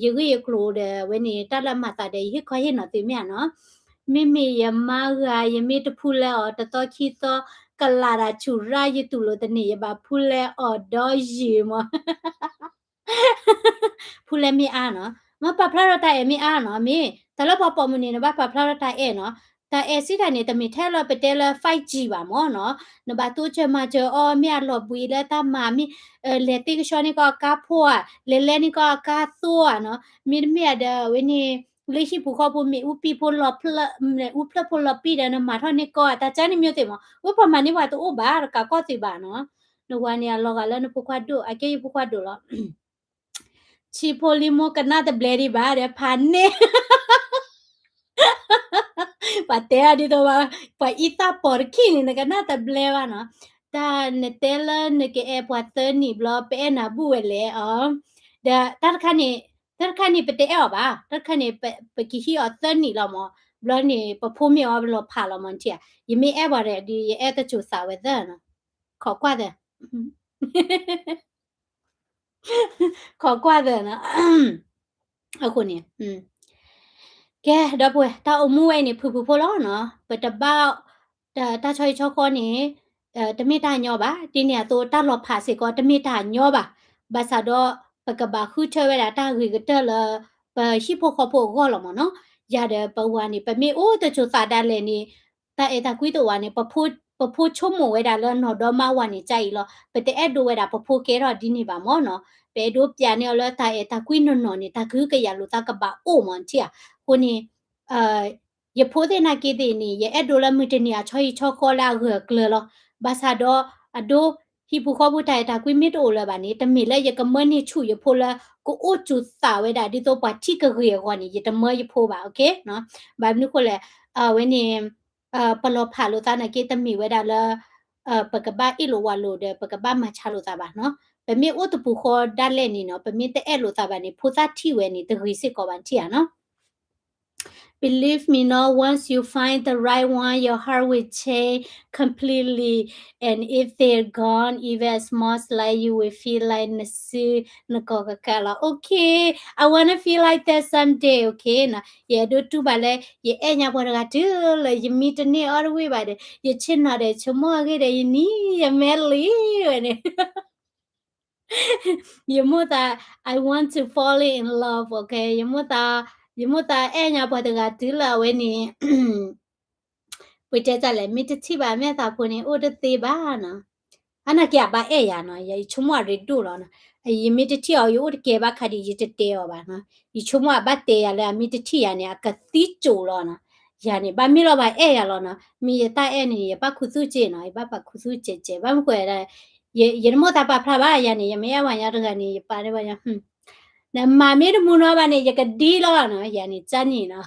ယဂ့ၢ်ယကျိၤဒီး အဝဲန့ၣ် တၢ်လၢအမၤသးဒီး ယဟ့ၣ်ခီဟ့ၣ်နီၤသုမ့ၢ်ဧါနီၤ, မ့မ့ၢ်ယမါဂၤ ယမ့ၢ်တဖူလဲအီၤ တသီခံသီ ကလးတၢ်ဆူၣ်ရၣ် ယတူၢ်လိာ်တန့ၢ် ယဘၣ်ဖူလဲအီၤဒီးယံာ်မး ဖူလဲမ့ၢ်အါနီၤ, မ့ၢ်ပာ်ဖျါထီၣ်တၢ်အဲၣ်မ့ၢ်အါနီၤ, မ့ၢ်တၢ်လၢပှၤပိာ်မုၣ်န့ၣ် နဘၣ်ပာ်ဖျါထီၣ်တၢ်အဲၣ်နီၤ, တၢ်အဲၣ်စံးတၢ်န့ၣ် တမ့ၢ်ထဲလၢပတဲလၢ five G ဘၣ်မ့ၢ်နီၤ, နဘၣ်တိစၢၤမၤစၢၤအီၤ မ့ၢ်အလီၤဘှံးလၢတၢ်မၤ မ့ၢ် လဲၤသ့ကဆှီန့ၢ်ကီၢ်အကါဖိဧါ, လဲၤလဲန့ၢ်ကီၢ်အကါသိဧါနီၤ, မ့တမ့ၢ်ဒီး အဝဲန့ၣ် လၢဟံၣ်ပူၤဃီပူၤမ့ၢ်အူပံဖိလီၤဖျၢၣ် အူဖျၢၣ်ဖိလီၤပံဒီး နမၤထီၣ်န့ၢ်ကီၢ် တၢ်ကါန့ၣ်မ့ၢ်သ့ၣ်မး, ဝဲပှၤမၤန့ၢ်ပှၤတအိၣ်ဘၣ် တကးကီၢ်သ့ဘၣ်နီၤ, နဝၤန့ၣ် အလီၤဂာ်လၢနဖိခွါဒိၣ် အကဲယဖိခွါဒိၣ်လီၤ ဆံးဖိလံမိၢ်ကနၣ်တဘျဲဒံးဘၣ်ဒီး ဖးန့ၢ် ပှၤတဲအီၤဒ်သိး ပှၤအံသၣ်ပိာ်တခံန့ၣ် နကနၣ်တဘျဲဘၣ်နီၤ, တၢ်နတဲလၢနကအဲၣ်ပှၤသၢနံၣ်ဘျီ ပအဲၣ်နၤဘူၣ်ဝဲလဲၣ်အီၤ, ဒီးတၢ်တခါန့ၣ် တၢ်တခါန့ၣ် ပတအဲၣ်အီၤဘၣ်, တၢ်တခါန့ၣ် ပကဟံးအီၤသၢနံၣ်လီၤမး, ဘျီန့ၣ် ပဖိမ့ၢ်အီၤလီၤဖးလီၤမး နထံၣ်ဧါ, ယမ့ၢ်အဲၣ်ပှၤဒီး ယအဲၣ်တစိၤသးဝဲသၢနီၤ, ခိးကွၢ်သၢ ခိးကွၢ်သၢနီၤ အဃိန့ၣ် ကဲ ဒီပုၢ်ဝဲၢ် တၢ်အိၣ်မူဝဲအံၤန့ၣ် ဖုၣ်ဖုၣ်ဖိလီၤနီၤ, ပတဘၣ် တၢ်ဆီဟံၣ်ဆီဃီန့ၣ် တမ့ၢ်တၢ်ညီဘၣ်, ဒ်န့ၣ်အသိး တၢ်လီၤဖးစ့ၢ်ကီး တမ့ၢ်တၢ်ညီဘၣ်, ဘၣ်ဆၣ်ဒီး ပကဘၣ်ဃုထၢဝဲဒၣ်တၢ်ဂ့ၤကတၢၢ်လၢ ပဟံၣ်ဖိဃီဖိအဂီၢ်လီၤမးနီၤ, ယၤဒီးပဝၤန့ၣ် ပမ့ၢ်အိၣ်တစိၤသးဒၣ်လဲာ်န့ၣ် တၢ်အဲၣ်တၢ်ကွံတအိၣ်ဘၣ်န့ၣ် ပဖိဆိကမိၣ်ဝဲဒၣ်လၢနီၢ်ဒီမါဝၤန့ၣ်ကအံၤလီၤ, ပတအဲၣ်ဒိးဝဲဒၣ်ပဖိကဲထီၣ်ဒ်န့ၣ်ဘၣ်မးနီၤ, ပအဲၣ်ဒိးပျးန့ၢ်အီၤလၢတၢ်အဲၣ်တၢ်ကွံနီၢ်နီၢ်န့ၣ် တၢ်ကဟုကယာ်လိာ်သးကဘၣ်အိၣ်မး နထံၣ်ဧါ, အဃိန့ၣ် ယဖိသ့ၣ်နာ်က့သ့ၣ်န့ၣ် ယအဲၣ်ဒိးလၢမုၢ်တနံၤအဆီဟံၣ်ဆီဃီလၢအဂၢၢ်အကျၢၤလီၤ, ဘၣ်ဆၣ်ဒီး အဒိ ဟံၣ်ပူၤဃီပူၤတၢ်အဲၣ်တၢ်ကွံမ့ၢ်တအိၣ်လၢၤဘၣ်န့ၣ် တမ့ၢ်လၢယကမၢန့ၢ်ဆူၣ်ယဖိလၢ ကအိၣ်ကၠူၤသးဝဲဒၣ်ဒ်သိးပှၤထံၣ်ကဂ့ၤအဂီၢ်န့ၣ် ယတမၢယဖိဘၣ်, ဘၣ်မနုၤဃိလဲၣ်, အဝဲန့ၣ် ပလီၤဖးလိာ်သးနာ်က့ တမ့ၢ်ဝဲဒၣ်လၢ ပကဘၣ်အ့ၣ်လိာ်ဝးလိာ်ဒီး ပကဘၣ်မၤဆါလိာ်သးဘၣ်နီၤ, ပမ့ၢ်အိၣ်တပူၤဃီဒၣ်လဲာ်န့ၣ်နီၤ ပမ့ၢ်တအဲၣ်လိာ်သးဘၣ်န့ၣ် ဖိသၣ်ထံၣ်ဝဲန့ၣ် တဂ့ၤစ့ၢ်ကီးဘၣ် နထံၣ်ဧါနီၤ Believe me, no, once you find the right one, your heart will change completely. And if they're gone, even a small slight, you will feel like နစုနကိးကကးလီၤ. Okay, I wanna feel like that someday, okay? ယအဲၣ်ဒိးတူၢ်ဘၣ်လၢ ယအဲၣ်ညါပှၤတဂၤတုၤလၢ ယမံတန့ၢ်အီၣ်တဝံၣ်ဘၣ်ဒီး ယဆ့ၣ်နီၤဒီး ယဆိကမိၣ်အဂ့ၢ်ဒီး ယနံၤယမဲလံဝဲန့ၣ် ယမိၢ်သး I want to fall in love, okay? ယမိၢ်သးအဲၣ်ညါပှၤတဂၤတုၤလၢအဝဲန့ၣ် ပတဲတၢ်လဲၣ် မ့ၢ်တထံၣ်ဘၣ်မ့ၢ်သးဖိန့ၣ် အိၣ်တသ့ဘၣ်နီၤ. အနာ်က့အဘၣ်အဲၣ်ယၤနီၤ, ယဆိကမိၣ်အရ့ဒိၣ်လီၤနီၤ. ယမ့ၢ်တထံၣ်အီၤ ယအိၣ်တကဲဘၣ်ခါဒံး ယတတဲအီၤဘၣ်နီၤ. ယဆိကမိၣ်အဘၣ်တဲယၤလၢအမ့ၢ်တထံၣ်ယၤန့ၣ် အကသံစိၤလီၤနီၤ. ယၤန့ၣ် ဘၣ်မ့ၢ်လီၤဘၣ်အဲၣ်ယၤလီၤနီၤ. မ့ၢ်ယတၢ်အဲၣ်န့ၣ် ယပာ်ခူသူၣ်စ့နီၤ, ယဘၣ်ပာ်ခူသူၣ်စဲးစဲး ဘၣ်မနုၤဃိ ယတမိၣ်သးပာ်ဖျါဘၣ်ယၤန့ၣ် ယမ့ၢ်အဲၣ်ဝဲညါတဂၤန့ၣ် ယပာ်န့ၢ်ဝဲညါ နမၤမ့ၢ်တမူနီဘၣ်န့ၣ် ယကဒံလီၤနီၤ, ယၤန့ၣ် ကၢ်နံၣ်နီၤ,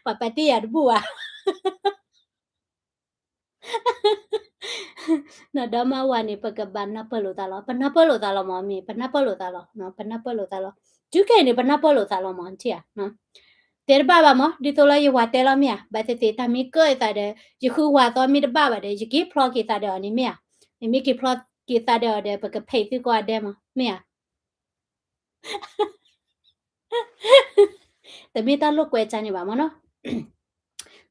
ပှၤပာ်တ့ၢ်ယၤတဘူၣ်ဘၣ်. နီၢ်ဒီမါဝၤန့ၣ် ပကဘၣ်နၢ်ပၢၢ်လိာ်သးလီၤ, ပနၢ်ပၢၢ်လိာ်သးလီၤမး, မ့ၢ်ပနၢ်ပၢၢ်လိာ်သးလီၤ, ပနၢ်ပၢၢ်လိာ်သးလီၤ, တုၤခဲအံၤန့ၣ် ပနၢ်ပၢၢ်လိာ်သးလီၤမး နထံၣ်ဧါ. တဲတဘၣ်ဘၣ်မး, ဒ်သိးလၢယဝၤတဲလီၤမ့ၢ်ဧါ, ဘၣ်သ့ၣ်သ့ၣ် တၢ်မ့ၢ်ကၢၣ်အသးဒီး ယဃုဝၤသီမ့ၢ်တဘၣ်ဘၣ်ဒီး ယက့ၤဖျီက့ၤသးဒီးအီၤန့ၣ်မ့ၢ်ဧါ, မ့မ့ၢ်က့ၤဖျီက့ၤသးဒီးအီၤဒီး ပကဖံးသုကိးဂၤဒဲးမး မ့ၢ်ဧါ တမ့ၢ်တၢ်လိာ်ကွဲကၢ်န့ၣ်ဘၣ်မးနီၤ.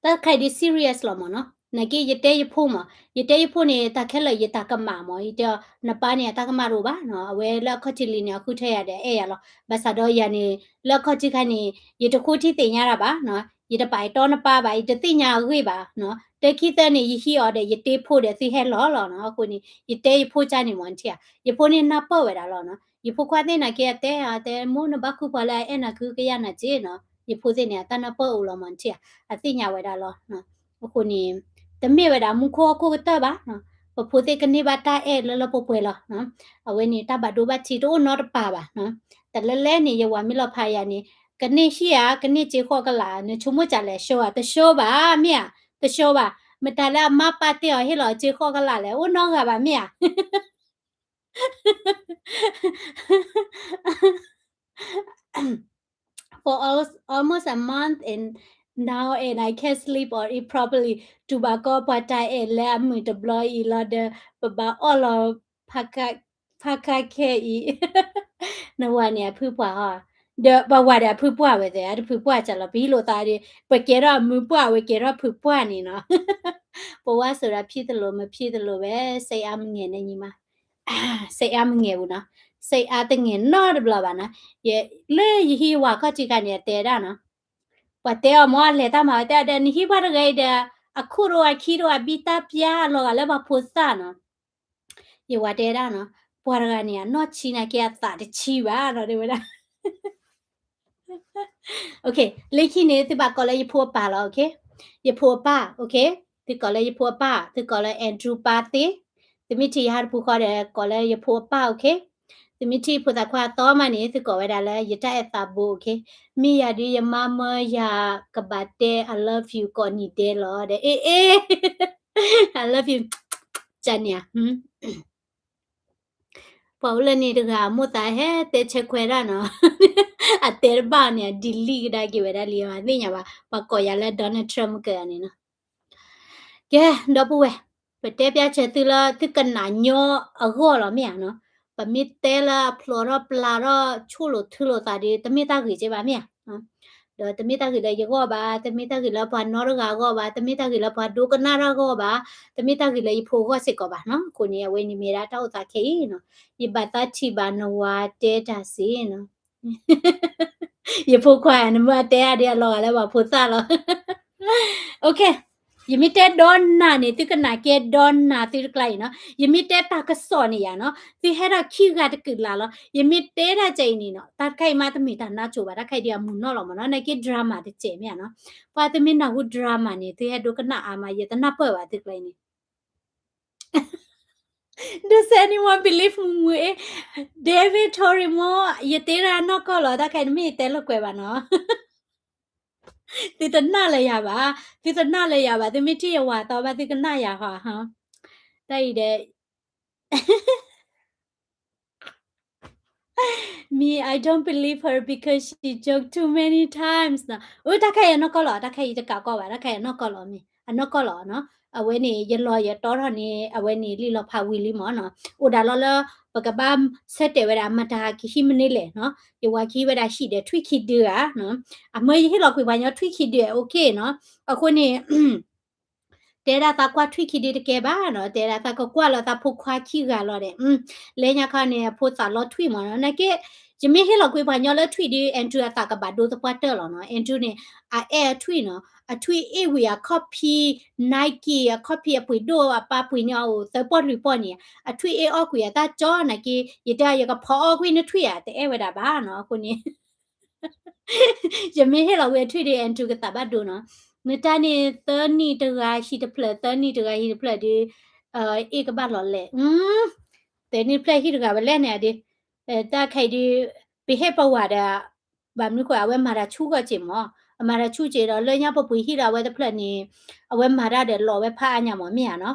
တၢ်တခါအံၤဒ် serious လီၤမးနီၤ. နာ်က့ ယတဲယဖိမး, ယတဲယဖိန့ၣ် တၢ်ခဲလၢာ်ယတၢ်ကမၣ်မး, ယတဲအီၤ နပၢ်န့ၣ် အတၢ်ကမၣ်တအိၣ်ဘၣ်နီၤ, အဝဲလၢအခီၣ်ထံးလံန့ၣ် အဃုထၢယၤဒီးအဲၣ်ယၤလီၤ. ဘၣ်ဆၣ်ဒီးယၤန့ၣ် လၢအခီၣ်ထံးခါန့ၣ် ယတဃိထံသ့ၣ်ညါတၢ်ဘၣ်နီၤ, ယတပာ်ယတီနပၢ်ဘၣ်, ယတသ့ၣ်ညါအဂ့ၢ်ဘၣ်နီၤ. တခံသၢန့ၣ် ယဟံးအီၤဒီးယတ့ဖိဒီးသုဟဲလီၤလီၤနီၤ. အဃိန့ၣ် ယတဲယဖိကၢ်န့ၣ်မး နထံၣ်ဧါ, ယဖိန့ၣ်နၢ်ပၢၢ်ဝဲဒၣ်လီၤနီၤ. ယဖိခွါသ့ၣ်နာ်က့ အတဲအီၤ တဲ မိၢ်နဘၣ်ဃုပှၤလၢအအဲၣ်နၤကဟုကယာ်နၤက့နီၤ. ယဖိသ့ၣ်န့ၣ် အတၢ်နၢ်ပၢၢ်အိၣ်လီၤမး နထံၣ်ဧါ, အသ့ၣ်ညါဝဲဒၣ်လီၤ. အဃိန့ၣ် တမ့ၢ်ဝဲဒၣ်မူခိၣ်ဟီၣ်ခိၣ်ကတၢၢ်ဘၣ်နီၤ. ပဖိသ့ၣ်ကန့ၢ်ဘၣ်တၢ်အဲၣ်လၢလၢပှဲၤပှဲၤလီၤ. အဝဲန့ၣ် တၢ်ဘၣ်ဒိဘၣ်ထံးတအိၣ်နီတပၤဘၣ်. တလဲၤလဲၤန့ၣ် ယဝၤမ့ၢ်လီၤဖးယၤန့ၣ် ကန့ၢ်ဟံၣ်ဧါ, ကန့ၢ်စ့ဃီးကလာ်, နဆိကမိၣ်ကလဲၣ်, ဆှၢဧါ, တဆှၢဘၣ်, မ့ၢ်ဧါ, တဆှၢဘၣ်. မတၤလၢအမါပၢ်တဲအီၤဟ့ၣ်လီၤစ့ဃီးကလာ်လဲၣ်, အိၣ်နီတဂၤဘၣ်, မ့ၢ်ဧါ. For al- almost a month and now and I can't sleep or eat properly. တူၢ်ဘၣ်ကီပှၤတၢ်အဲၣ်လၢအမုာ်တဘျီအံၤလီၤဒီး ပဘၣ်အီၣ်လီၤ ဖးခါခဲအံၤ. နဝၤန့ၣ်အဖုပှၢ်ဟီ, ဒီးပဝၤဒီးအဖုပှၢ်ဝဲသ့ၣ် အတဖုပှၢ်စၢ်လီၤ ပဟံၣ်လိာ်သးဒီး ပကဲထီၣ်အမုာ်ပှၢ် အဝဲကဲထီၣ်ဖုပှၢ်န့ၣ်နီၤ. ပဝၤစူၤဒီးဖံသလိၤ မဖံသလိၤဝဲ စိတ်အားမငယ်နဲ့ညီမ, စိတ်အားမငယ်ဘူးနော်, စိတ်အားတငယ်နီတဘျီဘၣ်နီၤ. ယ, လၢယဟံၣ်ဝၤခီၣ်ထံးခါန့ၣ် အတဲဒၣ်နီၤ, ပှၤတဲအီၤမ့ၢ်အလဲၤတၢ်မၤဝဲတဲဒီး နဟံၣ်ပှၢ်တဂၤအံၤဒီး အခိၣ်တအိၣ် အခံတအိၣ် အဘံၣ်တၢ်ပျါအလီၤဂာ်လၢပှၤဖိသၣ်နီၤ. ယဝၤတဲဒၣ်နီၤ, ပှၤတဂၤန့ၣ် အနီၢ်ဆံးနာ်က့ အသးတဆံးဘၣ်နီၤ တဲဝဲဒၣ်. လၢခံန့ၣ် သုဘၣ်ကိးလၢယဖိအပၢ်လီၤ, ယဖိအပၢ်, သုကိးလၢယဖိအပၢ်, သုကိးလၢ Andrew ပၢ်သ့, သုမ့ၢ်ထံၣ်ယဟါတပူၤဃီဒီး ကိးလၢယဖိအပၢ်, သုမ့ၢ်ထံၣ်ဖိသၣ်ခွါအသီမးန့ၣ် သုကိးဝဲဒၣ်လၢယတၢ်အဲၣ်သးဘိ, မ့ၢ်ယၤဒုးယမါမၢယၤကဘၣ်တဲ I love you ကိးနံၤဒဲးလီၤဒီး အ့ အ့ I love you ကန့ၣ်ဧါ. ပှၤအိၣ်လၢန့ၣ်တဂၤ အမိၢ်သးဟဲတဲဆဲခွဲဒၣ်နီၤ, အတဲတဘၣ်န့ၣ် အ delete ကဒါက့ၤဝဲဒၣ်လံ မသ့ၣ်ညါဘၣ်, ပှၤကိးယၤလၢ Donald Trump ကဂၤန့ၣ်နီၤ. ကဲ ဒီပုၢ်ဝဲၢ်, ပတဲပျါစၢၤသုလၢသုကနၣ်ညီအဂီၢ်လီၤ မ့ၢ်ဧါနီၤ. ပမ့ၢ်တဲလၢအဖျိးထီၣ်ပျၢ်ထီၣ် ဆိၣ်လိာ်ထုလိာ်သးဒီး တမ့ၢ်တၢ်ဂ့ၤကဲဘၣ် မ့ၢ်ဧါ. ဒီးတမ့ၢ်တၢ်ဂ့ၤလၢယဂီၢ်ဘၣ်, တမ့ၢ်တၢ်ဂ့ၤလၢပှၤနီတဂၤအဂီၢ်ဘၣ်, တမ့ၢ်တၢ်ဂ့ၤလၢပှၤဒိကနၣ်တၢ်အဂီၢ်ဘၣ်, တမ့ၢ်တၢ်ဂ့ၤလၢယဖိအဂီၢ်စ့ၢ်ကီးဘၣ်နီၤ. အဃိန့ၣ် အဝဲန့ၣ်မ့ၢ်ဒၣ်တၢ်အိၣ်သးခဲအံၤနီၤ. ယဘၣ်သးထံၣ်ဘၣ်နဝၤတဲတၢ်စ့နီၤ. ယဖိခွါ နမ့ၢ်တဲဒ်အလီၤဂာ်လၢပှၤဖိသၣ်လီၤ. ယမ့ၢ်တဲဒီနၤန့ၣ် သုကနၣ်ကဲဒီနၤသုတကျါအံၤနီၤ. ယမ့ၢ်တဲတၢ်ကစီၣ်န့ၣ်ယၤနီၤ သုဟဲထီၣ်ခံဂၤတကုာ်လၢ်လီၤ. ယမ့ၢ်တဲတၢ်ကဲအံၤန့ၣ်နီၤ တၢ်တခါအံၤမးတမ့ၢ်တၢ်နါစိၤဘၣ်, တၢ်ခါအံၤဒ်အမုာ်နီၢ်လီၤမးနီၤ. နာ်က့ drama တစဲးမ့ၢ်ဧါနီၤ. ပှၤသုမ့ၢ်နၢ်ဟူ drama န့ၣ် သုဟဲဒိကနၣ်အါမး ယတနၢ်ပၢၢ်ဘၣ်သုကျါအံၤန့ၣ် Does anyone believe မုၢ်မုၢ်အ့ David Tori မ့ၢ် ယတဲဒၣ်နီၢ်ကီၢ်လီၤ တၢ်ခါအံၤတမ့ၢ်ယတဲလိာ်ကွဲဘၣ်နီၤ. သုတနၢ်လၢယၤဘၣ်, သုတနၢ်လၢယၤဘၣ်, သုမ့ၢ်ထံၣ်ယဝၤသီဘၣ် သုကနၣ်ယၤဟီ, တၢ်အံၤဒီး Me, I don't believe her because she joke too many times နီၤ. အိ တၢ်ခါအံၤအနီၢ်ကီၢ်လီၤ, တၢ်ခါအံၤတကးကီၢ်ဘၣ်, တၢ်ခါအံၤအနီၢ်ကီၢ်လီၤ, မ့ၢ်အနီၢ်ကီၢ်လီၤနီၤ. အဝဲန့ၣ် ယလီၤယတီထီၣ်န့ၣ် အဝဲန့ၣ်လံာ်လီၤဖးဝံၤလံမးနီၤ. အိၣ်ဒၣ်လီၤလၢ ပကဘၣ်ဆၢတဲာ်ဝဲဒၣ် မတၤကဟံးမနုၤလဲၣ်နီၤ. ယဝၤကဟံးဝဲဒၣ်ဟံၣ်ဒီးထွံၣ်ခံဒုဧါနီၤ. အမၢယဟ့ၣ်လီၤကွံာ်ပှၤညီထွံၣ်ခံဒု OK နီၤ. အဃိန့ၣ် တဲဒၣ်သးကွၢ်ထွံၣ်ခံဒုတကဲဘၣ်နီၤ, တဲဒၣ်သးကကွၢ်လီၤသးဖိခွါခံဂၤလီၤဒီး လဲၤညါခါန့ၣ် အဖိသၣ်လီၤထွံၣ်မးနီၤ. နာ်က့ ယမ့ၢ်ဟ့ၣ်လီၤကွံာ်ပှၤညီလၢထွံၣ်ဒု Andrew အသးကဘၣ်ဒိသပှၢ်တၢၢ်လီၤနီၤ. Andrew န့ၣ် အအဲၣ်အထွံၣ်နီၤ, အထွံၣ်အ့ၣ်ဝံၤအခီၣ်ဖံး Nike အခီၣ်ဖံးအပှ့ၤဒိၣ် အပၢ်ပှ့ၤန့ၢ်အီၤအိၣ်သၢပီၢ်လွံၢ်ပီၢ်န့ၣ် အထွံၣ်အ့ၣ်အီၣ်ကွံာ်အတၢ်ကၠီ နာ်က့ ယတဲယကဖီအီၣ်ကွံာ်နထွံၣ်ဧါ တအဲၣ်ဝဲဒၣ်ဘၣ်နီၤ. အဃိန့ၣ် ယမ့ၢ်ဟ့ၣ်လီၤဝဲထွံၣ်ဒီး Andrew ကသးဘၣ်ဒိနီၤ. မ့ၢ်တၢ်န့ၣ် သၢနံၣ်တဂၤဟံၣ်တဖျၢၣ်, သၢနံၣ်တဂၤဟံၣ်တဖျၢၣ်ဒီး အ့ၣ်ကဘၣ်လီၤလဲၣ်. သၢနံၣ်တဖျၢၣ်ဟံၣ်တဂၤဝဲလဲၣ်န့ၣ်ဒီး တၢ်ခဲအံၤဒီး ပဟ့ၣ်ပဝၤဒီး ဘၣ်မနုၤဃိ အဝဲမၤတၢ်ဆူၣ်ဂီၢ်စ့ၢ်မး, အမၤတၢ်ဆူၣ်စ့ၢ်ဒီး လၢညါပပှ့ၤဟံၣ်ဒီးအဝဲတဖျၢၣ်န့ၣ် အဝဲမၤတၢ်ဒီးလီၤဝဲဖးအါညါမး မ့ၢ်ဧါ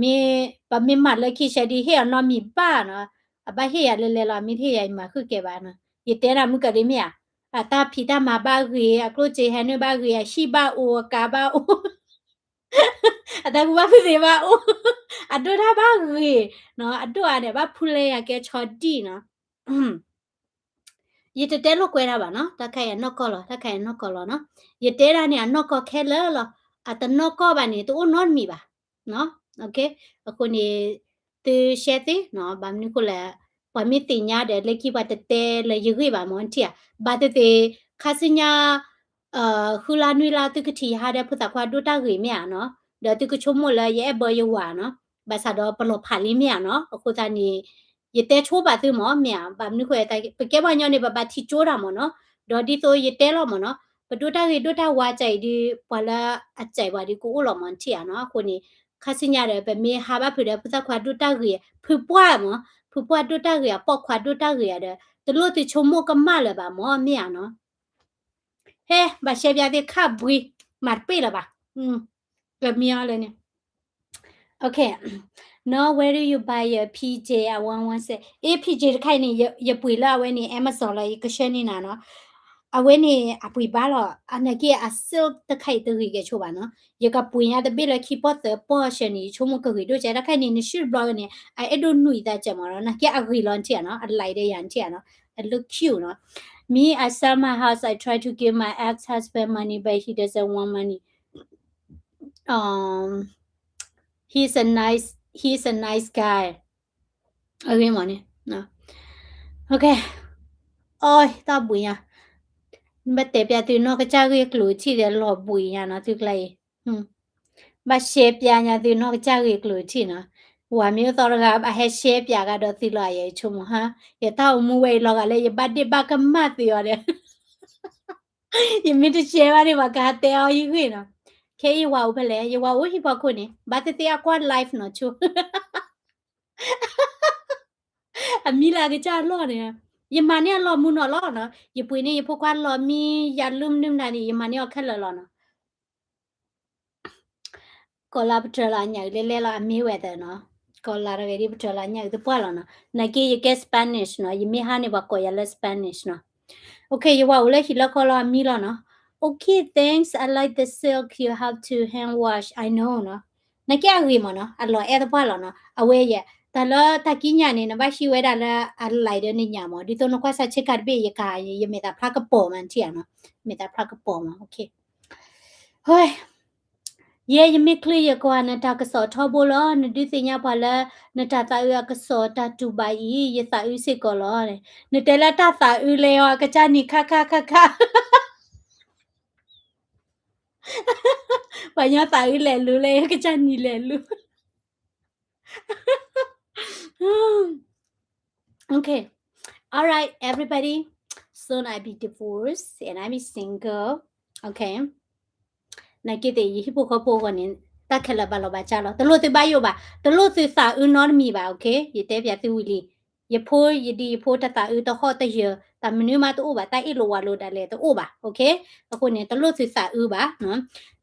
နီၤ. မ့ၢ် ပမ့ၢ်မၤလၢခံဆဲးဒုးဟ့ၣ်အီၤနီတမံၤဘၣ်နီၤ, အဘၣ်ဟ့ၣ်ယၤလဲၤလဲၤလီၤ မ့ၢ်တဟ့ၣ်ယၤယမၤဃုာ်ကဲဘၣ်နီၤ. ယတဲနၤမုၢ်ကဒုမ့ၢ်ဧါ, အတၢ်ဖံးတၢ်မၤဘၣ်ဂ့ၤ, အကျိၣ်စ့ဟဲနုာ်ဘၣ်ဂ့ၤ, အဟံၣ်ဘၣ်အိၣ်, အကါဘၣ်အိၣ်, အတၢ်ကူၣ်ဘၣ်ကူၣ်သ့ဘၣ်အိၣ်, အဒိၣ်တၢ်ဘၣ်ဂ့ၤနီၤ, အဒိၣ်အါန့ၣ် ဘၣ်ဖူလဲယၤကဲဆီဒံၣ်နီၤ. ယတတဲလိာ်ကွဲတၢ်ဘၣ်နီၤ, တၢ်ခါအံၤအနီၢ်ကီၢ်လီၤ, တၢ်ခါအံၤအနီၢ်ကီၢ်လီၤနီၤ. ယတဲဒၣ်န့ၣ် အနီၢ်ကီၢ်ခဲလၢာ်လီၤ, အတနီၢ်ကီၢ်ဘၣ်န့ၣ် တအိၣ်နီတမံၤဘၣ်. အဃိန့ၣ် သုရှဲသ့နီၤ, ဘၣ်မနုၤဃိလဲၣ်, ပှၤမ့ၢ်သ့ၣ်ညါဒီး လၢခံပှၤတတဲလၢယဂ့ၢ်ဘၣ်မ့ၢ်ထံၣ်ဧါ, ဘၣ်သ့ၣ်သ့ၣ် ခါဆူညါ ဃုလါနွံလါသုကထံၣ်ယဟါဒီးဖိသၣ်ခွါဒိၣ်တၢ်ဂ့ၤမ့ၢ်ဧါနီၤ, ဒီးသုကဆိကမိၣ်လၢယအဲၣ်ဘၢယဝၤနီၤ, ဘၣ်ဆၣ်ဒီးပလီၤဖးလံမ့ၢ်ဧါနီၤ, အဃိသတးန့ၣ် ယတဲဆိပာ်သုမ့ၢ်မ့ၢ်ဧါ, ဘၣ်မနုၤဃိ ပကဲပှၤကညီန့ၣ် ပဘၣ်ထံၣ်ကၠိတၢ်မ့ၢ်နီၤ, ဒီးဒ်သိးယတဲလီၤမ့ၢ်နီၤ, ပဒိၣ်တၢ်ဂ့ၤဒိၣ်တၢ်ဝါကၢ်အံၤဒီး ပှၤလၢအကၢ်ပှၤဒီးကအိၣ်လီၤမ့ၢ်ထံၣ်ဧါနီၤ, အဃိန့ၣ် ခါဆူညါဒီး ပမ့ၢ်ဟးဘၣ်ဖုးဒီး ဖိသၣ်ခွါဒိၣ်တၢ်ဂ့ၤ, ဖုပှၢ်မး, ဖုပှၢ်ဒိၣ်တၢ်ဂ့ၤဧါ, ပိာ်ခွါဒိၣ်တၢ်ဂ့ၤဧါဒီး တလိၣ်သုဆိကမိၣ်ကမၣ်လၢၤဘၣ်မး မ့ၢ်ဧါနီၤ. ဟဲ ဘၣ်ရှဲပၠးသ့ၣ်ခၣ်ဘှံး မၤတပ့ၢ်လၢၤဘၣ်. ကမံအီၤလၢန့ၣ် Okay. No, where do you buy your P J? I want one set. အ့ P J တခါအံၤန့ၣ် ယပှ့ၤလၢအဝဲန့ၣ် Amazon လီၤ ယကဆှၢန့ၢ်နၤနီၤ. အဝဲန့ၣ် အပှ့ၤဘၣ်လီၤ. အနာ်က့ အ silk တခါအံၤတဂ့ၤကဲဆိဘၣ်နီၤ. ယကပှ့ၤညါတဘ့ၣ်လၢခံပီၢ်သၢပီၢ်ဆှၢန့ၣ် ယဆိကမိၣ်ကဂ့ၤဒိၣ်ကဲ တခါအံၤန့ၣ် နဆှၢတဘျီဝဲန့ၣ် အအဲၣ်ဒိးနွံသးကဲမးနီၤ. နာ်က့အဂ့ၤလီၤနထံၣ်ဧါနီၤ. အ light ဒီးယၤနထံၣ်ဧါနီၤ. It look cute နီၤ. Me, I sell my house, I try to give my ex-husband money, but he doesn't want money. Um, he's a nice, he's a nice guy. အဂ့ၢ်မးန့ၣ် Okay. အီ တၢ်ဘှံးညါ, ဘၣ်တဲပၠးသုနီၢ်ကစၢ်ဂ့ၢ်ကျိၤထံၣ်ဒီးလီၤဘှံးညါနီၤ သုကျါအံၤ. ဘၣ်ရှဲပၠးညါသုနီၢ်ကစၢ်ဂ့ၢ်ကျိၤထံၣ်နီၤ. ဝၤမ့ၢ်အိၣ်သီတဂၤ ဘၣ်ဟဲရှဲပၠးကဒီးသုလီၤ ယဆိကမိၣ်ဟါ. ယတၢ်အိၣ်မူဝဲအံၤလီၤဂာ်လၢယဘၣ်ဒ့ၣ်ဘၣ်ကမၣ်သုအီၤဒီး ယမ့ၢ်တရှဲဘၣ်န့ၣ် ပှၤကဟးတဲအီၤယဂ့ၢ်နီၤ. ခဲအံၤယဝၤအိၣ်ဖဲလဲၣ်, ယဝၤအိၣ်ဟံၣ်ဖီခိၣ်န့ၣ် ဘၣ်သ့ၣ်သ့ၣ်အကွၢ် live နီၤဆိ အမံလၢအကစၢ်အလီၢ်န့ၣ်, ယမၤန့ၢ်အလီၢ်မူနီၤလီၤနီၤ, ယပှ့ၤန့ၢ်ယဖိခွါလီၤမံယၤလုၢ်မနုၤမနုၤန့ၣ် ယမၤန့ၢ်အီၤခဲလၢာ်လီၤနီၤ. ကီၤလၤပတြၢၤလီၤအညၣ်အုၣ်လဲလဲလီၤ အမ့ၢ်ဝဲသနီၤ, ကီၤလၤတဂ့ၤဒ်ပတြၢၤလီၤအညၣ်အုၣ်သပှၢ်လီၤနီၤ, နာ်က့ယကဲ Spanish နီၤ, ယမ့ၢ်ဟါန့ၣ်ပှၤကိးယၤလၢ Spanish နီၤ. Okay, ယဝၤအိၣ်လၢဟံၣ်လၢခီလီၤအမံလီၤနီၤ. Okay, thanks, I like the silk, you have to hand wash, I know နီၤ. နာ်က့အဂ့ၤမးနီၤ, အလီၤအဲၣ်သပှၢ်လီၤနီၤ, အဝဲယဲ, တၢ်လၢတၢ်ကံးညာ်န့ၣ် နဘၣ်ဟံးဝဲဒၣ်လၢအ light ဒီးနညၣ်မး, ဒ်သိးနကွၢ်စၢ်ဆ့ကၤတဘ့ၣ်ယကါ, ယမဲာ်သၣ်ဖျါကပီၤမး နထံၣ်ဧါနီၤ, မဲာ်သၣ်ဖျါကပီၤမး, okay. ဟဲ, ယဲယမ့ၢ်ချုးယကွၢ် နတၢ်ကစီၣ်ထီဘိလီၤ, နဒုးသ့ၣ်ညါပှၤလၢ နတၢ်သးအုးအကစီၣ်တၢ်တူၢ်ဘၣ်အံၤ ယသးအုးစ့ၢ်ကီးလီၤ. နတဲလၢတၢ်သးအုးလဲၤအီၤ အကစၢ်နံၤခါခါခါခါ ပှၤညီသးအုးလဲၤလူၤလၢ အကစၢ်နံၤလဲၤလူၤ Okay. All right, everybody. Soon I be divorced and I be single. Okay. နာ်က့သ့ၣ် ယဟံၣ်ဖိဃီဖိအဂီၢ်န့ၣ် တၢ်ခဲလၢာ်ဘၣ်လီၤဘၣ်စးလီၤ. တလိၣ်သုဘၣ်ယိၣ်ဘၣ်, တလိၣ်သုသးအုးနီတမံၤဘၣ်, okay? ယတဲပၠးသုဝံၤလံ. ယဖိယဒံးယဖိတသးအုးတဟီၣ်တယၢၤ, တၢ်မနုၤမးတအိၣ်ဘၣ်, တၢ်အ့ၣ်လိာ်ဝးလိာ်ဒၣ်လဲာ်တအိၣ်ဘၣ်, okay? အဃိန့ၣ် တလိၣ်သုသးအုးဘၣ်နီၤ.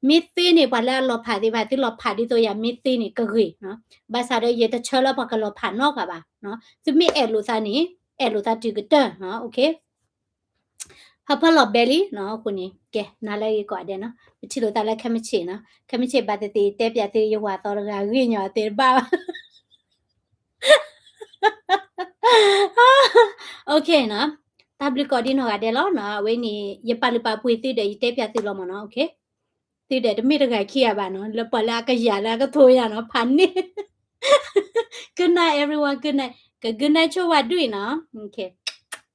မ့ၢ်သ့န့ၣ် ပှၤလၢအလီၤဖးသ့ၣ်တဖၣ် သုလီၤဖးဒ်သိးယၤမ့ၢ်သ့န့ၣ် ကဂ့ၤနီၤ. ဘၣ်ဆၣ်ဒီးယတဆၢလၢပှၤကလီၤဖးနီတဂၤဘၣ်နီၤ. သုမ့ၢ်အဲၣ်လိာ်သးန့ၣ် အဲၣ်လိာ်သးတုၤကတၢၢ်နီၤ, okay? ဟၢဖၢလီၤဘဲလံနီၤ, အဃိန့ၣ် ကဲ နၤလၢအဂ့ၤကိးဂၤဒဲးနီၤ, ပထံၣ်လိာ်သးလၢခဲမုၢ်ဆ့ၣ်နီၤ, ခဲမုၢ်ဆ့ၣ်ဘၣ်သ့ၣ်သ့ၣ် တဲပၠးသုယဝၤသီတဂၤအဂ့ၢ်ညီအသ့တဘၣ်ဘၣ် Okay နီၤ, တၢ်ဘျုးကိးဒံနီၢ်ဂၤဒဲးလီၤနီၤ, အဝဲန့ၣ် ယပာ်လုၢ်ပာ်ပှ့ၤသုဒီး ယတဲပၠးသုလီၤမးနီၤ, okay? သုဒီးတမ့ၢ်တဂၤခံဂၤဘၣ်နီၤ, လၢပှၤလၢအကယၤလၢအကထိယၤနီၤ, ဖးန့ၢ် Good night everyone, good night, က good night ဆိဝဲဒုးအံၤနီၤ, okay,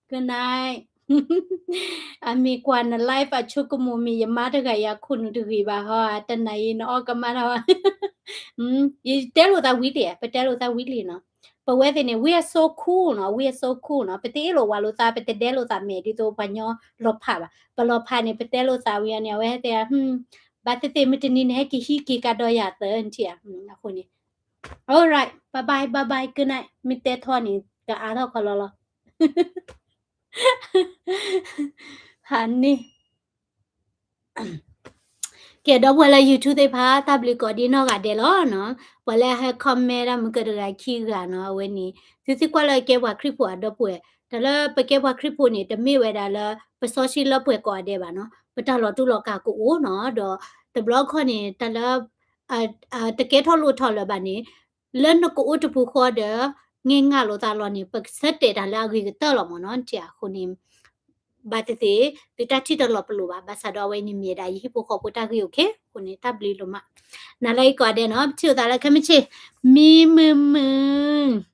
good night. အမ့ၢ်ကွၢ်န live အဆိကမိၣ်မ့ၢ်ယမါတဂၤအံၤအခိၣ်နူာ်တဂ့ၤဘၣ်ဟီ, တနၤအံၤနအီၣ်ကမၣ်ထီၣ်ဘၣ်, ယတဲလိာ်သးဝံၤလံ, ပတဲလိာ်သးဝံၤလံနီၤ. ပဝဲသ့ၣ်န့ၣ် we are so cool နီၤ, we are so cool နီၤ, ပတအ့ၣ်လိာ်ဝးလိာ်သး, ပတဒဲလိာ်သးမဲာ်ဒ်သိးပှၤညီလီၤဖးဘၣ်, ပလီၤဖးန့ၣ် ပတဲလိာ်သးဝံၤအီၤန့ၣ် အဝဲဟဲတဲ, ဘၣ်သ့ၣ်သ့ၣ်မုၢ်တနံၤန့ၣ် ဟဲက့ၤဟံးက့ၤကဒီးယၤသၢနထံၣ်ဧါ, အဃိန့ၣ် All right, bye bye, bye bye, good night, မ့ၢ်တဲထီၣ်န့ၣ် ကအါထီၣ်ခီလီလီၤ ဟါန့ၣ် ကဲ ဒီပုၢ်ဝဲၢ်လၢ YouTube သ့ၣ်တဖၣ် တၢ်ဘျုးကိးဒံနီၢ်ဂၤဒဲးလီၤနီၤ, ပှၤလၢအဟဲ comment ဒၣ်မုၢ်ကတဂၤခံဂၤနီၤ, အဝဲန့ၣ် သုသံကွၢ်လၢကဲပှၤခရံာ်ဖိအဒီပုၢ်ဝဲၢ်, တၢ်လၢပကဲပှၤခရံာ်ဖိန့ၣ် တမ့ၢ်ဝဲဒၣ်လၢ ပစီဆှံလၢပှဲၤကိးဂၤဒဲးဘၣ်နီၤ, ပတၢ်လီၤတူာ်လီၤကာ်ကအိၣ်နီၤ, ဒီးတဘျီခီန့ၣ် တၢ်လၢ တကဲထီၣ်လိၣ်ထီၣ်လၢၤဘၣ်န့ၣ် လၢနကအိၣ်တပူၤဃီဒီး ငဲၢ်ငၢ်လိာ်သးလီၤန့ၣ် ပကဆၢတဲာ်တၢ်လၢအဂ့ၤကတၢၢ်လီၤမ့ၢ်နီၤ, နထံၣ်ဧါ, အဃိန့ၣ် ဘၣ်သ့ၣ်သ့ၣ် သုတၢ်ထံၣ်တလီၤပလိာ်ဘၣ်, ဘၣ်ဆၣ်ဒီးအဝဲန့ၣ်မ့ၢ်ဒၣ်ယဟံၣ်ဖိဃီဖိတၢ်ဂ့ၢ် okay, အဃိန့ၣ် တၢ်ဘျုးလီၤမး, နၤလၢအဂ့ၤကိးဂၤဒဲးနီၤ, ပထံၣ်လိာ်သးလၢခဲမုၢ်ဆ့ၣ်, မံမုာ်မုာ်